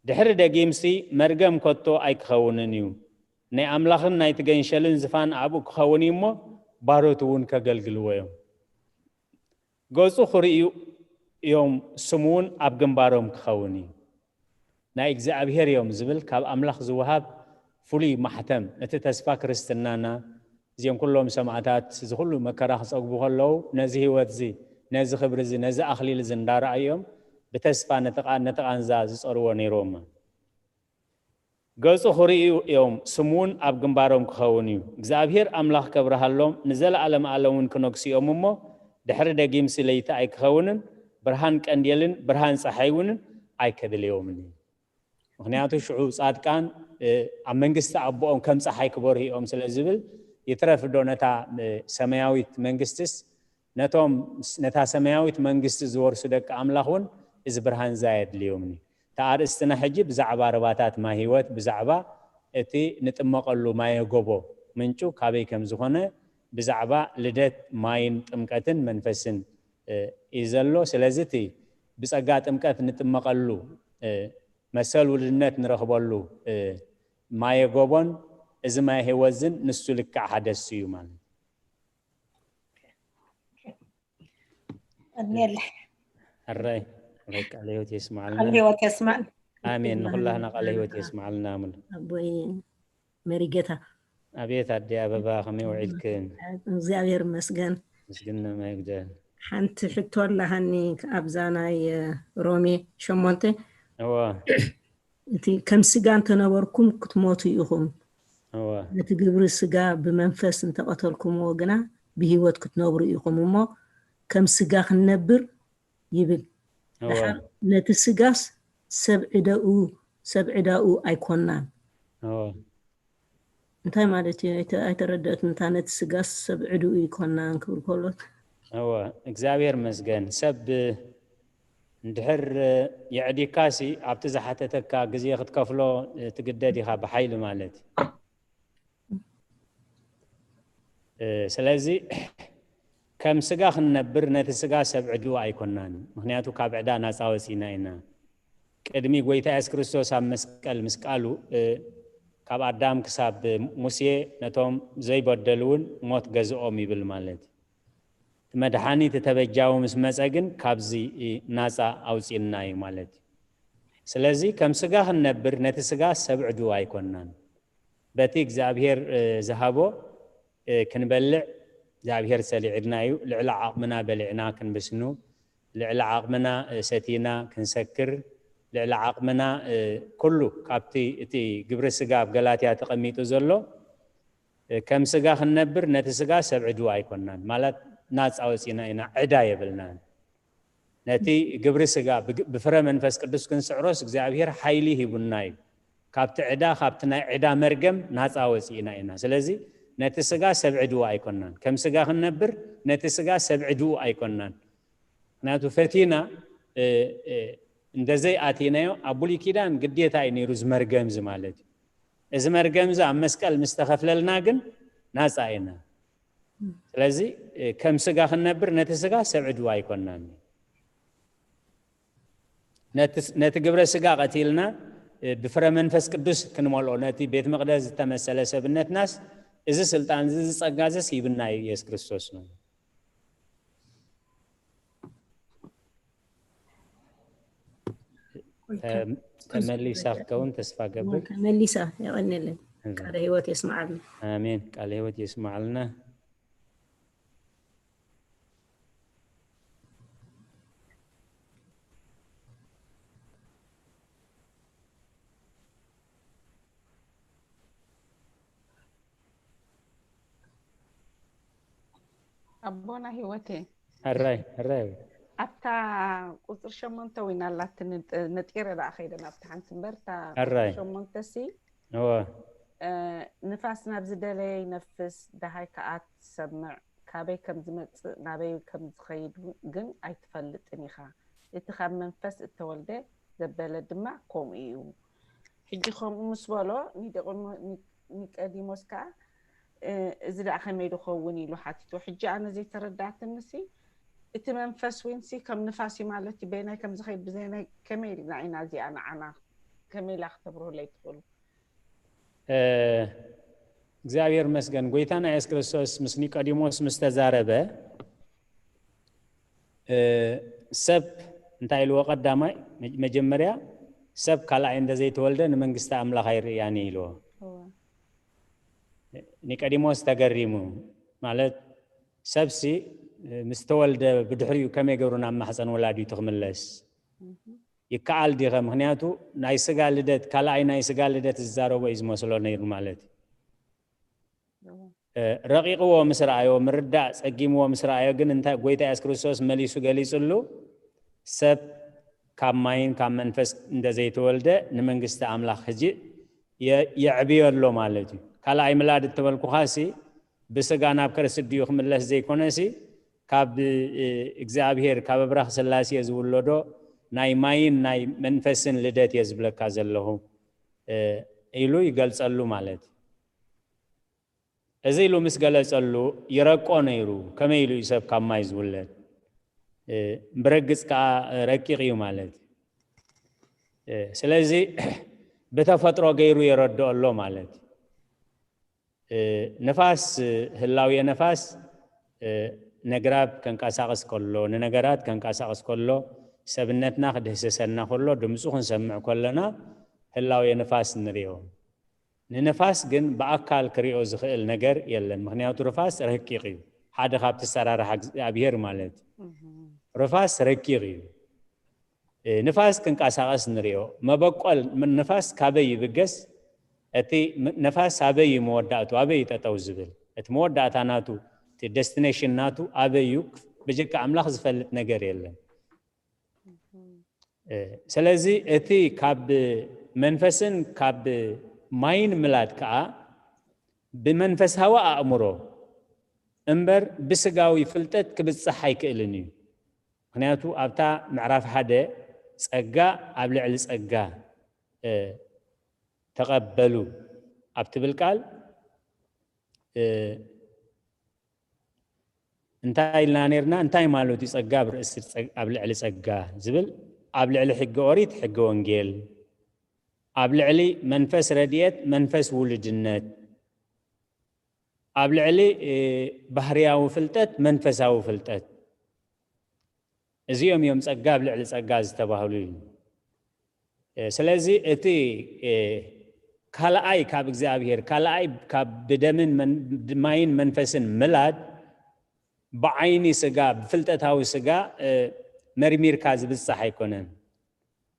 ድሕሪ ደጊምሲ መርገም ከቶ ኣይክኸውንን እዩ። ናይ ኣምላኽን ናይቲ ገንሸልን ዝፋን ኣብኡ ክኸውን እዩ እሞ፣ ባሮት እውን ከገልግልዎ እዮም። ገጹ ክርእዩ እዮም፣ ስሙ እውን ኣብ ግንባሮም ክኸውን እዩ። ናይ እግዚኣብሔር እዮም ዝብል ካብ ኣምላኽ ዝወሃብ ፍሉይ ማሕተም፣ እቲ ተስፋ ክርስትናና፣ እዚኦም ኩሎም ሰማዕታት እዚ ኩሉ መከራ ክጸግቡ ከለዉ፣ ነዚ ህይወት እዚ፣ ነዚ ክብሪ እዚ፣ ነዚ ኣኽሊል እዚ እንዳረኣዩ እዮም ብተስፋ ነቲ ቃ-፣ ነቲ ቃንዛ ዝጸርዎ ነይሮም። ገጹ ክርእዩ እዮም፣ ስሙ እውን ኣብ ግንባሮም ክኸውን እዩ። እግዚኣብሔር ኣምላኽ ከብርሃሎም፣ ንዘለኣለም ኣለም እውን ክነግሱ እዮም እሞ፣ ድሕሪ ደጊምሲ ለይቲ ኣይክኸውንን፣ ብርሃን ቀንዴልን ብርሃን ጸሓይ እውንን ኣይከድልዮምን እዩ። ምክንያቱ ሽዑ ጻድቃን ኣብ መንግስቲ ኣቦኦም ከም ፀሓይ ክበርሁ እዮም ስለ ዝብል፣ ይትረፍ ዶ ነታ ሰማያዊት መንግስትስ፣ ነቶም ነታ ሰማያዊት መንግስቲ ዝወርሱ ደቂ ኣምላኽ እውን እዚ ብርሃን እዚ ኣየድልዮምን እዩ። እታ ኣርእስትና ሕጂ ብዛዕባ ርባታት ማይ ህይወት፣ ብዛዕባ እቲ ንጥመቐሉ ማየ ጎቦ ምንጩ ካበይ ከም ዝኾነ፣ ብዛዕባ ልደት ማይን ጥምቀትን መንፈስን እዩ ዘሎ። ስለዚ እቲ ብጸጋ ጥምቀት ንጥመቐሉ መሰል ውልድነት ንረኽበሉ ማየ ጎቦን እዚ ማየ ህይወት ዝን ንሱ ልክዕ ሓደ እሱ እዩ ማለት እዩ። እኔለ ሕራይ ሕራይ ቃለ ህይወት የስማዕልና። ቃለ ህይወት የስማዕና። ኣሜን። ንኩላህና ቃለ ህይወት የስማዕልና። ሙሉ ኣቦይ መሪጌታ ኣቤት ኣዲ ኣበባ ከመይ ውዒልክን? እግዚኣብሔር ይመስገን። ምስግና ማይ ጉደል። ሓንቲ ሕቶ ኣለሃኒ ኣብዛ ናይ ሮሜ ሸሞንተ እወ እቲ ከም ስጋ እንተነበርኩም ክትሞቱ ኢኹም፣ እወ ነቲ ግብሪ ስጋ ብመንፈስ እንተቐተልኩምዎ ግና ብህይወት ክትነብሩ ኢኹም እሞ ከም ስጋ ክንነብር ይብል። እወ ድሓር ነቲ ስጋስ ሰብ ዕደኡ ሰብ ዕዳኡ ኣይኮናን። እወ እንታይ ማለት እዩ? ኣይተ- ኣይተረደእትን። እንታ ነቲ ስጋስ ሰብ ዕድኡ ኣይኮናን ክብል ከሎ እወ እግዚኣብሔር መስገን። ሰብ እንድሕር የዕዲካሲ ኣብቲ ዝሓተተካ ግዜ ክትከፍሎ ትግደድ ኢኻ ብሓይሊ ማለት እዩ። ስለዚ ከም ስጋ ክንነብር ነቲ ስጋ ሰብ ዕድኡ ኣይኮናን። ምክንያቱ ካብ ዕዳ ናፃ ወፂና ኢና። ቅድሚ ጎይታ የሱስ ክርስቶስ ኣብ መስቀል ምስቃሉ ካብ ኣዳም ክሳብ ሙሴ ነቶም ዘይበደሉ እውን ሞት ገዝኦም ይብል ማለት እዩ። መድሓኒት ተበጃዊ ምስ መፀ ግን ካብዚ ናፃ ኣውፂእና እዩ ማለት እዩ። ስለዚ ከም ስጋ ክንነብር ነቲ ስጋ ሰብ ዕድኡ ኣይኮናን። በቲ እግዚኣብሔር ዝሃቦ ክንበልዕ እግዚኣብሔር ሰሊዕና እዩ። ልዕሊ ዓቕምና በሊዕና ክንብስኑ፣ ልዕሊ ዓቕምና ሰቲና ክንሰክር፣ ልዕሊ ዓቕምና ኩሉ ካብቲ እቲ ግብሪ ስጋ ኣብ ገላትያ ተቐሚጡ ዘሎ ከም ስጋ ክንነብር ነቲ ስጋ ሰብ ዕድኡ ኣይኮናን። ማለት ናፃ ወፂና ኢና፣ ዕዳ የብልናን። ነቲ ግብሪ ስጋ ብግ- ብፍረ መንፈስ ቅዱስ ክንስዕሮስ እግዚኣብሔር ሓይሊ ሂቡና እዩ። ካብቲ ዕዳ ካብቲ ናይ ዕዳ መርገም ናፃ ወፂእና ኢና። ስለዚ ነቲ ስጋ ሰብ ዕድኡ ኣይኮናን። ከም ስጋ ክንነብር ነቲ ስጋ ሰብ ዕድኡ ኣይኮናን። ምክንያቱ ፈቲና እ፣ እ፣ እንደዘይ ኣቲናዮ ኣብ ብሉይ ኪዳን ግዴታ እዩ ነይሩ እዚ መርገም እዚ ማለት እዩ። እዚ መርገም እዚ ኣብ መስቀል ምስ ተኸፍለልና ግን ናፃ ኢና። ስለዚ እ፣ ከም ስጋ ክንነብር ነቲ ስጋ ሰብ ዕድኡ ኣይኮናን። ነቲ ነቲ ግብረ ስጋ ቀቲልና እ፣ ብፍረ መንፈስ ቅዱስ ክንመልኦ ነቲ ቤት መቅደስ ዝተመሰለ ሰብነትናስ እዚ ስልጣን እዚ ዝጸጋ እዚ ሂብና እዩ የሱስ ክርስቶስ ነው። ተመሊሳ ክትከውን ተስፋ ገብር። ተመሊሳ። የቐንየለይ። ቃለ ህይወት የስምዓልና። ኣሜን። ቃለ ህይወት የስምዓልና። ኣቦና ህይወቴ ሕራይ ሕራይ። ኣብታ ቁፅሪ ሸሞንተ ወይና ኣላትኒ፣ ነጢረ ደኣ ከይደ ናብቲ ሓንቲ እምበር፣ እታ ሕራይ። ሸሞንተ ሲ እወ እ፣ ንፋስ ናብ ዝደለየ ይነፍስ፣ ደሃይ ከኣ ትሰምዕ፣ ካበይ ከም ዝመጽእ ናበይ ከም ዝኸይድ ግን ኣይትፈልጥን ኢኻ። እቲ ካብ መንፈስ እተወልደ ዘበለ ድማ ከምኡ እዩ። ሕጂ ከምኡ ምስ በሎ ኒቆዲሞ- ኒ- ኒቆዲሞስ ከኣ እ፣ እዚ ደኣ ከመይ ድኸውን ኢሉ ሓቲቱ። ሕጂ ኣነ ዘይተረዳትንሲ እቲ መንፈስ ወይንሲ ከም ንፋስ እዩ ማለት እዩ። በየናይ ከም ዝኸይድ ብዘይናይ ከመይ ኢልና ኢና እዚኣ ንዓና ከመይ ኢላ ክተብርሁለይ ትኽእሉ? እ፣ እግዚኣብሔር መስገን ጎይታና የሱስ ክርስቶስ ምስ ኒቆዲሞስ ምስ ተዛረበ እ፣ ሰብ እንታይ ኢልዎ? ቀዳማይ መ- መጀመርያ ሰብ ካልኣይ እንደዘይተወልደ ንመንግስቲ ኣምላኽ ኣይርእያን እዩ ኢልዎ። እወ። ኒቆዲሞስ ተገሪሙ። ማለት ሰብሲ እ፣ ምስ ተወልደ ብድሕሪኡ ከመይ ገብሩ ናብ ማሕፀን ወላዲቱ ክምለስ ይከኣል ዲኸ? ምክንያቱ ናይ ስጋ ልደት ካልኣይ ናይ ስጋ ልደት ዝዛረቦ እዩ ዝመስሎ ነይሩ ማለት እዩ። እ፣ ረቂቕዎ ምስ ረኣዮ ምርዳእ ጸጊምዎ ምስ ረኣዮ ግን እንታይ ጎይታ የሱስ ክርስቶስ መሊሱ ገሊጽሉ? ሰብ ካብ ማይን ካብ መንፈስ እንተዘይተወልደ ንመንግስቲ ኣምላኽ ሕጂ የ- የዕብዮ ኣሎ ማለት እዩ። ካልኣይ ምላድ እተበልኩኻሲ ብስጋ ናብ ከርሲ ድዩ ክምለስ ዘይኮነሲ ካብ እ፣ እግዚኣብሔር ካብ ኣብራኽ ስላሴ ዝውለዶ ናይ ማይን ናይ መንፈስን ልደት እየ ዝብለካ ዘለኹ እ፣ ኢሉ ይገልጸሉ ማለት እዩ። እዚ ኢሉ ምስ ገለጸሉ ይረቆ ነይሩ። ከመይ ኢሉ እዩ ሰብ ካብ ማይ ዝውለድ? እ፣ ብረግጽ ከኣ ረቂቕ እዩ ማለት እዩ። እ፣ ስለዚ ብተፈጥሮ ገይሩ የረድኦ ኣሎ ማለት እዩ። እ፣ ንፋስ፣ ህላዌ ነፋስ፣ እ፣ ነግራብ ከንቀሳቕስ ከሎ፣ ንነገራት ከንቀሳቕስ ከሎ፣ ሰብነትና ክድህስሰና ከሎ፣ ድምፁ ክንሰምዕ ከለና ህላዌ ንፋስ ንሪኦ። ንንፋስ ግን ብኣካል ክሪኦ ዝኽእል ነገር የለን። ምኽንያቱ ርፋስ ረቂቕ እዩ። ሓደ ካብቲ ኣሰራርሓ እግዚኣብሔር ማለት እዩ። ርፋስ ረቂቕ እዩ። እ፣ ንፋስ ክንቀሳቐስ ንሪኦ። መበቆል ም- ንፋስ ካበይ ይብገስ? እቲ ም- ንፋስ ኣበይ እዩ መወዳእቱ? ኣበይ እዩ ጠጠው ዝብል? እቲ መወዳእታ ናቱ፣ እቲ ደስቲኔሽን ናቱ ኣበይ እዩ? ብጀካ ኣምላኽ ዝፈልጥ ነገር የለን። እ፣ ስለዚ እቲ ካብ መንፈስን ካብ ማይን ምላድ ከኣ ብመንፈሳዊ ኣእምሮ እምበር ብስጋዊ ፍልጠት ክብጻሕ ኣይክእልን እዩ። ምኽንያቱ ኣብታ ምዕራፍ ሓደ ጸጋ ኣብ ልዕሊ ጸጋ እ፣ ተቐበሉ ኣብ ትብል ቃል እ፣ እንታይ ኢልና ነርና? እንታይ ማለት እዩ ጸጋ ኣብ ርእሲ ጸ- ኣብ ልዕሊ ጸጋ ዝብል? ኣብ ልዕሊ ሕጊ ኦሪት ሕጊ ወንጌል፣ ኣብ ልዕሊ መንፈስ ረድኤት መንፈስ ውሉድነት፣ ኣብ ልዕሊ እ፣ ባህርያዊ ፍልጠት መንፈሳዊ ፍልጠት። እዚኦም እዮም ጸጋ ኣብ ልዕሊ ጸጋ ዝተባህሉ እዩ። እ፣ ስለዚ እቲ እ፣ ካልኣይ ካብ እግዚኣብሔር ካልኣይ ካብ ብደምን መን- ማይን መንፈስን ምላድ ብዓይኒ ስጋ ብፍልጠታዊ ስጋ እ፣ መርሚርካ ዝብጻሕ ኣይኮነን።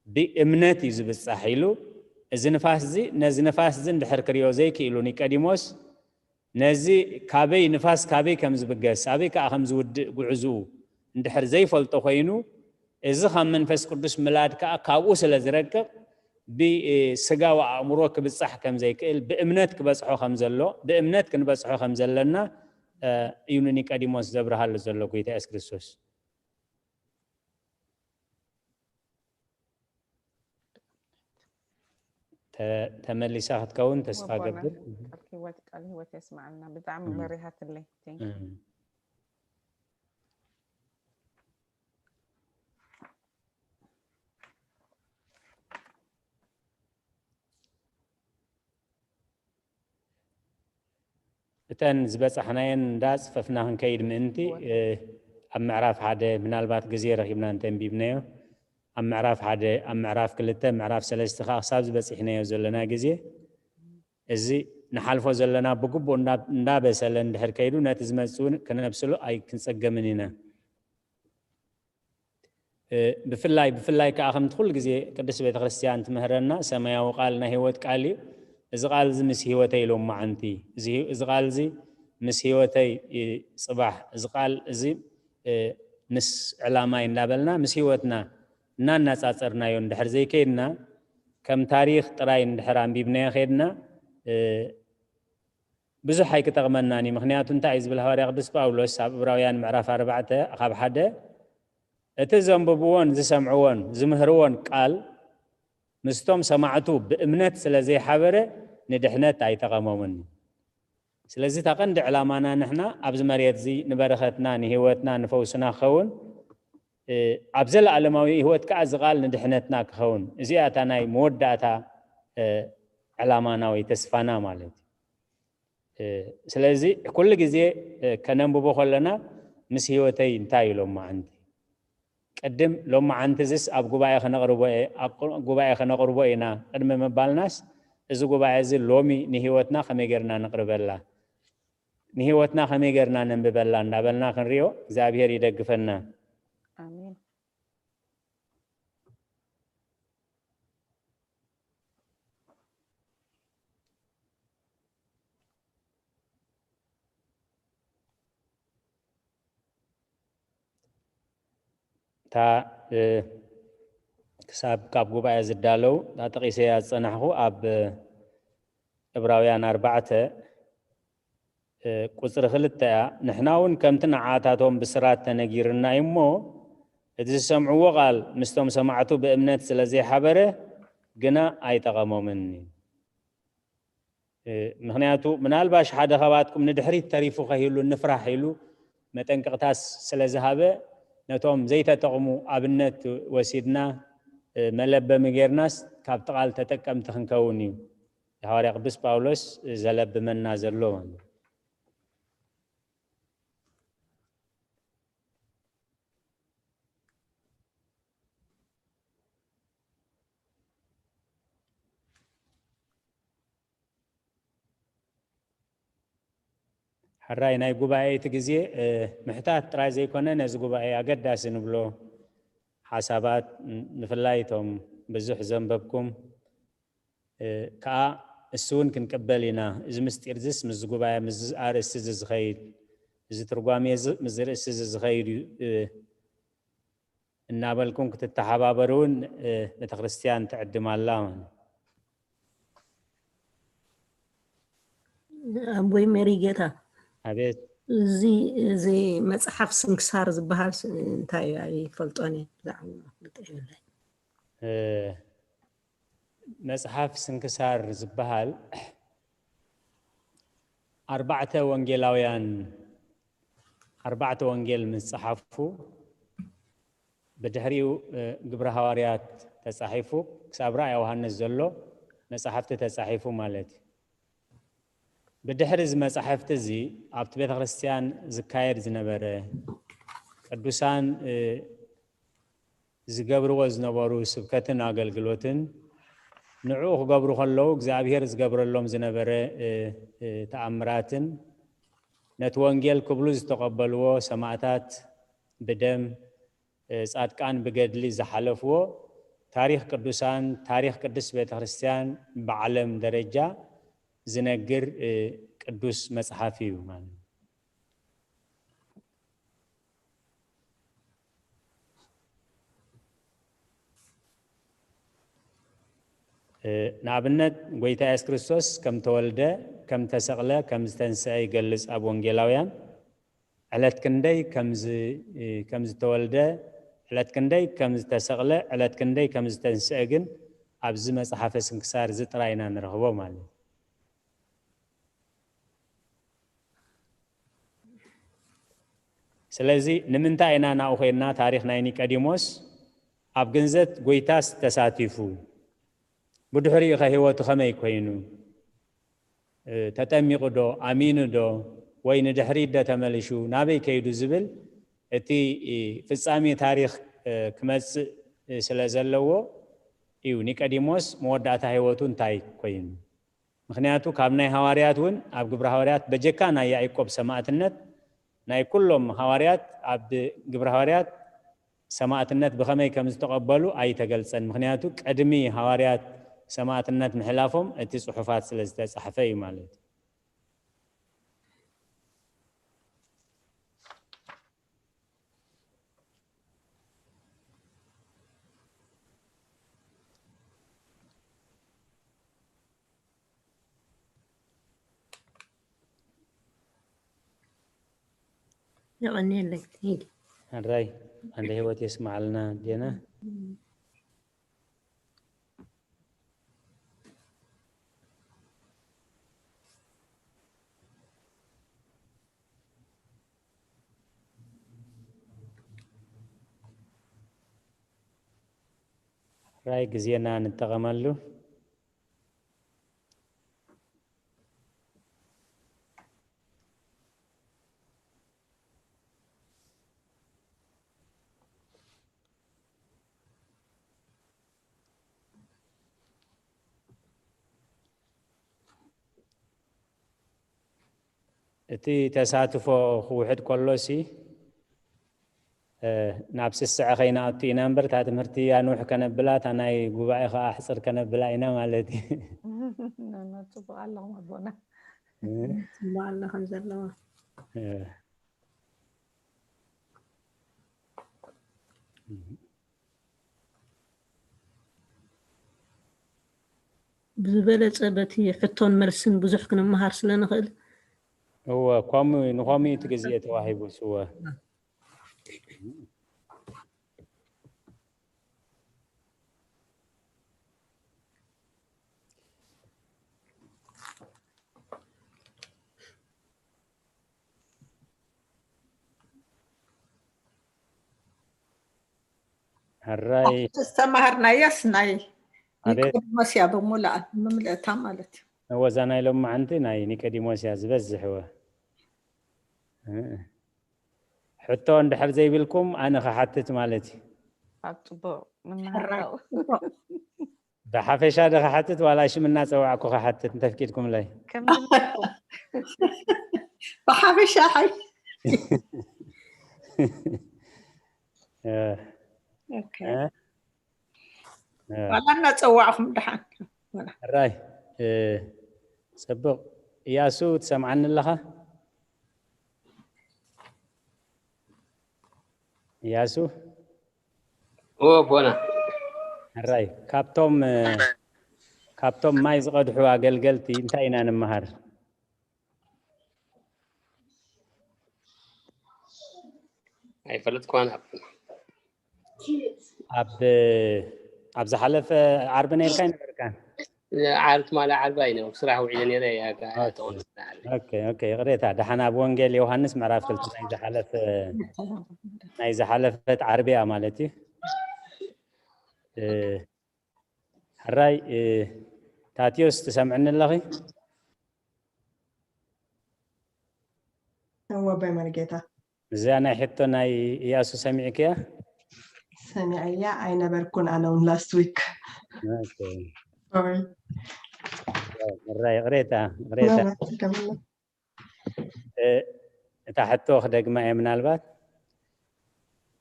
ብእምነት እዩ ዝብጻሕ ኢሉ እዚ ንፋስ እዚ ነዚ ንፋስ እዚ እንድሕር ክሪኦ ዘይክኢሉ ኒቀዲሞስ ነዚ ካበይ ንፋስ ካበይ ከም ዝብገስ ኣበይ ከዓ ከም ዝውድእ ጉዕዝኡ እንድሕር ዘይፈልጦ ኮይኑ እዚ ካብ መንፈስ ቅዱስ ምላድ ከዓ ካብኡ ስለ ዝረቅቕ ብስጋዊ ኣእምሮ ክብጻሕ ከም ዘይክእል ብእምነት ክበጽሖ ከም ዘሎ ብእምነት ክንበጽሖ ከም ዘለና እዩ ንኒቀዲሞስ ዘብርሃሉ ዘሎ ጎይታ የሱስ ክርስቶስ። ተ- ተመሊሳ ክትከውን ተስፋ ወቦና ገብር። ቃል ህይወት ቃል ህይወት የስማዓልና። ብጣዕሚ እም። መሪሃትለይ። Thank you። እም። እተን ዝበጻሕናየን እንዳጽፈፍና ክንከይድ ምእንቲ፣ እወ። እ፣ ኣብ ምዕራፍ ሓደ ምናልባት ግዜ ረኺብና እንተንቢብናዮ፣ ኣብ ምዕራፍ ሓደ፣ ኣብ ምዕራፍ ክልተ፣ ምዕራፍ ሰለስተ ከኣ ክሳብ ዝበጺሕናዮ ዘለና ግዜ፣ እዚ ንሓልፎ ዘለና ብግቡእ እንዳ-፣ እንዳበሰለ እንድሕር ከይዱ፣ ነቲ ዝመጽእ እውን ክነብስሎ ኣይክንጸገምን ኢና። እ፣ ብፍላይ፣ ብፍላይ ከኣ ከምቲ ኩሉ ግዜ ቅድስት ቤተ ክርስቲያን ትምህረና፣ ሰማያዊ ቃል ናይ ህይወት ቃል እዩ። እዚ ቃል እዚ ምስ ህይወተይ ሎማዓንቲ፣ እዚ ህይ-፣ እዚ ቃል እዚ ምስ ህይወተይ፣ እ፣ ጽባሕ፣ እዚ ቃል እዚ፣ እ፣ ምስ ዕላማይ እንዳበልና፣ ምስ ህይወትና እናናጻጸርናዮ እንድሕር ዘይከይድና፣ ከም ታሪኽ ጥራይ እንድሕር ኣንቢብናዮ ከይድና፣ እ፣ ብዙሕ ኣይክጠቕመናን እዩ። ምኽንያቱ እንታይ እዩ ዝብል ሃዋርያ ቅዱስ ጳውሎስ ኣብ ዕብራውያን ምዕራፍ ኣርባዕተ ካብ ሓደ፣ እቲ ዘንብብዎን ዝሰምዕዎን ዝምህርዎን ቃል ምስቶም ሰማዕቱ ብእምነት ስለ ዘይሓበረ ንድሕነት ኣይጠቐሞምን። ስለዚ እታ ቀንዲ ዕላማና ንሕና ኣብዚ መሬት እዚ ንበረኸትና፣ ንህይወትና፣ ንፈውስና ክኸውን፣ እ፣ ኣብ ዘለኣለማዊ ህይወት ከኣ እዚ ቃል ንድሕነትና ክኸውን። እዚኣ እታ ናይ መወዳእታ፣ እ፣ ዕላማና ወይ ተስፋና ማለት እዩ። እ፣ ስለዚ ኩሉ ግዜ፣ እ፣ ከነንብቦ ከለና ምስ ህይወተይ እንታይ እዩ ሎማዓንቲ? ቅድም ሎማዓንቲ እዚስ ኣብ ጉባኤ ከነቕርቦ እየ፣ ኣብ ቁ-፣ ጉባኤ ከነቕርቦ ኢና ቅድሚ ምባልናስ፣ እዚ ጉባኤ እዚ ሎሚ ንህይወትና ከመይ ጌርና ነቕርበላ? ንህይወትና ከመይ ጌርና ነንብበላ? እንዳበልና ክንሪኦ እግዚኣብሔር ይደግፈና። ኣሜን። እታ፣ እ፣ ክሳብ ካብ ጉባኤ ዝዳለው፣ እታ ጠቒሰያ ዝጸናሕኩ ኣብ ዕብራውያን ኣርባዕተ፣ እ፣ ቁጽሪ ክልተ እያ። "ንሕና እውን ከምቲ ንዓታቶም ብስራት ተነጊርና እዩ እሞ፣ እቲ ዝሰምዕዎ ቃል ምስቶም ሰማዕቱ ብእምነት ስለ ዘይሓበረ፣ ግና ኣይጠቐሞምን እዩ።" እ፣ ምኽንያቱ፣ ምናልባሽ ሓደ ኻባትኩም ንድሕሪት ተሪፉ ኸይሉ ንፍራሕ ኢሉ መጠንቀቕታ ስለ ዝሃበ፣ ነቶም ዘይተጠቕሙ ኣብነት ወሲድና፣ እ፣ መለበሚ ጌርናስ ካብቲ ቃል ተጠቀምቲ ክንከውን እዩ። የሃዋርያ ቅዱስ ጳውሎስ ዘለብመና ዘሎ ማለት እዩ። ሕራይ ናይ ጉባኤ እቲ ግዜ፣ እ፣ ምሕታት ጥራይ ዘይኮነ፣ ነዚ ጉባኤ ኣገዳሲ ንብሎ ሓሳባት፣ ን-፣ ንፍላይ እቶም ብዙሕ ዘንበብኩም፣ እ፣ ከኣ እሱ እውን ክንቅበል ኢና። እዚ ምስጢር እዚስ ምስዚ ጉባኤ፣ ምስዚ ኣርእስቲ እዚ ዝኸይድ፣ እዚ ትርጓሜ እዚ ምስዚ ርእሲ እዚ ዝኸይድ እዩ፣ እ፣ እናበልኩም ክትተሓባበሩ እውን፣ እ፣ ቤተክርስትያን ትዕድም ኣላ። ኣቦይ መሪጌታ፣ ኣቤት። እዚ፣ እዚ መጽሓፍ ስንክሳር ዝበሃል ስ-፣ እንታይ እዩ? ኣይፈልጦን እየ። ብዛዕባ ፍልጠት የብለይን። እ፣ መጽሓፍ ስንክሳር ዝበሃል ኣርባዕተ ወንጌላውያን፣ ኣርባዕተ ወንጌል ምስ ጸሓፉ፣ ብድሕሪኡ፣ እ፣ ግብረ ሃዋርያት ተጻሒፉ፣ ክሳብ ራእይ ዮሃንስ ዘሎ መጻሕፍቲ ተጻሒፉ ማለት እዩ። ብድሕሪ እዚ መጻሕፍቲ እዚ ኣብቲ ቤተ ክርስቲያን ዝካየድ ዝነበረ፣ ቅዱሳን፣ እ፣ ዝገብርዎ ዝነበሩ ስብከትን ኣገልግሎትን፣ ንዕኡ ክገብሩ ከለዉ እግዚኣብሔር ዝገብረሎም ዝነበረ፣ እ፣ እ፣ ተኣምራትን፣ ነቲ ወንጌል ክብሉ ዝተቐበልዎ ሰማእታት ብደም፣ እ፣ ጻድቃን ብገድሊ ዝሓለፍዎ፣ ታሪኽ ቅዱሳን፣ ታሪኽ ቅድስት ቤተ ክርስቲያን ብዓለም ደረጃ ዝነግር፣ እ፣ ቅዱስ መጽሓፍ እዩ ማለት እዩ። እ፣ ንኣብነት፣ ጐይታ የሱስ ክርስቶስ ከም ተወልደ፣ ከም ተሰቕለ፣ ከም ዝተንስአ ይገልጽ ኣብ ወንጌላውያን። ዕለት ክንደይ ከም ዝ-፣ እ፣ ከም ዝተወልደ፣ ዕለት ክንደይ ከም ዝተሰቕለ፣ ዕለት ክንደይ ከም ዝተንስአ ግን ኣብዚ መጽሓፈ ስንክሳር እዚ ጥራይ ኢና ንረኽቦ ማለት እዩ። ስለዚ ንምንታይ ኢና ናብኡ ኸይድና? ታሪኽ ናይ ኒቆዲሞስ ኣብ ግንዘት ጐይታስ ተሳቲፉ? ብድሕሪኡ ኸ ህይወቱ ኸመይ ኮይኑ? እ፣ ተጠሚቑ ዶ? ኣሚኑ ዶ? ወይ ንድሕሪት ዶ ተመሊሹ? ናበይ ከይዱ ዝብል እቲ፣ እ፣ ፍጻሜ ታሪኽ፣ እ፣ ክመጽእ፣ እ፣ ስለ ዘለዎ እዩ። ኒቆዲሞስ መወዳእታ ህይወቱ እንታይ ኮይኑ? ምኽንያቱ ካብ ናይ ሃዋርያት እውን ኣብ ግብረ ሃዋርያት በጀካ ናይ ያዕቆብ ሰማእትነት ናይ ኩሎም ሃዋርያት ኣብ ግብረ ሃዋርያት ሰማእትነት ብኸመይ ከም ዝተቐበሉ ኣይተገልጸን። ምኽንያቱ ቅድሚ ሃዋርያት ሰማእትነት ምሕላፎም እቲ ጽሑፋት ስለ ዝተጻሕፈ እዩ ማለት እዩ። የቐንየለይ። ሂድ። ሕራይ፣ ኣንደ ህይወት የስማዓልና ኣዴና። ሕራይ፣ ግዜና ንጠቐመሉ። እቲ ተሳትፎ ክውሕድ ከሎሲ፣ እ፣ ናብ ስስዐ ከይንኣቱ ኢና እምበር፣ እታ ትምህርቲ ኣንውሕ ከነብላ፣ እታ ናይ ጉባኤ ኸዓ ኣሕጽር ከነብላ ኢና ማለት እዩ። ኖ፣ ኖ፣ ጽቡቕ ኣለኹም ኣቦና። እ? ጽቡቕ ኣሎ ከም ዘለዋ። እ። ብዝበለጸ በቲ ሕቶን መልስን ብዙሕ ክንመሃር ስለ ንኽእል። እወ፣ ከምኡ እዩ፣ ንኸምኡ እዩ እቲ ግዜ ተዋሂቡስ። እወ። ሕራይ ዝተማሃርናያስ ናይ ኣቤት። ኒቆዲሞስ እያ ብምልኣ፣ ብምልእታ ማለት እዩ። እወ፣ እዛ ናይ ሎማዓንቲ ናይ ኒቆዲሞስ እያ ዝበዝሕ። እወ። እ። ሕቶ እንድሕር ዘይብልኩም ኣነ ክሓትት ማለት እዩ። ኣብ ፅቡቅ ምምሃር ሕራይ ካብኡ። ፅቡቅ። ብሓፈሻ ዶ ክሓትት ዋላ ሽም እናፀዋዕኩ ክሓትት እንተፍቂድኩምለይ? ከም ዝምልኩም። ብሓፈሻ ሓይ እ፣ ኦኬ። እ፣ እ። ዋላ እናፀዋዕኹም ደሓን። ሕራይ፣ እ፣ ፅቡቅ። እያሱ ትሰምዓኒ ኣለኻ? እያሱ? እወ ኣቦና። ሕራይ፣ ካብቶም፣ እ፣ ካብቶም ማይ ዝቐድሑ ኣገልገልቲ እንታይ ኢና ንምሃር? ኣይፈለጥኩዋን ኣቦና። ኣብ፣ ኣብ ዝሓለፈ ዓርቢ ነርካ ይነበርካ? ዓርቢ ትማሊ ዓርቢ ኣይነ ስራሕ ውዒለ ነይረ። ኦኬ፣ ኦኬ፣ ይቕሬታ። ደሓን ኣብ ወንጌል ዮሃንስ ምዕራፍ ክልተ ናይ ዝሓለፈ፣ ናይ ዝሓለፈት ዓርቢ እያ ማለት እዩ። እ፣ ሕራይ፣ እ፣ ታትዮስ ትሰምዕኒ ኣለኺ? እወ ኣቦይ መርጌታ። እዚኣ ናይ ሕቶ ናይ እያሱ ሰሚዕክያ? ሰሚዐያ ኣይነበርኩን ኣነ እውን last week። ኦኬ። Sorry። ሕራይ፣ ይቕሬታ፣ ይቕሬታ። No, no, ትከምል። እ፣ እታ ሕቶ ክደግማ እየ። ምናልባት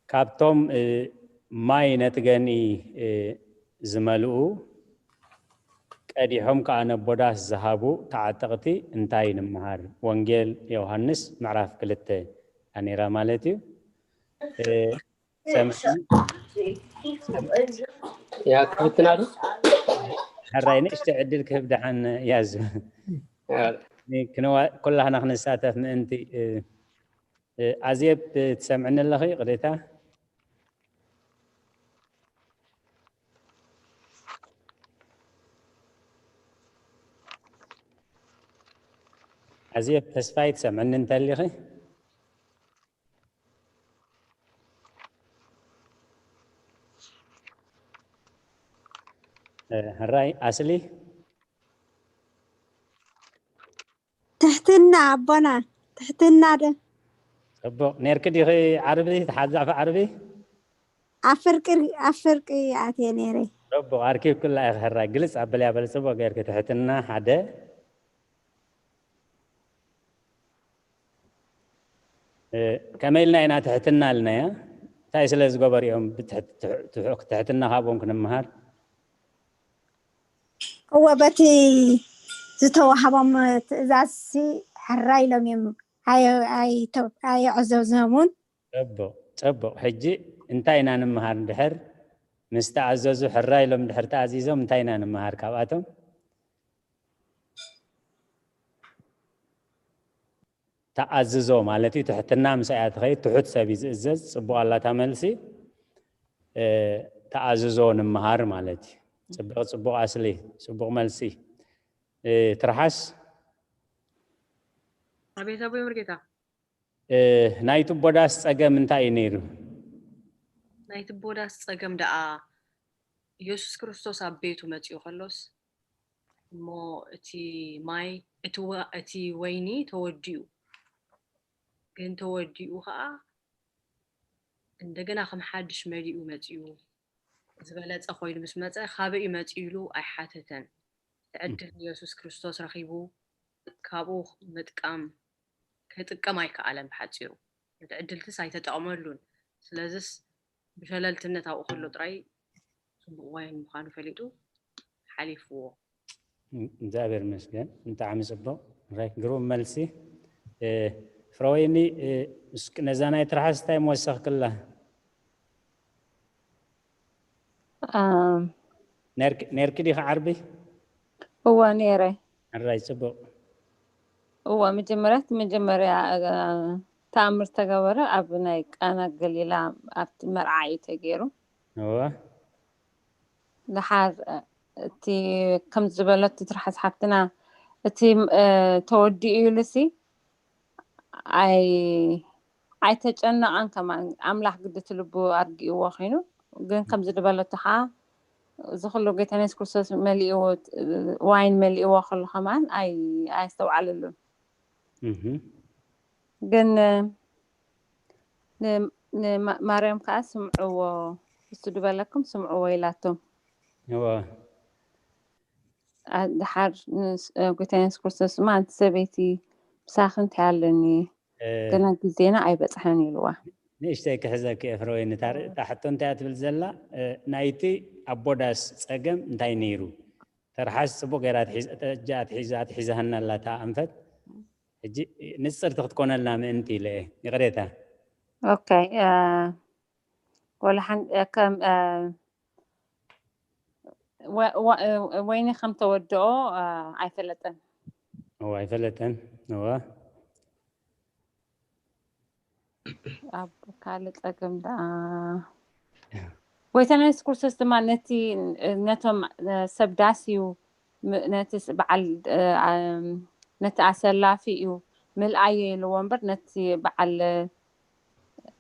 ካብቶም፣ እ፣ ማይ ነቲ ገንኢ፣ እ፣ ዝመልኡ ቀዲሖም ከኣ ነቦዳስ ዝሃቡ ተዓጠቕቲ እንታይ ንምሃር? ወንጌል ዮሃንስ ምዕራፍ ክልተ እያ ነይራ ማለት እዩ። እ፣ ሰምዕኒ? ያ ክፍትና ዶ? ሕራይ ንእሽተይ ዕድል ክህብ ደሓን ያዙ። ያ፣ ኒ-፣ ክንዋ-፣ ኩላህና ክንሳተፍ ምእንቲ፣ እ፣ እ፣ ኣዜብ ትሰምዕኒ ኣለኺ? ይቕሬታ። ኣዜብ ተስፋይ ትሰምዕኒ እንተሊኺ? እ፣ ሕራይ ኣስሊ? ትሕትና ኣቦና፣ ትሕትና ዶ? ጽቡቕ። ነርኪ ዲኺ ዓርቢ፣ ተሓዛፊ ዓርቢ? ኣብ ፍርቂ፣ ኣብ ፍርቂ ኣትየ ነይረ። ጽቡቕ። ኣርኪብክላ ኢኺ ሕራይ። ግልጽ ኣበልያ በል። ጽቡቕ ጌርኪ። ትሕትና ሓደ። እ፣ ከመይ ኢልና ኢና ትሕትና ኢልናያ? እንታይ ስለ ዝገበሩ እዮም ብትሕ-፣ ትሕ-፣ ትሕ-፣ ትሕትና ካብኦም ክንምሃር? እወ፣ በቲ ዝተዋህቦም ትእዛዝሲ ሕራይ ኢሎም እዮም። ኣየ-፣ ኣይተ-፣ ኣየዕዘዝዎምን። ጽቡቕ፣ ጽቡቕ። ሕጂ እንታይ ኢና ንምሃር? እንድሕር ምስ ተኣዘዙ፣ ሕራይ ኢሎም እንድሕር ተኣዚዞም እንታይ ኢና ንምሃር ካብኣቶም? ተኣዝዞ ማለት እዩ። ትሕትና ምሳይ እያ ትኸይድ። ትሑት ሰብ እዩ ዝእዘዝ። ጽቡቕ ኣላታ መልሲ። እ፣ ተኣዝዞ ንምሃር ማለት እዩ። ጽቡቕ፣ ጽቡቕ ኣስሊ፣ ጽቡቕ መልሲ። እ፣ ትርሓስ? ኣቤት ኣቦይ መርጌታ። እ፣ ናይ ትቦዳስ ጸገም እንታይ እዩ ነይሩ? ናይ ትቦዳስ ጸገም ደኣ ኢየሱስ ክርስቶስ ኣብ ቤቱ መጺኡ ከሎስ እሞ እቲ ማይ፣ እቲ ወ-፣ እቲ ወይኒ ተወዲኡ፣ ግን ተወዲኡ ኸኣ እንደገና ከም ሓድሽ መሊኡ መጺኡ ዝበለጸ ኮይኑ ምስ መጸ፣ ካበይ እዩ መጺኡ ኢሉ ኣይሓተተን። እቲ ዕድል ንየሱስ ክርስቶስ ረኺቡ ካብኡ ምጥቃም፣ ክጥቀም ኣይከኣለን ብሓጺሩ። ነቲ ዕድልትስ ኣይተጠቕመሉን። ስለዝስ ብሸለልትነት ኣብኡ ከሎ ጥራይ ጽቡቕ ወይን ምዃኑ ፈሊጡ ሓሊፍዎ። እግዚኣብሔር ይመስገን። ብጣዕሚ ጽቡቕ። ራይት፣ ግሩም መልሲ። እ፣ ፍረወይኒ፣ እ፣ እስኪ ነዛ ናይ ትርሓስ እንታይ ምወሰኽክላ? ኣም፣ ነርክ-፣ ነርኪ ዲኺ ዓርቢ? እወ፣ ነይረ። ሕራይ፣ ጽቡቕ። እወ፣ መጀመርያ፣ እቲ መጀመርያ፣ እ፣ ተኣምር ተገበረ ኣብ ናይ ቃና ገሊላ፣ ኣብቲ መርዓ እዩ ተገይሩ። እወ። ደሓር፣ እ፣ እቲ ከም ዝበለት ትርሓስ ሓፍትና፣ እቲ፣ እ፣ ተወዲኡ ኢሉሲ፣ ኣይ-፣ ኣይተጨነቐን ከማን፣ ኣምላኽ ግዲ እቲ ልቡ ኣርጊእዎ ኾይኑ። ግን ከምዚ ዝበለቶ ኸዓ፣ እዚ ኩሉ ጌታና የሱስ ክርስቶስ መሊእዎ፣ ዋይን መሊእዎ ከሎ ከማን ኣይ-፣ ኣየስተውዓለሉን። እህ። ግን ን-፣ ንማ-፣ ማርያም ከኣ ስምዕዎ፣ እሱ ዝበለኩም ስምዕዎ ኢላቶም። እወ። ኣ-፣ ደሓር ንስ-፣ እ፣ ጌታ የሱስ ክርስቶስ ድማ፣ "ኣንቲ ሰበይቲ፣ ምሳኺ እንታይ ኣለኒ? እ፣ ገና ግዜና ኣይበጽሐን" ኢልዋ። ንእሽተይ ክሕዘኪ ኤፍረወይኒ፣ እታ ር-፣ እታ ሕቶ እንታይ እያ ትብል ዘላ? እ፣ ናይቲ ኣቦ ዳስ ጸገም እንታይ ነይሩ? ተርሓስ ጽቡቕ ገይራ ኣትሒዝ-፣ ጠጃ ኣትሒዛ፣ ኣትሒዛሃና ኣላ እታ ኣንፈት። ሕጂ ንጽርቲ ክትኮነልና ምእንቲ ኢለ እየ። ይቕሬታ። ኦኬ፣ እ፣ ወላ ሓን-፣ እ፣ ከም፣ እ፣ ወ-፣ ወ-፣ እ፣ ወይኒ ከም ተወድኦ፣ እ፣ ኣይፈለጠን። እወ፣ ኣይፈለጠን። እወ። ኣብ ካልእ ጸገም ደኣ፣ ጎይታና የሱስ ክርስቶስ ድማ ነቲ፣ ነቶም፣ እ፣ ሰብ ዳስ እዩ፣ ም-፣ ነቲ ስ-፣ በዓል፣ እ፣ ኣም፣ ነቲ ኣሰላፊ እዩ፣ "ምልኣዮ" ኢልዎ እምበር፣ ነቲ በዓል፣ እ፣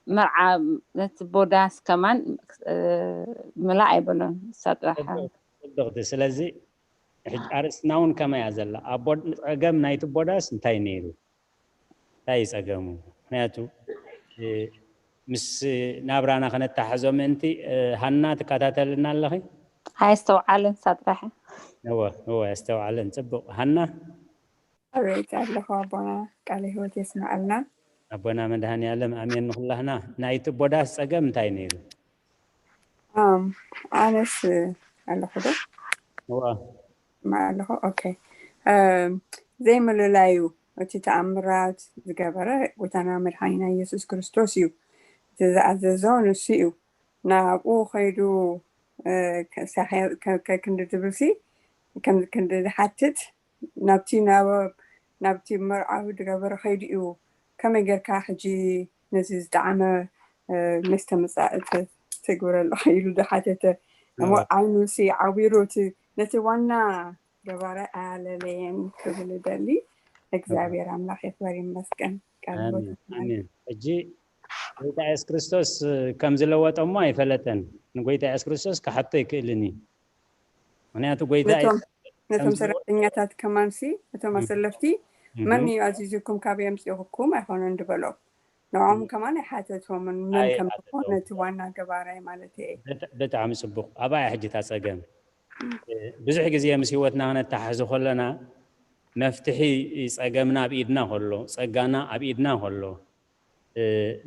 መርዓ፣ ነቲ ቦዳስ ከማን፣ እ፣ ምልእ ኣይበሎን። ንሳ ጥራሕ። ጽብቕቲ። ስለዚ፣ ሕጂ ኣርእስትና እውን ከመይ እያ ዘላ? ኣብ ቦድ-፣ ጸገም ናይቲ ቦዳስ እንታይ ነይሩ? እንታይ እዩ ጸገሙ? ምኽንያቱ፣ እ፣ ምስ ናብራና ከነተሓሕዞ ምእንቲ፣ እ፣ ሃና ትከታተልና ኣለኺ? ኣየስተውዓለን፣ ንሳ ጥራሕ። እወ፣ እወ፣ ኣየስተውዓለን። ጽቡቕ። ሃና? ኣቤት ኣለኹ ኣቦና፣ ቃለ ህይወት የስምዐልና። ኣቦና መድሃኔ ዓለም ኣሜን ንኹላህና። ናይቲ ቦዳስ ጸገም እንታይ ነይሩ? ኣም፣ ኣነስ ኣለኹ ዶ? እዋ። ማ ኣለኹ? ኦኬ። ኣም፣ ዘይምልላዩ፣ እቲ ተኣምራት ዝገበረ ጎይታና መድሓኒና ኢየሱስ ክርስቶስ እዩ። እቲ ዝኣዘዞ ንሱ እዩ። ናብኡ ኸይዱ፣ እ፣ ከ-፣ ሳሄ-፣ ከ-፣ ከ-፣ ክንዲ ዝብልሲ፣ ከም ክንዲ ዝሓትት፣ ናብቲ፣ ናብ-፣ ናብቲ መርዓዊ ዝገበረ ኸይዱ እዩ። ከመይ ጌርካ ሕጂ ነዚ ዝጠዓመ፣ እ፣ መስተ መጻኢ ተ-፣ ተግብረለኺ? ኢሉ ዝሓተተ። እሞ እዋ። ዓይኑሲ ዓዊሩ፣ እቲ፣ ነቲ ዋና ገባራይ ኣያለለየን ክብል እደሊ። እግዚኣብሔር ኣምላኽ ይኽበር ይመስገን። ቃል ኣሜን፣ ህይወት ይስማዕ። ኣሜን። ሕጂ ጎይታ የሱስ ክርስቶስ ከም ዝለወጠ እሞ ኣይፈለጠን። ንጎይታ የሱስ ክርስቶስ ክሓቶ ኣይክእልን እዩ። ምኽንያቱ ጎይታ ነቶም፣ የሱስ ነቶም ከም ዝለወጠ ሰራሕተኛታት ከማንሲ፣ ነቶም እም። ኣሰለፍቲ፣ እም። "መን እዩ ኣዚዙኩም ካበይ ኣምጺኡኩም?" ኣይኮነን ዝበሎም። ንዖም እም። ከማን ኣይሓተቶምን፣ መን ከም ኣይሓተቶም። ዝኾነ እቲ ዋና ገባራይ ማለት እየ። ብጣ-፣ ብጣዕሚ ጽቡቕ። ኣብኣ እያ ሕጂ እታ ጸገም። እም። እ፣ ብዙሕ ግዜ ምስ ህይወትና ክነተሓሕዞ ከለና፣ መፍትሒ ጸገምና ኣብ ኢድና ከሎ፣ ጸጋና ኣብ ኢድና ከሎ፣ እ፣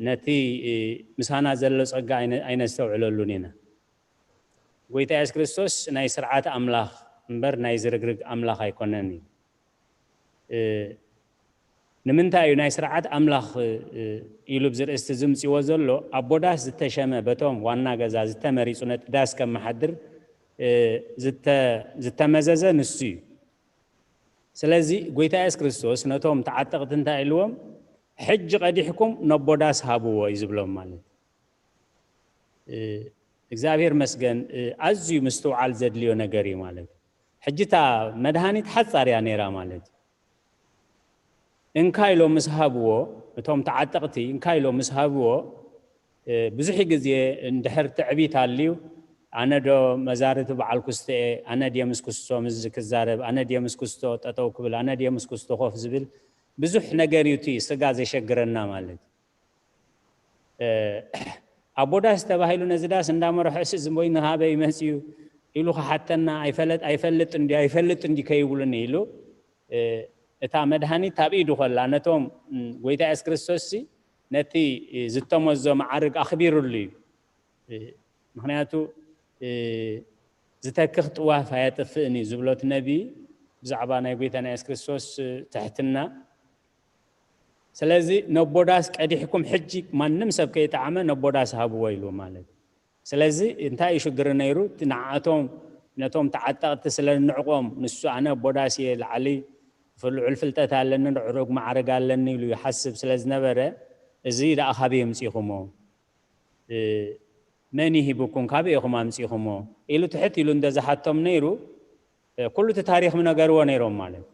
ነቲ፣ እ፣ ምሳና ዘሎ ጸጋ ኣይነ-፣ ኣይነስተውዕለሉን ኢና። ጎይታ የሱስ ክርስቶስ ናይ ስርዓት ኣምላኽ እምበር ናይ ዝርግርግ ኣምላኽ ኣይኮነን እዩ። እ፣ ንምንታይ እዩ ናይ ስርዓት ኣምላኽ፣ እ፣ ኢሉ ኣብዚ ርእስቲ ዝምጽዎ ዘሎ? ኣቦ ዳስ ዝተሸመ፣ በቶም ዋና ገዛ ዝተመሪጹ፣ ነቲ ዳስ ከመሓድር፣ እ፣ ዝተ-፣ ዝተመዘዘ ንሱ እዩ። ስለዚ ጎይታ የሱስ ክርስቶስ ነቶም ተዓጠቕቲ እንታይ ኢልዎም? "ሕጂ ቀዲሕኩም ነቦ ዳስ ሃብዎ" እዩ ዝብሎም ማለት። እ፣ እግዚኣብሔር መስገን፣ እ፣ ኣዝዩ ምስትውዓል ዘድልዮ ነገር እዩ ማለት። ሕጂ እታ መድሃኒት ሓጻር እያ ነይራ ማለት። እንካ ኢሎም ምስ ሃብዎ፣ እቶም ተዓጠቕቲ እንካ ኢሎም ምስ ሃብዎ፣ እ፣ ብዙሕ ግዜ እንድሕር ትዕቢት ኣልዩ፣ "ኣነ ዶ መዛርቲ በዓል ኩስቶ እየ? ኣነ ድየ ምስ ኩስቶ ምስ ክዛረብ? ኣነ ድየ ምስ ኩስቶ ጠጠው ክብል? ኣነ ድየ ምስ ኩስቶ ኮፍ ዝብል?" ብዙሕ ነገር እዩ እቲ ስጋ ዘሸግረና ማለት። እ፣ ኣቦ ዳስ ተባሂሉ ነዚ ዳስ እንዳመርሖ፣ "እስ እዚ ወይኒ ካበይ መጽዩ?" ኢሉ ክሓተና፣ "ኣይፈለጥ-፣ ኣይፈልጥ እንዲ-፣ ኣይፈልጥ እንዲ ከይብሉኒ?" ኢሉ፣ እ፣ እታ መድሃኒት ኣብ ኢዱ ከላ፣ ነቶም፣ ም፣ ጎይታ የሱስ ክርስቶስሲ ነቲ፣ እ፣ ዝተመዞ መዓርግ ኣኽቢሩሉ እዩ። እ፣ ምኽንያቱ፣ እ፣ "ዝተክኽ ጥዋፍ ኣየጥፍእን እዩ" ዝብሎ እቲ ነቢ ብዛዕባ ናይ ጎይታና የሱስ ክርስቶስ፣ እ፣ ትሕትና። ስለዚ ነቦ ዳስ ቀዲሕኩም ሕጂ ማንም ሰብ ከይጠዓመ ነቦ ዳስ ሃብዎ ኢሉ ማለት። ስለዚ እንታይ እዩ ሽግሪ ነይሩ? እቲ ንዓኣቶም ነቶም ተዓጠቕቲ ስለ ንዕቆም፣ ንሱ ኣነ ኣቦ ዳስ እየ፣ ላዕሊ ፍልዑል ፍልጠት ኣለኒ፣ ዕሩግ ማዕረግ ኣለኒ ኢሉ ይሓስብ ስለ ዝነበረ፣ እዚ ደኣ ካበይ ኣምጺኹሞ? እ፣ መን ይሂብኩም? ካበይ ኢኹም ኣምጺኹሞ? ኢሉ ትሕት ኢሉ እንተ ዝሓቶም ነይሩ፣ እ፣ ኩሉ እቲ ታሪኽ ምነገርዎ ነይሮም ማለት።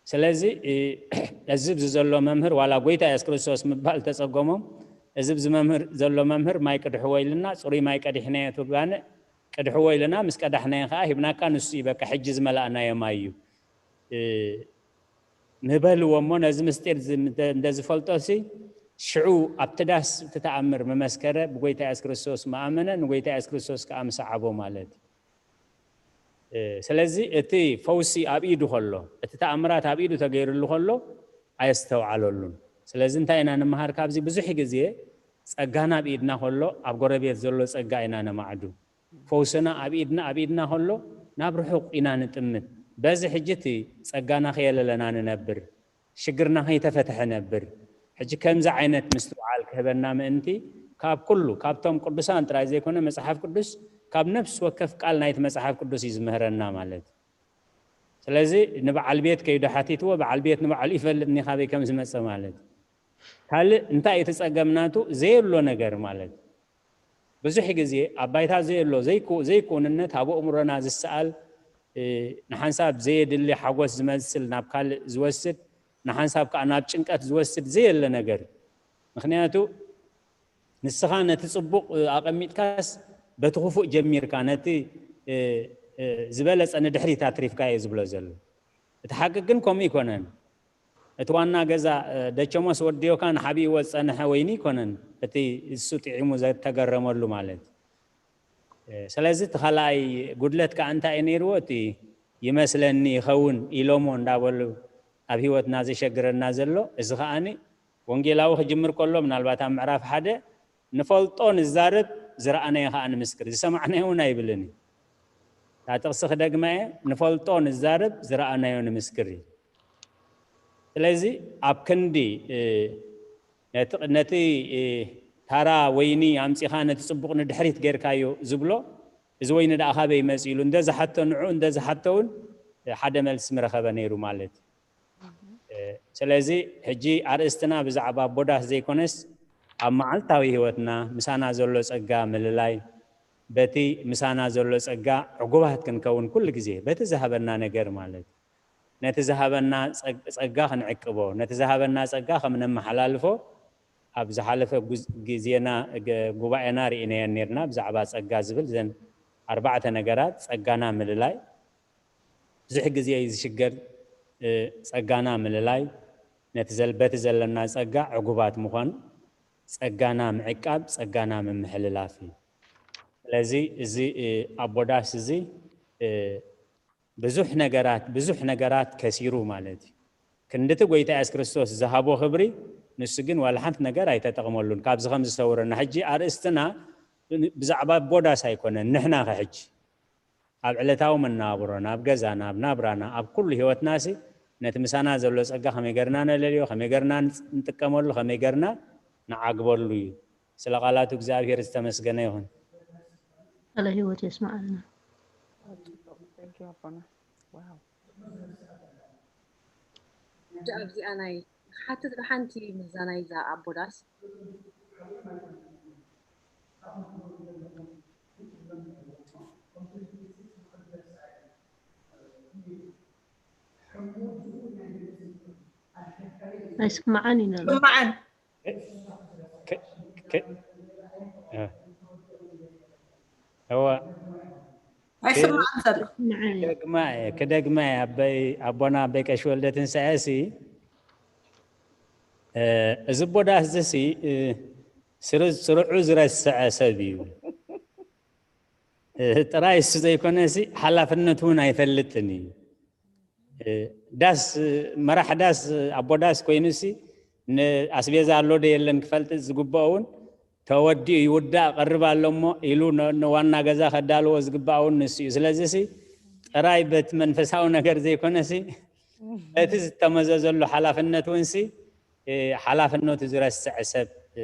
ስለዚ፣ እ፣ እዚ ኣብዚ ዘሎ መምህር፣ ዋላ ጎይታ የሱስ ክርስቶስ ምባል ተጸገሞም፣ እዚ ኣብዚ መምህር ዘሎ መምህር ማይ ቅድሕዎ ኢልና፣ ጽሩይ ማይ ቀዲሕናዮ፣ እቲ ጋንእ ቅድሕዎ ኢልና፣ ምስ ቀዳሕናዮ ከኣ ሂብናካ፣ ንሱ እዩ በቃ ሕጂ ዝመላእናዮ ማይ እዩ። እ፣ ንበልዎ እሞ ነዚ ምስጢር እዚ እንተ-፣ እንተ ዝፈልጦ ሲ፣ ሽዑ ኣብቲ ዳስ እቲ ተኣምር ምመስከረ፣ ብጎይታ የሱስ ክርስቶስ ምኣመነ፣ ንጎይታ የሱስ ክርስቶስ ከኣ ምሰዓቦ ማለት እዩ። እ፣ ስለዚ እቲ ፈውሲ ኣብ ኢዱ ከሎ፣ እቲ ተኣምራት ኣብ ኢዱ ተገይርሉ ከሎ ኣየስተውዓለሉን። ስለዚ እንታይ ኢና ንምሃር ካብዚ? ብዙሕ ግዜ ጸጋና ኣብ ኢድና ከሎ ኣብ ጎረቤት ዘሎ ጸጋ ኢና ነማዕዱ። ፈውስና ኣብ ኢድና፣ ኣብ ኢድና ከሎ ናብ ርሑቕ ኢና ንጥምት። በዚ ሕጂ እቲ ጸጋና ከየለለና ንነብር። ሽግርና ከይተፈትሐ ነብር። ሕጂ ከምዚ ዓይነት ምስትውዓል ክህበና ምእንቲ ካብ ኩሉ፣ ካብቶም ቅዱሳን ጥራይ ዘይኮነ መጽሓፍ ቅዱስ ካብ ነፍሲ ወከፍ ቃል ናይቲ መጽሓፍ ቅዱስ እዩ ዝምህረና ማለት እዩ። ስለዚ ንበዓል ቤት ከይዱ ሓቲትዎ፣ በዓል ቤት ንባዕሉ ይፈልጥ እኒ ካበይ ከም ዝመጸ ማለት እዩ። ካልእ እንታይ እቲ ጸገም ናቱ? ዘየሎ ነገር ማለት እዩ። ብዙሕ ግዜ ኣብ ባይታ ዘየሎ ዘይኩ-፣ ዘይክውንነት ኣብ ኣእምሮና ዝሰኣል፣ እ፣ ንሓንሳብ ዘየድሊ ሓጎስ ዝመስል ናብ ካልእ ዝወስድ፣ ንሓንሳብ ከኣ ናብ ጭንቀት ዝወስድ ዘየለ ነገር እዩ። ምኽንያቱ ንስኻ ነቲ ጽቡቕ፣ እ፣ ኣቐሚጥካስ በቲ ክፉእ ጀሚርካ፣ ነቲ፣ እ፣ እ፣ ዝበለጸ ንድሕሪት ኣትሪፍካ እየ ዝብሎ ዘሎ። እቲ ሓቂ ግን ከምኡ ኣይኮነን። እቲ ዋና ገዛ፣ እ፣ ደቸሞስ ወዲዮካ ንሓቢእዎ ዝጸንሐ ወይኒ ኣይኮነን። እቲ እሱ ጥዒሙ ዘተገረመሉ ማለት። እ፣ ስለዚ እቲ ካልኣይ ጉድለት ከኣ እንታይ እዩ ነይርዎ? እቲ ይመስለኒ ይኸውን ኢሎሞ እንዳበሉ ኣብ ህይወትና ዘሸግረና ዘሎ፣ እዚ ከኣኒ ወንጌላዊ ክጅምር ከሎ ምናልባት ኣብ ምዕራፍ ሓደ ንፈልጦ ንዛረብ፣ ዝረኣናዮ ከኣ ንምስክር፣ ዝሰማዕናዮ እውን ኣይብልን እዩ። እታ ጥቕሲ ክደግማ እየ፣ ንፈልጦ ንዛረብ፣ ዝረኣናዮ ንምስክር እዩ። ስለዚ ኣብ ክንዲ፣ እ፣ ነቲ፣ ነቲ፣ እ፣ ታራ ወይኒ ኣምጺኻ ነቲ ጽቡቕ ንድሕሪት ጌርካዮ ዝብሎ፣ እዚ ወይኒ ደኣ ካበይ መጺኡ ኢሉ እንደ ዝሓቶ፣ ንዑ እንደ ዝሓቶ እውን ሓደ መልሲ ምረኸበ ነይሩ ማለት እዩ። እ፣ ስለዚ ሕጂ ኣርእስትና ብዛዕባ ኣቦ ዳስ ዘይኮነስ ኣብ መዓልታዊ ህይወትና ምሳና ዘሎ ጸጋ ምልላይ፣ በቲ ምሳና ዘሎ ጸጋ ዕጉባት ክንከውን ኩሉ ግዜ በቲ ዝሃበና ነገር ማለት እዩ። ነቲ ዝሃበና ጸግ-፣ ጸጋ ክንዕቅቦ፣ ነቲ ዝሃበና ጸጋ ከም ነመሓላልፎ ኣብ ዝሓለፈ ጉዝ-፣ ግዜና፣ ገ-፣ ጉባኤና ርኢናየን ነርና። ብዛዕባ ጸጋ ዝብል ዘን ኣርባዕተ ነገራት፣ ጸጋና ምልላይ፣ ብዙሕ ግዜ እዩ ዝሽገር፣ እ፣ ጸጋና ምልላይ፣ ነቲ ዘል-፣ በቲ ዘለና ጸጋ ዕጉባት ምዃን፣ ጸጋና ምዕቃብ፣ ጸጋና ምምሕልላፍ እዩ። ስለዚ እዚ፣ እ፣ ኣቦ ዳስ እዚ፣ እ፣ ብዙሕ ነገራት፣ ብዙሕ ነገራት ከሲሩ ማለት እዩ። ክንድቲ ጎይታ የሱስ ክርስቶስ ዝሃቦ ክብሪ፣ ንሱ ግን ዋላ ሓንቲ ነገር ኣይተጠቕመሉን። ካብዚ ከም ዝሰውረና፣ ሕጂ ኣርእስትና ብዛዕባ ኣቦ ዳስ ኣይኮነን፣ ንሕና ከ ሕጂ ኣብ ዕለታዊ መነባብሮና፣ ኣብ ገዛና፣ ኣብ ናብራና፣ ኣብ ኩሉ ህይወትናሲ ነቲ ምሳና ዘሎ ጸጋ ከመይ ገርና ነለልዮ፣ ከመይ ገርና ንጽ-፣ ንጥቀመሉ፣ ከመይ ገርና ንዓግበሉ እዩ። ስለ ቃላቱ እግዚኣብሔር ዝተመስገነ ይኹን። ቃለ ህይወት የስማዓልና። Thank you ኣቦና። Wow። ኣብዚኣ ናይ ሓንቲ ሓንቲ ምዛ ናይዛ ኣቦ ዳስ ኣይስማዓን ኢና። ስማዓን። ክ-፣ ክ-፣ እ፣ እወ፣ ኣይስማዓን ዘሎ። ስማዓን ኢና። ክደግማ እየ፣ ክደግማ እየ። ኣቦይ፣ ኣቦና ኣቦይ ቀሺ ወልደ ትንሳኤ ሲ፣ እ፣ እዚ ኣቦ ዳስ እዚ ሲ፣ እ፣ ስር-፣ ስርዑ ዝረስዐ ሰብ እዩ። እ፣ ጥራይ እሱ ዘይኮነ ሲ፣ ሓላፍነቱ እውን ኣይፈልጥን እዩ። እ፣ ዳስ፣ መራሕ ዳስ፣ ኣቦ ዳስ ኮይኑ ሲ፣ ንኣስቤዛ ኣሎ ዶ የለን ክፈልጥ ዝግብኦ እውን ተወዲኡ ይውዳእ ቀርብ ኣሎ እሞ ኢሉ ነ-፣ ንዋና ገዛ ከዳልዎ ዝግባእ እውን ንሱ እዩ። ስለዚ ሲ፣ ጥራይ በቲ መንፈሳዊ ነገር ዘይኮነ ሲ፣ በቲ ዝተመዘዘሉ ሓላፍነት እውን ሲ፣ እ፣ ሓላፍነቱ ዝረስዐ ሰብ፣ እ፣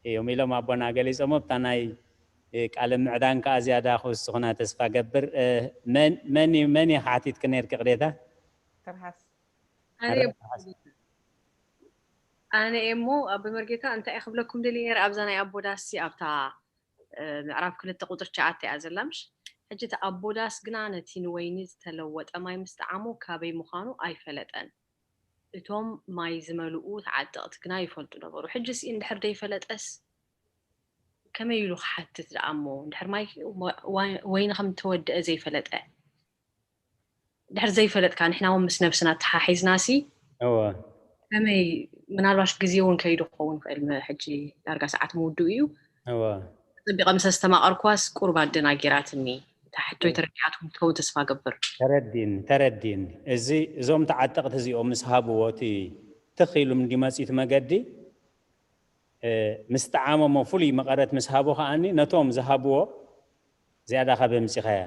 እዮም ኢሎም ኣቦና ገሊጾሞ። ኣብታ ናይ ቃለ ምዕዳን ከዓ ዝያዳ ክውስኹና ተስፋ ገብር። መን መን እዩ መን እዩ ሓቲትክ ነርክ ቅዴታ? ትርሃስ ኣነ ኣረ፣ ትርሃስ። ኣነ እሞ ኣቦ መርጌታ እንታይ እየ ክብለኩም ደሊ ነረ ኣብዛ ናይ ኣቦ ዳስ ኣብታ ምዕራፍ ክልተ ቁፅሪ ትሽዓተ እያ ዘላ ምሽ? ሕጂ እቲ ኣቦ ዳስ ግና ነቲ ንወይኒ ዝተለወጠ ማይ ምስ ጠዓሞ ካበይ ምዃኑ ኣይፈለጠን። እቶም ማይ ዝመልኡ ተዓጠቕቲ ግና ይፈልጡ ነበሩ። ሕጂ ሲ እንድሕር ደይፈለጠስ ከመይ ኢሉ ክሓትት ደኣ እሞ እንድሕር ማይ ወይኒ ከም እተወደአ ዘይፈለጠ ድሕር ዘይፈለጥካ ንሕና እውን ምስ ነብስና ተሓሒዝና ሲ እወ ከመይ ምናልባሽ ግዜ እውን ከይዱ ክኸውን ይኽእል ም- ሕጂ ዳርጋ ሰዓት ምውድኡ እዩ እወ ፅቢቐ ምስ ኣስተማቐርኳስ ቁሩብ ኣደናጊራትኒ እታ ሕቶይ ተረዲኣትኩም ክትከውን ተስፋ ገብር ተረዲን ተረዲን እዚ እዞም ተዓጠቕቲ እዚኦም ምስ ሃብዎ እቲ ትኽ ኢሉ እንዲመፅእ እቲ መገዲ እ፣ ምስ ጠዓሞሞ ፍሉይ መቐረት ምስ ሃቦ ከዓኒ ነቶም ዝሃብዎ ዝያዳ ካብ ኣምፂኻያ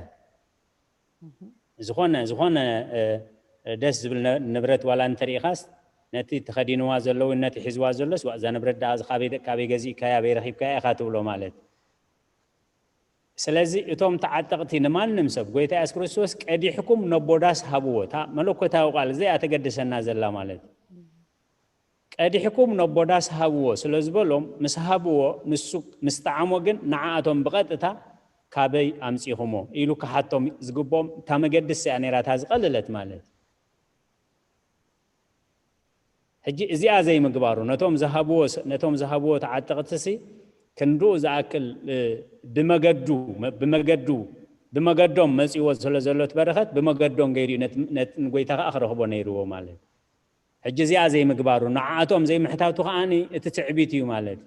ዝኾነ ዝኾነ እ፣ ደስ ዝብል ነ- ንብረት ዋላ እንተሪኢኻስ ነቲ ተኸዲንዋ ዘለዉ ነቲ ሒዝዋ ዘሎስ ዋ እዛ ንብረት ደኣ ካበይ ካበይ ገዚእካያ በይ ረኺብካያ ኢኻ ትብሎ ማለት ስለዚ እቶም ተዓጠቕቲ ንማንም ሰብ ጎይታ የሱስ ክርስቶስ ቀዲሕኩም ነቦዳስ ሃብዎ እታ መለኮታዊ ቃል እዚኣ ተገድሰና ዘላ ማለት እዩ ቀዲሕኩም ነቦዳስ ሃብዎ ስለ ዝበሎም ምስ ሃብዎ ንሱ ምስ ጠዓሞ ግን ንዓኣቶም ብቐጥታ ካበይ ኣምፂኹሞ ኢሉ ክሓቶም ዝግብኦም እታ መገድስ እያ ነይራ እታ ዝቐለለት ማለት ሕጂ እዚኣ ዘይምግባሩ ነቶም ዝሃብዎ ነቶም ዝሃብዎ ተዓጠቕትሲ ክንድኡ ዝኣክል ብመገዱ ብመገዱ ብመገዶም መፂዎ ስለ ዘሎ በረኸት ብመገዶም ገይሩ ነቲ ጎይታ ከዓ ክረኽቦ ነይርዎ ማለት ሕጂ እዚኣ ዘይምግባሩ ንዓኣቶም ዘይምሕታቱ ከዓ እቲ ትዕቢት እዩ ማለት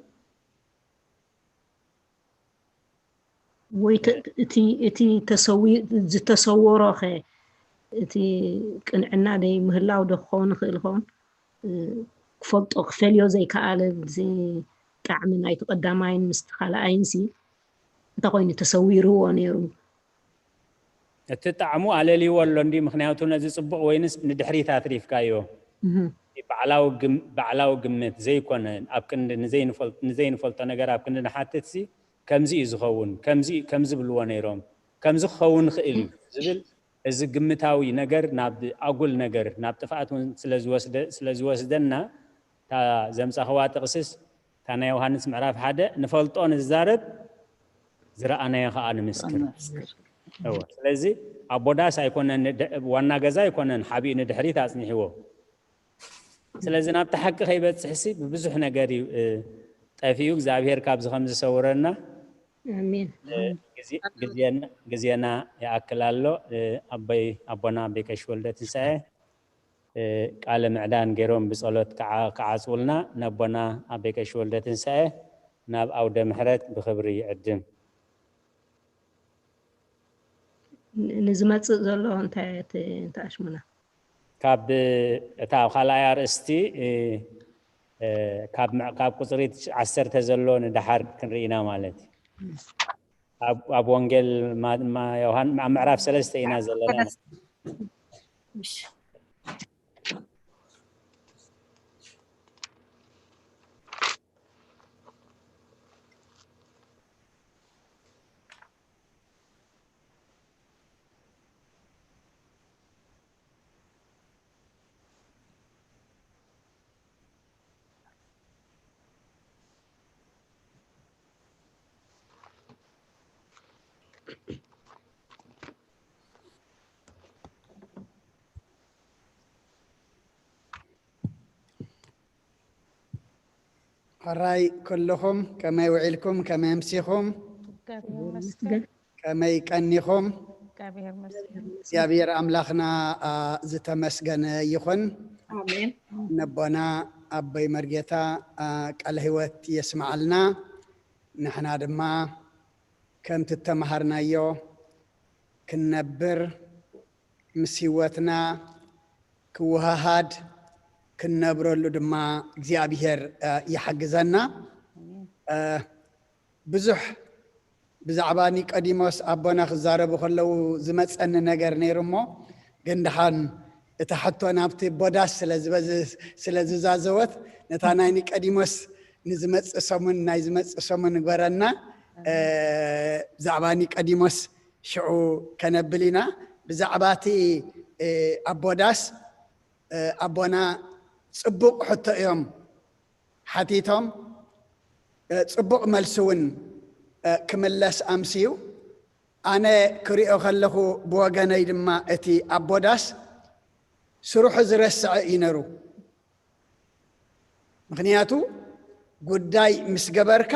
ወይ እቲ ዝተሰወሮ ኸ እቲ ቅንዕና ደይ ምህላው ዶ ክኸውን ይኽእል ይኸውን ክፈልጦ ክፈልዮ ዘይከኣለ ጣዕሚ ናይቲ ቀዳማይን ምስቲ ካልኣይን ሲ እንታይ ኮይኑ ተሰዊርዎ ነይሩ እቲ ጣዕሙ ኣለልይዎ ኣሎ እንዲ ምክንያቱ ነዚ ፅቡቕ ወይንስ ንድሕሪት ኣትሪፍካዮ ባዕላዊ ግምት ዘይኮነ ኣብ ክንዲ ንዘይንፈልጦ ነገር ኣብ ክንዲ ንሓትት ሲ ከምዚ እዩ ዝኸውን ከምዚ ብልዎ ነይሮም ከምዚ ክኸውን ይኽእል እዩ ዝብል እዚ ግምታዊ ነገር ናብ ኣጉል ነገር ናብ ጥፍኣት እውን ስለ ዝወስደና እታ ዘምፃኽዋ ጥቕስስ እታ ናይ ዮሃንስ ምዕራፍ ሓደ ንፈልጦ ንዛረብ ዝረኣናዮ ከዓ ንምስክር ስለዚ ኣቦዳስ ኣይኮነን ዋና ገዛ ኣይኮነን ሓቢኡ ንድሕሪት ኣፅኒሕዎ ስለዚ ናብቲ ሓቂ ከይበፅሕሲ ብብዙሕ ነገር እዩ ጠፊኡ እግዚኣብሄር ካብዚ ከም ዝሰውረና ግዜና ይኣክል ኣሎ ኣቦይ ኣቦና ኣቦይ ቀሺ ወልደ ትንሳኤ ቃለ ምዕዳን ገይሮም ብፀሎት ክዓፅውልና ነቦና ኣቦይ ቀሺ ወልደ ትንሳኤ ናብ ኣውደ ምሕረት ብክብሪ ይዕድም ንዝመፅእ ዘሎ እንታይ ኣሽሙና ካብ እታ ካልኣይ ኣርእስቲ ካብ ቁፅሪ ዓሰርተ ዘሎ ንደሓር ክንርኢና ማለት እዩ ኣብ ወንጌል ዮሃን ኣብ ምዕራፍ ሰለስተ ኢና ዘለና ሕራይ ኩልኹም ከመይ ውዒልኩም ከመይ ኣምሲኹም ከመይ ቀኒኹም እግዚኣብሔር ኣምላኽና ዝተመስገነ ይኹን ነቦና ኣቦይ መርጌታ ቃለ ህይወት የስምዓልና ንሕና ድማ ከምቲ እተምሃርናዮ ክንነብር ምስ ህይወትና ክወሃሃድ ክንነብረሉ ድማ እግዚኣብሔር ይሓግዘና ብዙሕ ብዛዕባ ኒቆዲሞስ ኣቦና ክዛረቡ ከለዉ ዝመፀኒ ነገር ነይሩ እሞ ግን ድሓን እታ ሕቶ ናብቲ ቦዳስ ስለ ዝዛዘወት ነታ ናይ ኒቆዲሞስ ንዝመፅእ ሰሙን ናይ ዝመፅእ ሰሙን ንግበረና ብዛዕባ ኒቀዲሞስ ሽዑ ከነብል ኢና። ብዛዕባ እቲ ኣቦ ዳስ ኣቦና ጽቡቕ ሕቶ እዮም ሓቲቶም። ጽቡቕ መልሲ እውን ክምለስ ኣምስዩ። ኣነ ክሪኦ ከለኹ ብወገነይ ድማ እቲ ኣቦ ዳስ ስርሑ ዝረስዐ እዩ ነሩ። ምክንያቱ ጉዳይ ምስ ገበርካ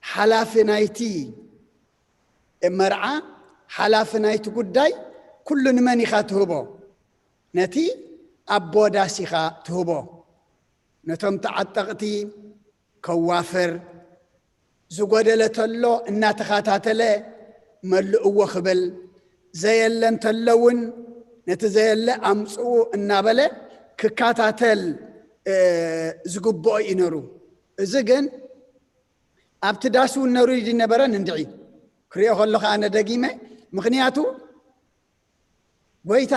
ሓላፊ ናይቲ መርዓ፣ ሓላፊ ናይቲ ጉዳይ ኩሉ ንመን ኢኻ ትህቦ? ነቲ ኣቦ ዳስ ኢኻ ትህቦ። ነቶም ተዓጠቕቲ ከዋፍር፣ ዝጎደለ ተሎ እናተኸታተለ መልእዎ ክብል፣ ዘየለ እንተሎ እውን ነቲ ዘየለ ኣምጽኡ እናበለ ክከታተል ዝግብኦ እዩ ነሩ። እዚ ግን ኣብቲ ዳስ እውን ነሩ ይነበረን እንድዒ ክሪኦ ከለኹ ኣነ ደጊመ። ምክንያቱ ጎይታ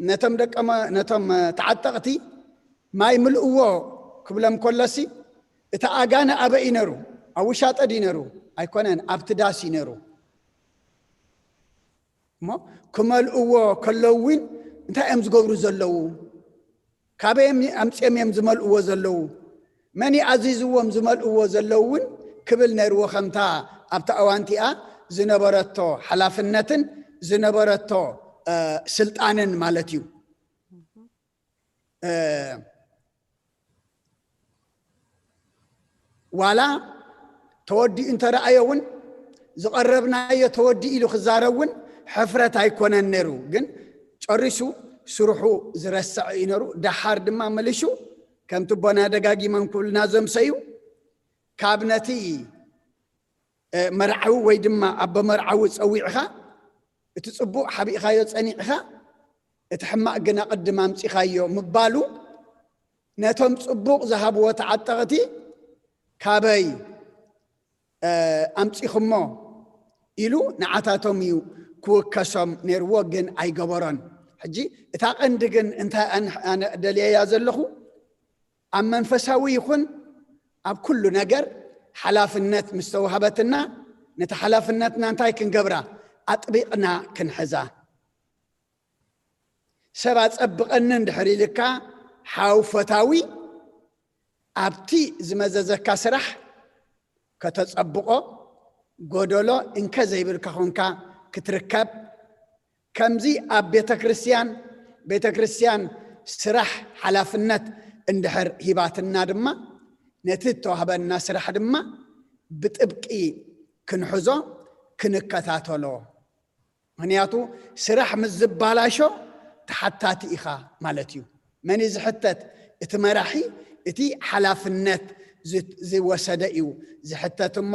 ነቶም ደቀ ነቶም ተዓጠቕቲ ማይ ምልእዎ ክብሎም ከሎሲ እቲ ኣጋነ ኣበይ ነሩ? ኣብ ውሻጠ ድዩ ነሩ? ኣይኮነን፣ ኣብቲ ዳስ እዩ ነሩ። እሞ ክመልእዎ ከለዉ እውን እንታይ እዮም ዝገብሩ ዘለዉ? ካበይ ኣምፅኦም እዮም ዝመልእዎ ዘለዉ? መን ኣዚዝዎም ዝመልእዎ ዘለዉ እውን ክብል ነርዎ፣ ከምታ ኣብታ እዋንቲኣ ዝነበረቶ ሓላፍነትን ዝነበረቶ ስልጣንን ማለት እዩ። ዋላ ተወዲኡ እንተረኣዮ እውን ዝቐረብናዮ ተወዲኡ ኢሉ ክዛረብ እውን ሕፍረት ኣይኮነን ነይሩ። ግን ጨሪሱ ስርሑ ዝረስዐ እዩ ነሩ። ደሓር ድማ መሊሹ ከምቲ ኣቦና ደጋጊሞም ክብልና ዘምሰዩ ካብ ነቲ መርዓዊ ወይ ድማ ኣቦ መርዓዊ ጸዊዕኻ እቲ ጽቡቕ ሓቢእኻዮ ጸኒዕኻ እቲ ሕማቕ ግን ኣቐድም ኣምጺኻዮ ምባሉ ነቶም ጽቡቕ ዝሃብዎ ተዓጠቕቲ ካበይ ኣምጺኹሞ ኢሉ ንዓታቶም እዩ ክውከሶም ነርዎ፣ ግን ኣይገበሮን። ሕጂ እታ ቀንዲ ግን እንታይ ኣነ ደልየያ ዘለኹ ኣብ መንፈሳዊ ይኹን ኣብ ኩሉ ነገር ሓላፍነት ምስ ተዋህበትና ነቲ ሓላፍነትና እንታይ ክንገብራ ኣጥቢቕና ክንሕዛ። ሰብ ኣጸብቐኒ እንድሕር ኢልካ ሓው ፈታዊ ኣብቲ ዝመዘዘካ ስራሕ ከተጸብቖ ጎደሎ እንከ ዘይብልካ ኾንካ ክትርከብ ከምዚ ኣብ ቤተ ክርስቲያን ቤተ ክርስቲያን ስራሕ ሓላፍነት እንድሕር ሂባትና ድማ ነቲ እተዋህበና ስራሕ ድማ ብጥብቂ ክንሕዞ ክንከታተሎ። ምክንያቱ ስራሕ ምስ ዝባላሾ ተሓታቲ ኢኻ ማለት እዩ። መን እዩ ዝሕተት? እቲ መራሒ እቲ ሓላፍነት ዝወሰደ እዩ ዝሕተት። እሞ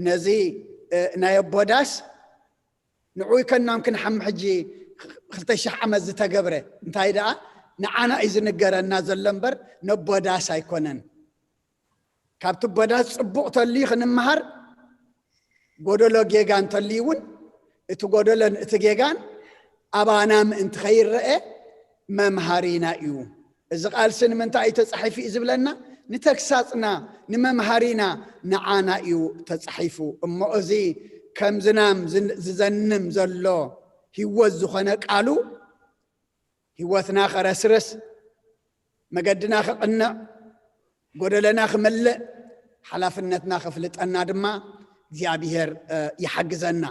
ነዚ ናይ ኣቦ ዳስ ንዑይ ከናም ክንሓም ሕጂ ክልተ ሽሕ ዓመት ዝተገብረ እንታይ ደኣ ንዓና እዩ ዝንገረና ዘሎ እምበር ነቦ ዳስ ኣይኮነን። ካብቲ ኣቦ ዳስ ጽቡቕ ተልዩ ክንመሃር ጎደሎ ጌጋ እንተልዩ እውን እቲ ጎደሎን እቲ ጌጋን ኣባና ምእንቲ ከይረአ መምሃሪና እዩ። እዚ ቃልሲ ንምንታይ እዩ ተጻሒፉ እዩ ዝብለና? ንተግሳጽና ንመምሃሪና ንዓና እዩ ተጻሒፉ። እሞ እዚ ከም ዝናም ዝዘንም ዘሎ ህይወት ዝኾነ ቃሉ ህይወትና ከረስርስ፣ መገድና ክቕንዕ፣ ጎደለና ክመልእ፣ ሓላፍነትና ክፍልጠና ድማ እግዚኣብሔር ይሓግዘና።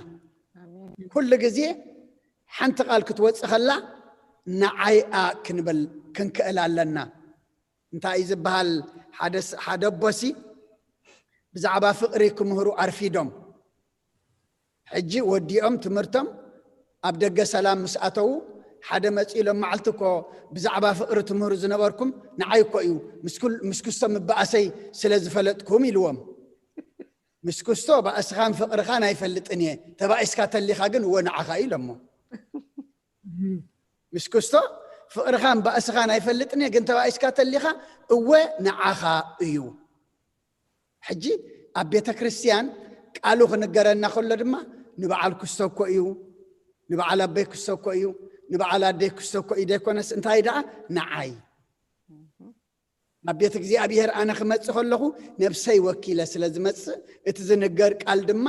ኩሉ ግዜ ሓንቲ ቃል ክትወፅእ ከላ ንዓይኣ ክንብል ክንክእል ኣለና። እንታይ እዩ ዝበሃል? ሓደ ኣቦሲ ብዛዕባ ፍቕሪ ክምህሩ ኣርፊዶም። ሕጂ ወዲኦም ትምህርቶም ኣብ ደገ ሰላም ምስ ኣተዉ ሓደ መፂ ኢሎም መዓልቲ እኮ ብዛዕባ ፍቕሪ ትምህሩ ዝነበርኩም ንዓይ እኮ እዩ ምስ ክስቶ ምበኣሰይ ስለ ዝፈለጥኩም ኢልዎም። ምስ ክስቶ ባእስኻን ፍቕርኻን ኣይፈልጥን እየ፣ ተባኢስካ ተሊኻ ግን እወ ንዓኻ እዩ ኢሎሞ። ምስ ክስቶ ፍቕርኻን ባእስኻን ኣይፈልጥን እየ ግን ተባኢስካ ተሊኻ እወ ንዓኻ እዩ። ሕጂ ኣብ ቤተ ክርስቲያን ቃሉ ክንገረና ከሎ ድማ ንበዓል ክስቶ እኮ እዩ፣ ንበዓል ኣበይ ክስቶ እኮ እዩ፣ ንበዓል ኣደይ ክስቶ እኮ እዩ ደይኮነስ እንታይ ደኣ ንዓይ ናብ ቤት እግዚኣብሔር ኣነ ክመጽእ ከለኹ ነብሰይ ወኪለ ስለ ዝመጽእ፣ እቲ ዝንገር ቃል ድማ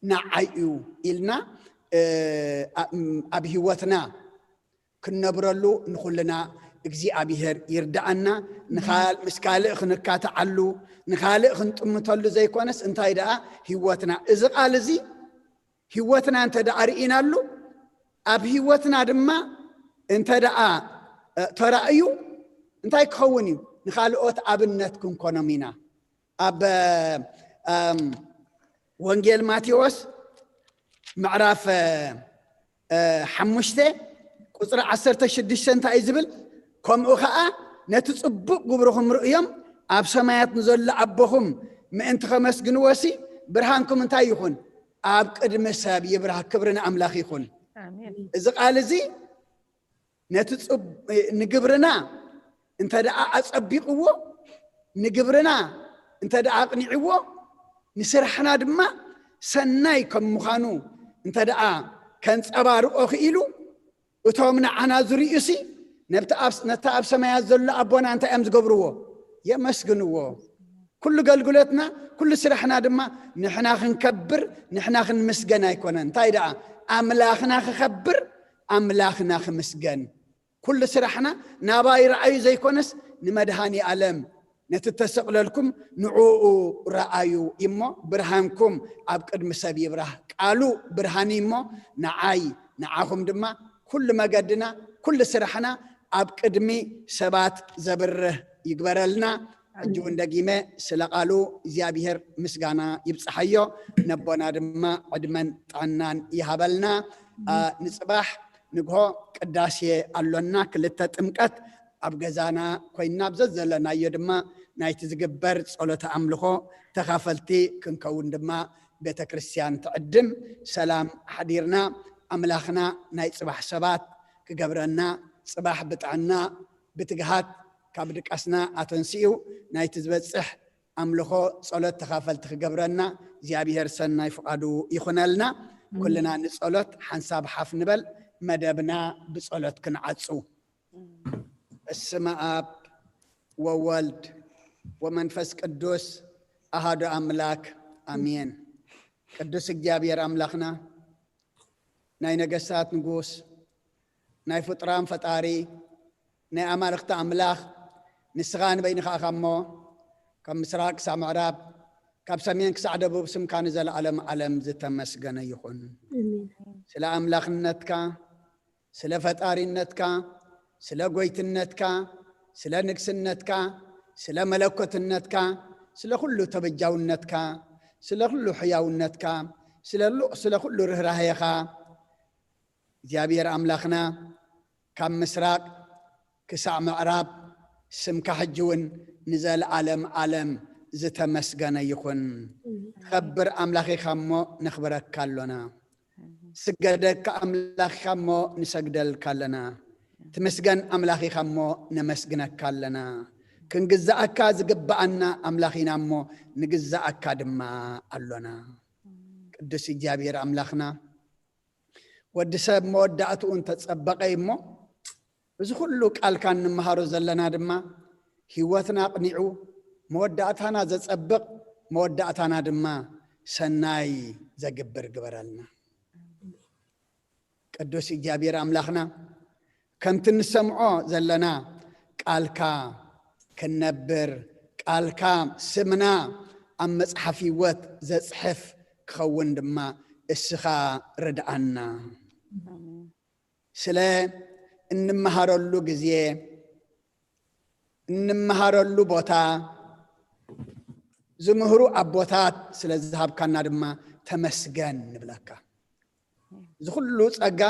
ንዓይ እዩ ኢልና፣ እ፣ ኣ-፣ ም-፣ ኣብ ህይወትና ክንነብረሉ ንኹልና እግዚኣብሔር ይርድኣና። ንኻል-፣ ምስ ካልእ ክንካትዓሉ፣ ንኻልእ ክንጥምተሉ ዘይኮነስ፣ እንታይ ደኣ ህይወትና፣ እዚ ቃል እዚ ህይወትና እንተ ደኣ ርኢናሉ፣ ኣብ ህይወትና ድማ እንተ ደኣ፣ እ፣ ተራእዩ፣ እንታይ ክኸውን እዩ? ንኻልኦት ኣብነት ክንኮኖም ኢና። ኣብ፣ እም፣ ወንጌል ማቴዎስ ምዕራፍ፣ እ፣ እ፣ ሓሙሽተ ቁጽሪ ዓሰርተ ሽዱሽተ እንታይ እዩ ዝብል? ከምኡ ኸኣ ነቲ ጽቡቕ ግብርኹም ርእዮም ኣብ ሰማያት ንዘሎ ኣቦኹም ምእንቲ ከመስግንዎሲ ብርሃንኩም እንታይ ይኹን? ኣብ ቅድሚ ሰብ ይብራህ። ክብሪ ንኣምላኽ ይኹን። ኣሜን። እዚ ቃል እዚ ነቲ ጽብ-፣ ንግብርና እንተ ደኣ ኣጸቢቕዎ፣ ንግብርና እንተ ደኣ ኣቕኒዕዎ፣ ንስራሕና ድማ ሰናይ ከም ምዃኑ እንተ ደኣ ከንጸባርቖ ክኢሉ፣ እቶም ንዓና ዝርእዩሲ ነብቲ ኣብ-፣ ነታ ኣብ ሰማያት ዘሎ ኣቦና እንታይ እዮም ዝገብርዎ? የመስግንዎ። ኩሉ ገልግሎትና፣ ኩሉ ስራሕና ድማ ንሕና ክንከብር፣ ንሕና ክንምስገን ኣይኮነን። እንታይ ደኣ? ኣምላኽና ክኸብር፣ ኣምላኽና ክምስገን። ኩሉ ስራሕና ናባይ ረኣዩ ዘይኮነስ ንመድሃኒ ኣለም፣ ነቲ ተሰቕለልኩም ንዕኡ ረኣዩ እሞ ብርሃንኩም ኣብ ቅድሚ ሰብ ይብራህ። ቃሉ ብርሃን እዩ እሞ ንዓይ ንዓኹም ድማ ኩሉ መገድና፣ ኩሉ ስራሕና ኣብ ቅድሚ ሰባት ዘብርህ ይግበረልና። ሕጂ እውን ደጊመ ስለ ቃሉ እግዚኣብሔር ምስጋና ይብጽሓዮ። ነቦና ድማ ዕድመን ጥዕናን ይሃበልና። አ፣ ንጽባሕ ንግሆ ቅዳሴ ኣሎና። ክልተ ጥምቀት ኣብ ገዛና ኮይንና ኣብ ዘዘለናዮ ድማ ናይቲ ዝግበር ጸሎተ ኣምልኾ ተኻፈልቲ ክንከውን ድማ ቤተ ክርስቲያን ትዕድም። ሰላም ሓዲርና፣ ኣምላኽና ናይ ጽባሕ ሰባት ክገብረና፣ ጽባሕ ብጥዕና ብትግሃት ካብ ድቃስና ኣተንሲኡ ናይቲ ዝበጽሕ ኣምልኾ ጸሎት ተኻፈልቲ ክገብረና እግዚኣብሔር ሰናይ ፍቓዱ ይኹነልና። ኩልና ንጸሎት ሓንሳብ ሓፍ ንበል፣ መደብና ብጸሎት ክንዓጹ። በስመ አብ ወወልድ ወመንፈስ ቅዱስ አሃዱ አምላክ አሜን። ቅዱስ እግዚኣብሔር ኣምላኽና፣ ናይ ነገስታት ንጉስ፣ ናይ ፍጡራን ፈጣሪ፣ ናይ ኣማልኽቲ ኣምላኽ፣ ንስኻ ንበይንኻ ኢኻ እሞ፣ ካብ ምስራቅ ክሳዕ ምዕራብ፣ ካብ ሰሜን ክሳዕ ደቡብ ስምካ ንዘለዓለም ዓለም ዝተመስገነ ይኹን። ኣሜን። ስለ ኣምላኽነትካ፣ ስለ ፈጣሪነትካ፣ ስለ ጎይትነትካ፣ ስለ ንግስነትካ፣ ስለ መለኮትነትካ፣ ስለ ኩሉ ተበጃውነትካ፣ ስለ ኩሉ ሕያውነትካ፣ ስለ ሉ-፣ ስለ ኩሉ ርህራሄኻ፣ እግዚኣብሔር ኣምላኽና፣ ካብ ምስራቅ ክሳዕ ምዕራብ ስምካ ሕጂ እውን ንዘለዓለም ዓለም ዝተመስገነ ይኹን። ትኸብር ኣምላኽ ኢኻ እሞ ነኽብረካ ኣሎና። ስገደካ ኣምላኽ ኢኻ እሞ ንሰግደልካ ኣለና። ትምስገን ኣምላኽ ኢኻ እሞ ነመስግነካ ኣለና። ክንግዛኣካ ዝግብኣና ኣምላኽ ኢና እሞ ንግዛኣካ ድማ ኣሎና። ቅዱስ እግዚኣብሔር ኣምላኽና፣ ወዲ ሰብ መወዳእትኡ እንተጸበቐ እሞ፣ እዚ ኩሉ ቃልካ እንመሃሮ ዘለና ድማ ህይወትና ኣቕኒዑ መወዳእታና ዘጸብቕ፣ መወዳእታና ድማ ሰናይ ዘግብር ግበረልና። ቅዱስ እግዚኣብሔር ኣምላኽና፣ ከምቲ ንሰምዖ ዘለና ቃልካ ክንነብር፣ ቃልካ ስምና ኣብ መጽሓፍ ህይወት ዘጽሕፍ ክኸውን ድማ እስኻ ርድኣና። ስለ እንመሃረሉ ግዜ፣ እንመሃረሉ ቦታ፣ ዝምህሩ ኣቦታት ስለ ዝሃብካና ድማ ተመስገን ንብለካ። እዚ ኩሉ ጸጋ፣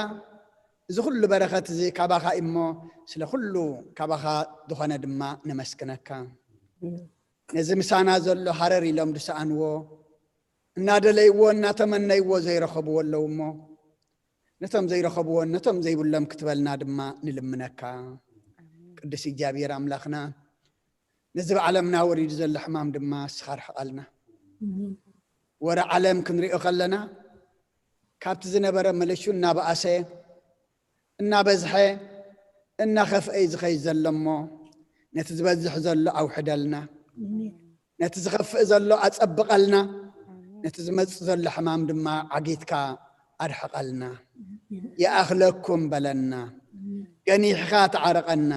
እዚ ኩሉ በረኸት እዚ ካባኻ እሞ፣ ስለ ኩሉ ካባኻ ዝኾነ ድማ ነመስግነካ። ነዚ ምሳና ዘሎ ሃረር ኢሎም ዝሰኣንዎ፣ እናደለይዎ፣ እናተመነይዎ ዘይረኸብዎ ኣለዉ እሞ፣ ነቶም ዘይረኸብዎን ነቶም ዘይብሎም ክትበልና ድማ ንልምነካ። ቅዱስ እግዚኣብሔር ኣምላኽና፣ ነዚ ብዓለምና ወሪዱ ዘሎ ሕማም ድማ እስኻ ርሕቐልና። ወረ ዓለም ክንሪኦ ከለና፣ ካብቲ ዝነበረ መለሹ እናበኣሰ፣ እናበዝሐ፣ እናኸፍአ እዩ ዝኸይድ ዘሎ እሞ፣ ነቲ ዝበዝሕ ዘሎ ኣውሕደልና፣ ነቲ ዝኸፍእ ዘሎ ኣጸብቐልና፣ ነቲ ዝመጽእ ዘሎ ሕማም ድማ ዓጊትካ ኣርሕቐልና። ይኣኽለኩም በለና፣ ገኒሕኻ ተዓረቐና።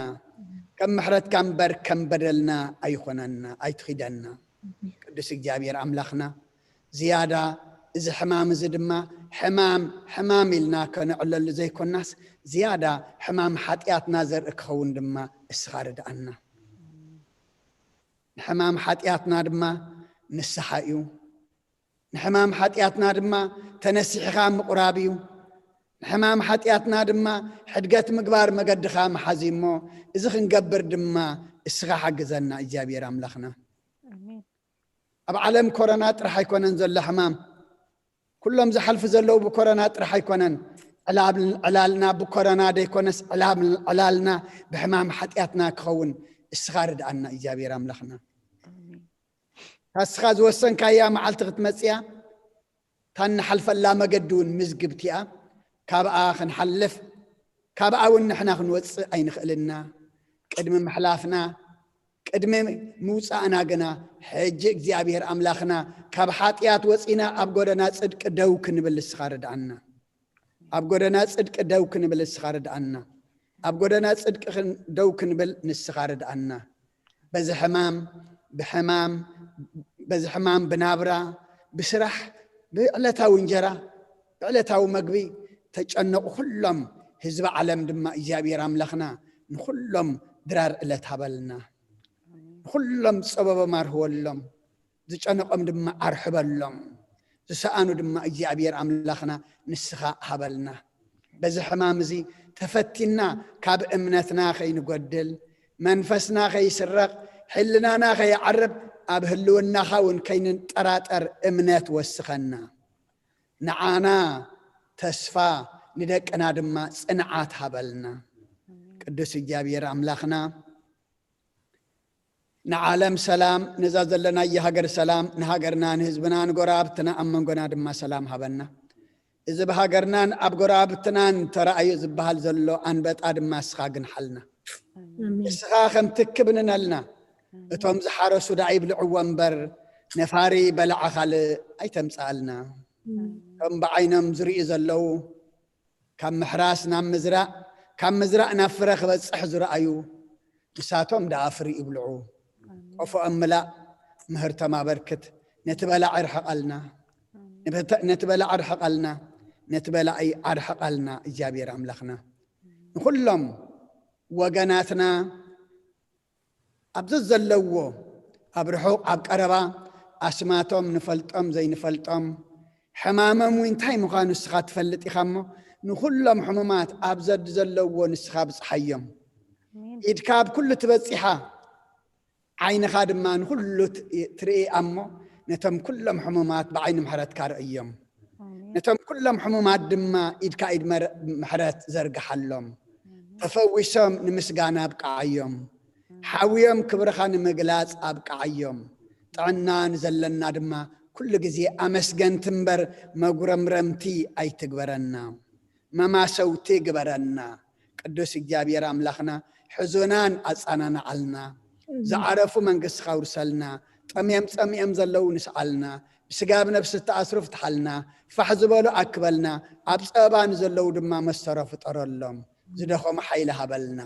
ከም ምሕረትካ እምበር ከም በደልና ኣይኾነና ኣይትኺደና። ቅዱስ እግዚኣብሔር ኣምላኽና፣ ዝያዳ እዚ ሕማም እዚ ድማ ሕማም ሕማም ኢልና ከነዕለሉ ዘይኮናስ፣ ዝያዳ ሕማም ሓጢኣትና ዘርኢ ክኸውን ድማ እስኻ ርድኣና። ንሕማም ሓጢኣትና ድማ ንስሓ እዩ። ንሕማም ሓጢኣትና ድማ ተነሲሕኻ ምቑራብ እዩ። ንሕማም ሓጢኣትና ድማ ሕድገት ምግባር መገድኻ መሓዝ እዩ እሞ፣ እዚ ክንገብር ድማ እስኻ ሓግዘና እግዚኣብሔር ኣምላኽና። ኣብ ዓለም ኮረና ጥራሕ ኣይኮነን ዘሎ ሕማም። ኩሎም ዝሓልፉ ዘለዉ ብኮረና ጥራሕ ኣይኮነን። ዕላልና ብኮረና ደይኮነስ ዕላልና ብሕማም ሓጢኣትና ክኸውን እስኻ ርድኣና እግዚኣብሔር ኣምላኽና። ታስኻ ዝወሰንካያ መዓልቲ ክትመጽያ፣ ታንሓልፈላ መገዲ እውን ምዝግብቲኣ። ካብኣ ክንሓልፍ፣ ካብኣ እውን ንሕና ክንወፅእ ኣይንኽእልና። ቅድሚ ምሕላፍና፣ ቅድሚ ምውፃእና ግና ሕጂ እግዚኣብሔር ኣምላኽና ካብ ሓጢኣት ወፂና ኣብ ጎደና ፅድቂ ደው ክንብል ንስኻ ርድኣና። ኣብ ጎደና ፅድቂ ደው ክንብል ንስኻ ርድኣና። ኣብ ጎደና ፅድቂ ደው ክንብል ንስኻ ርድኣና። በዚ ሕማም ብሕማም በዚ ሕማም ብናብራ ብስራሕ ብዕለታዊ እንጀራ ብዕለታዊ መግቢ ተጨነቑ ኩሎም ህዝቢ ዓለም ድማ እግዚኣብሔር ኣምላኽና ንኹሎም ድራር ዕለት ሃበልና። ንኹሎም ጸበቦም ኣርህወሎም፣ ዝጨነቖም ድማ ኣርሕበሎም። ዝሰኣኑ ድማ እግዚኣብሔር ኣምላኽና ንስኻ ሃበልና። በዚ ሕማም እዚ ተፈቲና ካብ እምነትና ከይንጎድል፣ መንፈስና ከይስረቕ፣ ሕልናና ከይዓርብ፣ ኣብ ህልውናኻ እውን ከይንጠራጠር እምነት ወስኸና። ንዓና ተስፋ፣ ንደቅና ድማ ጽንዓት ሃበልና። ቅዱስ እግዚኣብሔር ኣምላኽና ንዓለም ሰላም፣ ነዛ ዘለናያ ሃገር ሰላም፣ ንሃገርና ንህዝብና ንጎረባብትና ኣብ መንጎና ድማ ሰላም ሃበና። እዚ ብሃገርናን ኣብ ጎረባብትናን ተራእዩ ዝበሃል ዘሎ ኣንበጣ ድማ እስኻ ግንሓልና። እስኻ ከም ትክብንነልና። እቶም ዝሓረሱ ደኣ ይብልዕዎ እምበር ነፋሪ በላዓ ካልእ ኣይተምጽኣልና። እቶም ብዓይኖም ዝርእዩ ዘለዉ ካብ ምሕራስ ናብ ምዝራእ፣ ካብ ምዝራእ ናብ ፍረ ክበጽሕ ዝረኣዩ ንሳቶም ደኣ ፍሪ ይብልዑ። ቆፎኦም ምላእ፣ ምህርቶም ኣበርክት። ነቲ በላዕ ርሕቐልና፣ ነቲ በላዕ ርሕቐልና፣ ነቲ በላዒ ኣርሕቐልና እግዚኣብሔር ኣምላኽና። ንኹሎም ወገናትና ኣብ ዘዘለዎ ኣብ ርሑቕ ኣብ ቀረባ ኣስማቶም ንፈልጦም ዘይንፈልጦም ሕማሞም እውን እንታይ ምዃኑ ንስኻ ትፈልጥ ኢኻ እሞ ንኹሎም ሕሙማት ኣብ ዘድ ዘለዎ ንስኻ ብጽሓዮም። ኢድካ ኣብ ኩሉ ትበጺሓ ዓይንኻ ድማ ንኹሉ ትርኢ እሞ ነቶም ኩሎም ሕሙማት ብዓይኒ ምሕረትካ ርእዮም። ነቶም ኩሎም ሕሙማት ድማ ኢድካ ኢድ ምሕረት ዘርግሓሎም። ተፈዊሶም ንምስጋና ኣብቅዓዮም። ሓውዮም ክብርኻ ንምግላጽ ኣብቅዓዮም። ጥዕና ንዘለና ድማ ኩሉ ግዜ ኣመስገንቲ እምበር መጉረምረምቲ ኣይትግበረና። መማሰውቲ ግበረና። ቅዱስ እግዚኣብሔር ኣምላኽና ሕዙናን ኣጻናንዓልና። ዝዓረፉ መንግስትኻ ውርሰልና። ጠምዮም ጸሚኦም ዘለዉ ንስዓልና። ብስጋ ብነብሲ እተኣስሩ ፍትሓልና። ፋሕ ዝበሉ ኣክበልና። ኣብ ጸበባ ንዘለዉ ድማ መሰሮ ፍጠረሎም። ዝደኸሙ ሓይሊ ሃበልና።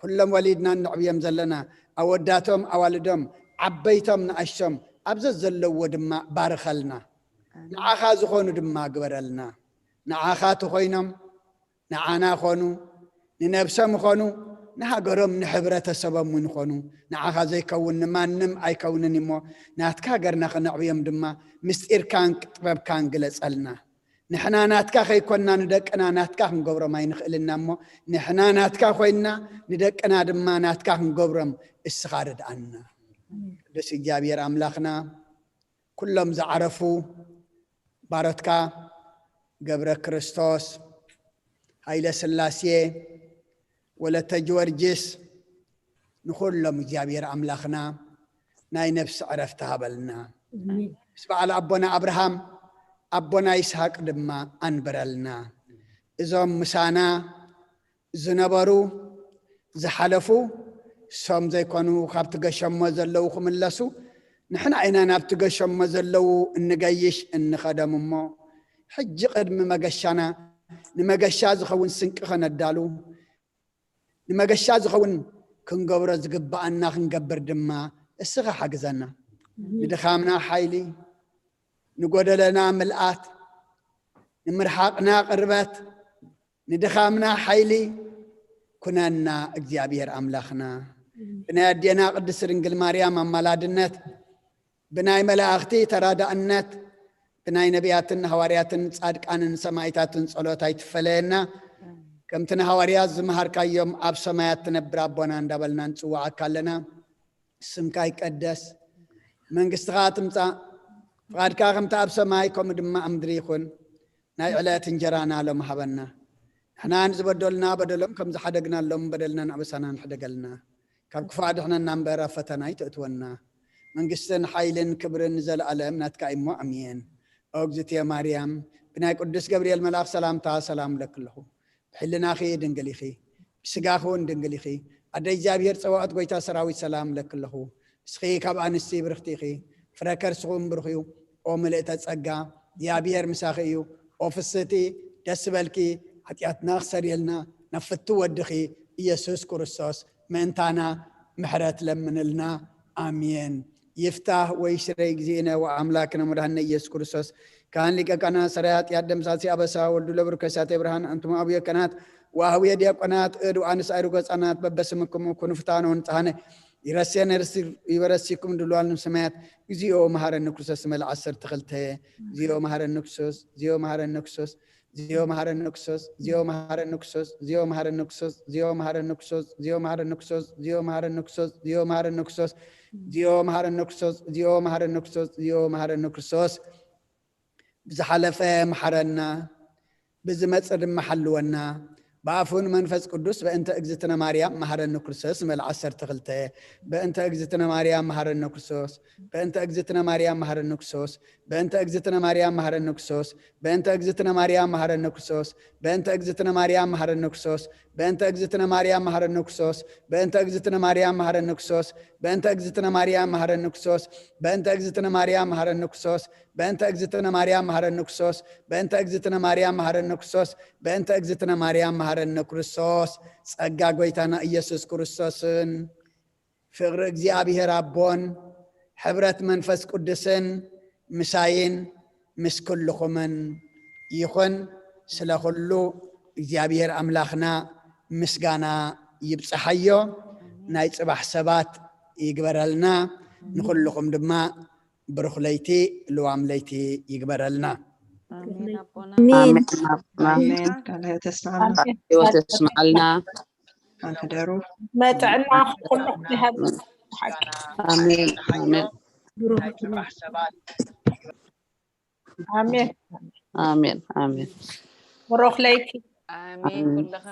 ኩሎም ወሊድና እነዕብዮም ዘለና ኣወዳቶም ኣዋልዶም ዓበይቶም ንኣሽቶም ኣብ ዘዘለዎ ድማ ባርኸልና። ንዓኻ ዝኾኑ ድማ ግበረልና። ንዓኻ ተኾይኖም ንዓና ኾኑ ንነብሶም ኾኑ ንሃገሮም ንሕብረተሰቦም እውን ኾኑ ንዓኻ ዘይከውን ንማንም ኣይከውንን እሞ ናትካ ሃገርና ክነዕብዮም ድማ ምስጢርካን ጥበብካን ግለጸልና። ንሕና ናትካ ከይኮንና ንደቅና ናትካ ክንገብሮም ኣይንኽእልና እሞ ንሕና ናትካ ኮይንና ንደቅና ድማ ናትካ ክንገብሮም እስኻ ርድኣና። ቅዱስ እግዚኣብሔር ኣምላኽና ኩሎም ዝዓረፉ ባሮትካ ገብረ ክርስቶስ፣ ሃይለ ስላሴ፣ ወለተ ጊዮርጊስ ንኹሎም እግዚኣብሔር ኣምላኽና ናይ ነፍሲ ዕረፍቲ ሃበልና። ምስ በዓል ኣቦና ኣብርሃም ኣቦና ይስሃቅ ድማ ኣንብረልና። እዞም ምሳና ዝነበሩ ዝሓለፉ እሶም ዘይኮኑ ካብቲ ገሸሞ ዘለዉ ክምለሱ፣ ንሕና ኢና ናብቲ ገሸሞ ዘለዉ እንገይሽ እንኸደም እሞ፣ ሕጂ ቅድሚ መገሻና፣ ንመገሻ ዝኸውን ስንቂ ኸነዳሉ፣ ንመገሻ ዝኸውን ክንገብሮ ዝግብኣና ክንገብር ድማ እስኻ ሓግዘና። ንድኻምና ሓይሊ፣ ንጎደለና ምልኣት፣ ንምርሓቕና ቅርበት፣ ንድኻምና ሓይሊ ኩነና እግዚኣብሔር ኣምላኽና። ብናይ ኣዴና ቅድስት ድንግል ማርያም ኣማላድነት፣ ብናይ መላእኽቲ ተራዳእነት፣ ብናይ ነቢያትን ሃዋርያትን ጻድቃንን ሰማይታትን ጸሎት ኣይትፈለየና። ከምቲ ንሃዋርያት ዝመሃርካዮም ኣብ ሰማያት ትነብር ኣቦና እንዳበልና ንጽውዓካ ኣለና። ስምካ ይቀደስ፣ መንግስትኻ ትምጻእ፣ ፍቓድካ ከምቲ ኣብ ሰማይ ከምኡ ድማ ኣብ ምድሪ ይኹን። ናይ ዕለት እንጀራና ሎም ሃበና። ንሕና ንዝበደሉና በደሎም ከም ዝሓደግናሎም በደልናን ኣበሳናን ሕደገልና። ካብ ክፉእ ኣድሕነና እምበር ኣብ ፈተና ኣይተእትወና። መንግስትን ሓይልን ክብርን ንዘለኣለም ናትካ እሞ ኣሜን። ኦ እግዝእትየ ማርያም፣ ብናይ ቅዱስ ገብርኤል መልኣኽ ሰላምታ ሰላም እብለኪ ኣለኹ። ብሕልናኺ ድንግል ኢኺ፣ ብስጋኺ እውን ድንግል ኢኺ። ኣደ እግዚኣብሔር ጸባኦት ጎይታ ሰራዊት ሰላም እብለኪ ኣለኹ። ንስኺ ካብ ኣንስቲ ብርኽቲ ኢኺ፣ ፍረ ከርስኹም ብሩኽ እዩ። ኦ ምልእተ ጸጋ፣ እግዚኣብሔር ምሳኺ እዩ። ኦ ፍስህቲ፣ ደስ በልኪ፣ ሓጢኣትና ክሰርየልና ናብ ፍቱ ወድኺ ኢየሱስ ክርስቶስ ምእንታና ምሕረት ለምንልና። ኣሜን። ይፍታህ ወይ ሽረይ እግዚእነ ወኣምላክነ መድኃኒነ ኢየሱስ ክርስቶስ ካህን ሊቀ ካህናት ሰራይ ኃጢአት ደምሳሲ ኣበሳ ወልዱ ለብሩክ ከሳቴ ብርሃን ኣንቱም ኣቡየ ካህናት ወአህውየ ዲያቆናት እድ ወአንስ አይሩግ ሕፃናት በበስምክሙ ኩኑ ፍታነ ወንጽሐነ ይረሴነ ይበረሲኩም ድልዋል ንሰማያት እግዚኦ መሐረነ ክርስቶስ መል ዓሰርተ ክልተ እግዚኦ መሐረነ ክርስቶስ እግዚኦ መሐረነ ክርስቶስ እግዚኦ መሐረነ ክርስቶስ እግዚኦ መሐረነ ክርስቶስ እግዚኦ መሐረነ ክርስቶስ እግዚኦ መሐረነ ክርስቶስ ብዝሓለፈ መሐረና፣ ብዝመጽእ ድማ ሓልወና። ብኣፉን መንፈስ ቅዱስ በእንተ እግዝእትነ ማርያም መሐረኒ ክርስቶስ መል ዓሰርተ ክልተ በእንተ እግዝእትነ ማርያም መሐረኒ ክርስቶስ በእንተ እግዝእትነ ማርያም መሐረኒ ክርስቶስ በእንተ እግዝእትነ ማርያም መሐረኒ ክርስቶስ በእንተ እግዝእትነ ማርያም መሐረኒ ክርስቶስ በእንተ እግዝእትነ ማርያም መሐረኒ ክርስቶስ በእንተ እግዝእትነ ማርያም መሐረኒ ክርስቶስ በእንተ እግዝእትነ ማርያም መሐረኒ ክርስቶስ በእንተ እግዝእትነ ማርያም መሐረኒ ክርስቶስ በእንተ እግዝእትነ ማርያም መሐረኒ ክርስቶስ በእንተ እግዝእትነ ማርያም መሐረኒ ክርስቶስ በእንተ እግዝእትነ ማርያም መሐረኒ ክርስቶስ በእንተ እግዝእትነ ማርያም መሐረኒ ክርስቶስ። ጸጋ ጎይታና ኢየሱስ ክርስቶስን ፍቕሪ እግዚኣብሔር ኣቦን ሕብረት መንፈስ ቅዱስን ምሳይን ምስ ኩልኹምን ይኹን። ስለ ኩሉ እግዚኣብሔር ኣምላኽና ምስጋና ይብጽሓዮ። ናይ ጽባሕ ሰባት ይግበረልና። ንኹልኹም ድማ ብሩኽ ለይቲ ልዋም ለይቲ ይግበረልና። ኣሜን ኣቦና። ኣሜን። ኣሜን ኣቦና። ኣሜን። ቃለ ሕይወት የስምዓልና። ቃለ ሕይወት የስምዓልና። ኣንሕደሩ። መጥዕና ኩሉ ይሃብ። ሓቂ ኣሜን ኣሜን ብሩኽ ኣሜን። ኣሜን ኣሜን። ብሩኽ ለይቲ። ኣሜን። ኩልኻ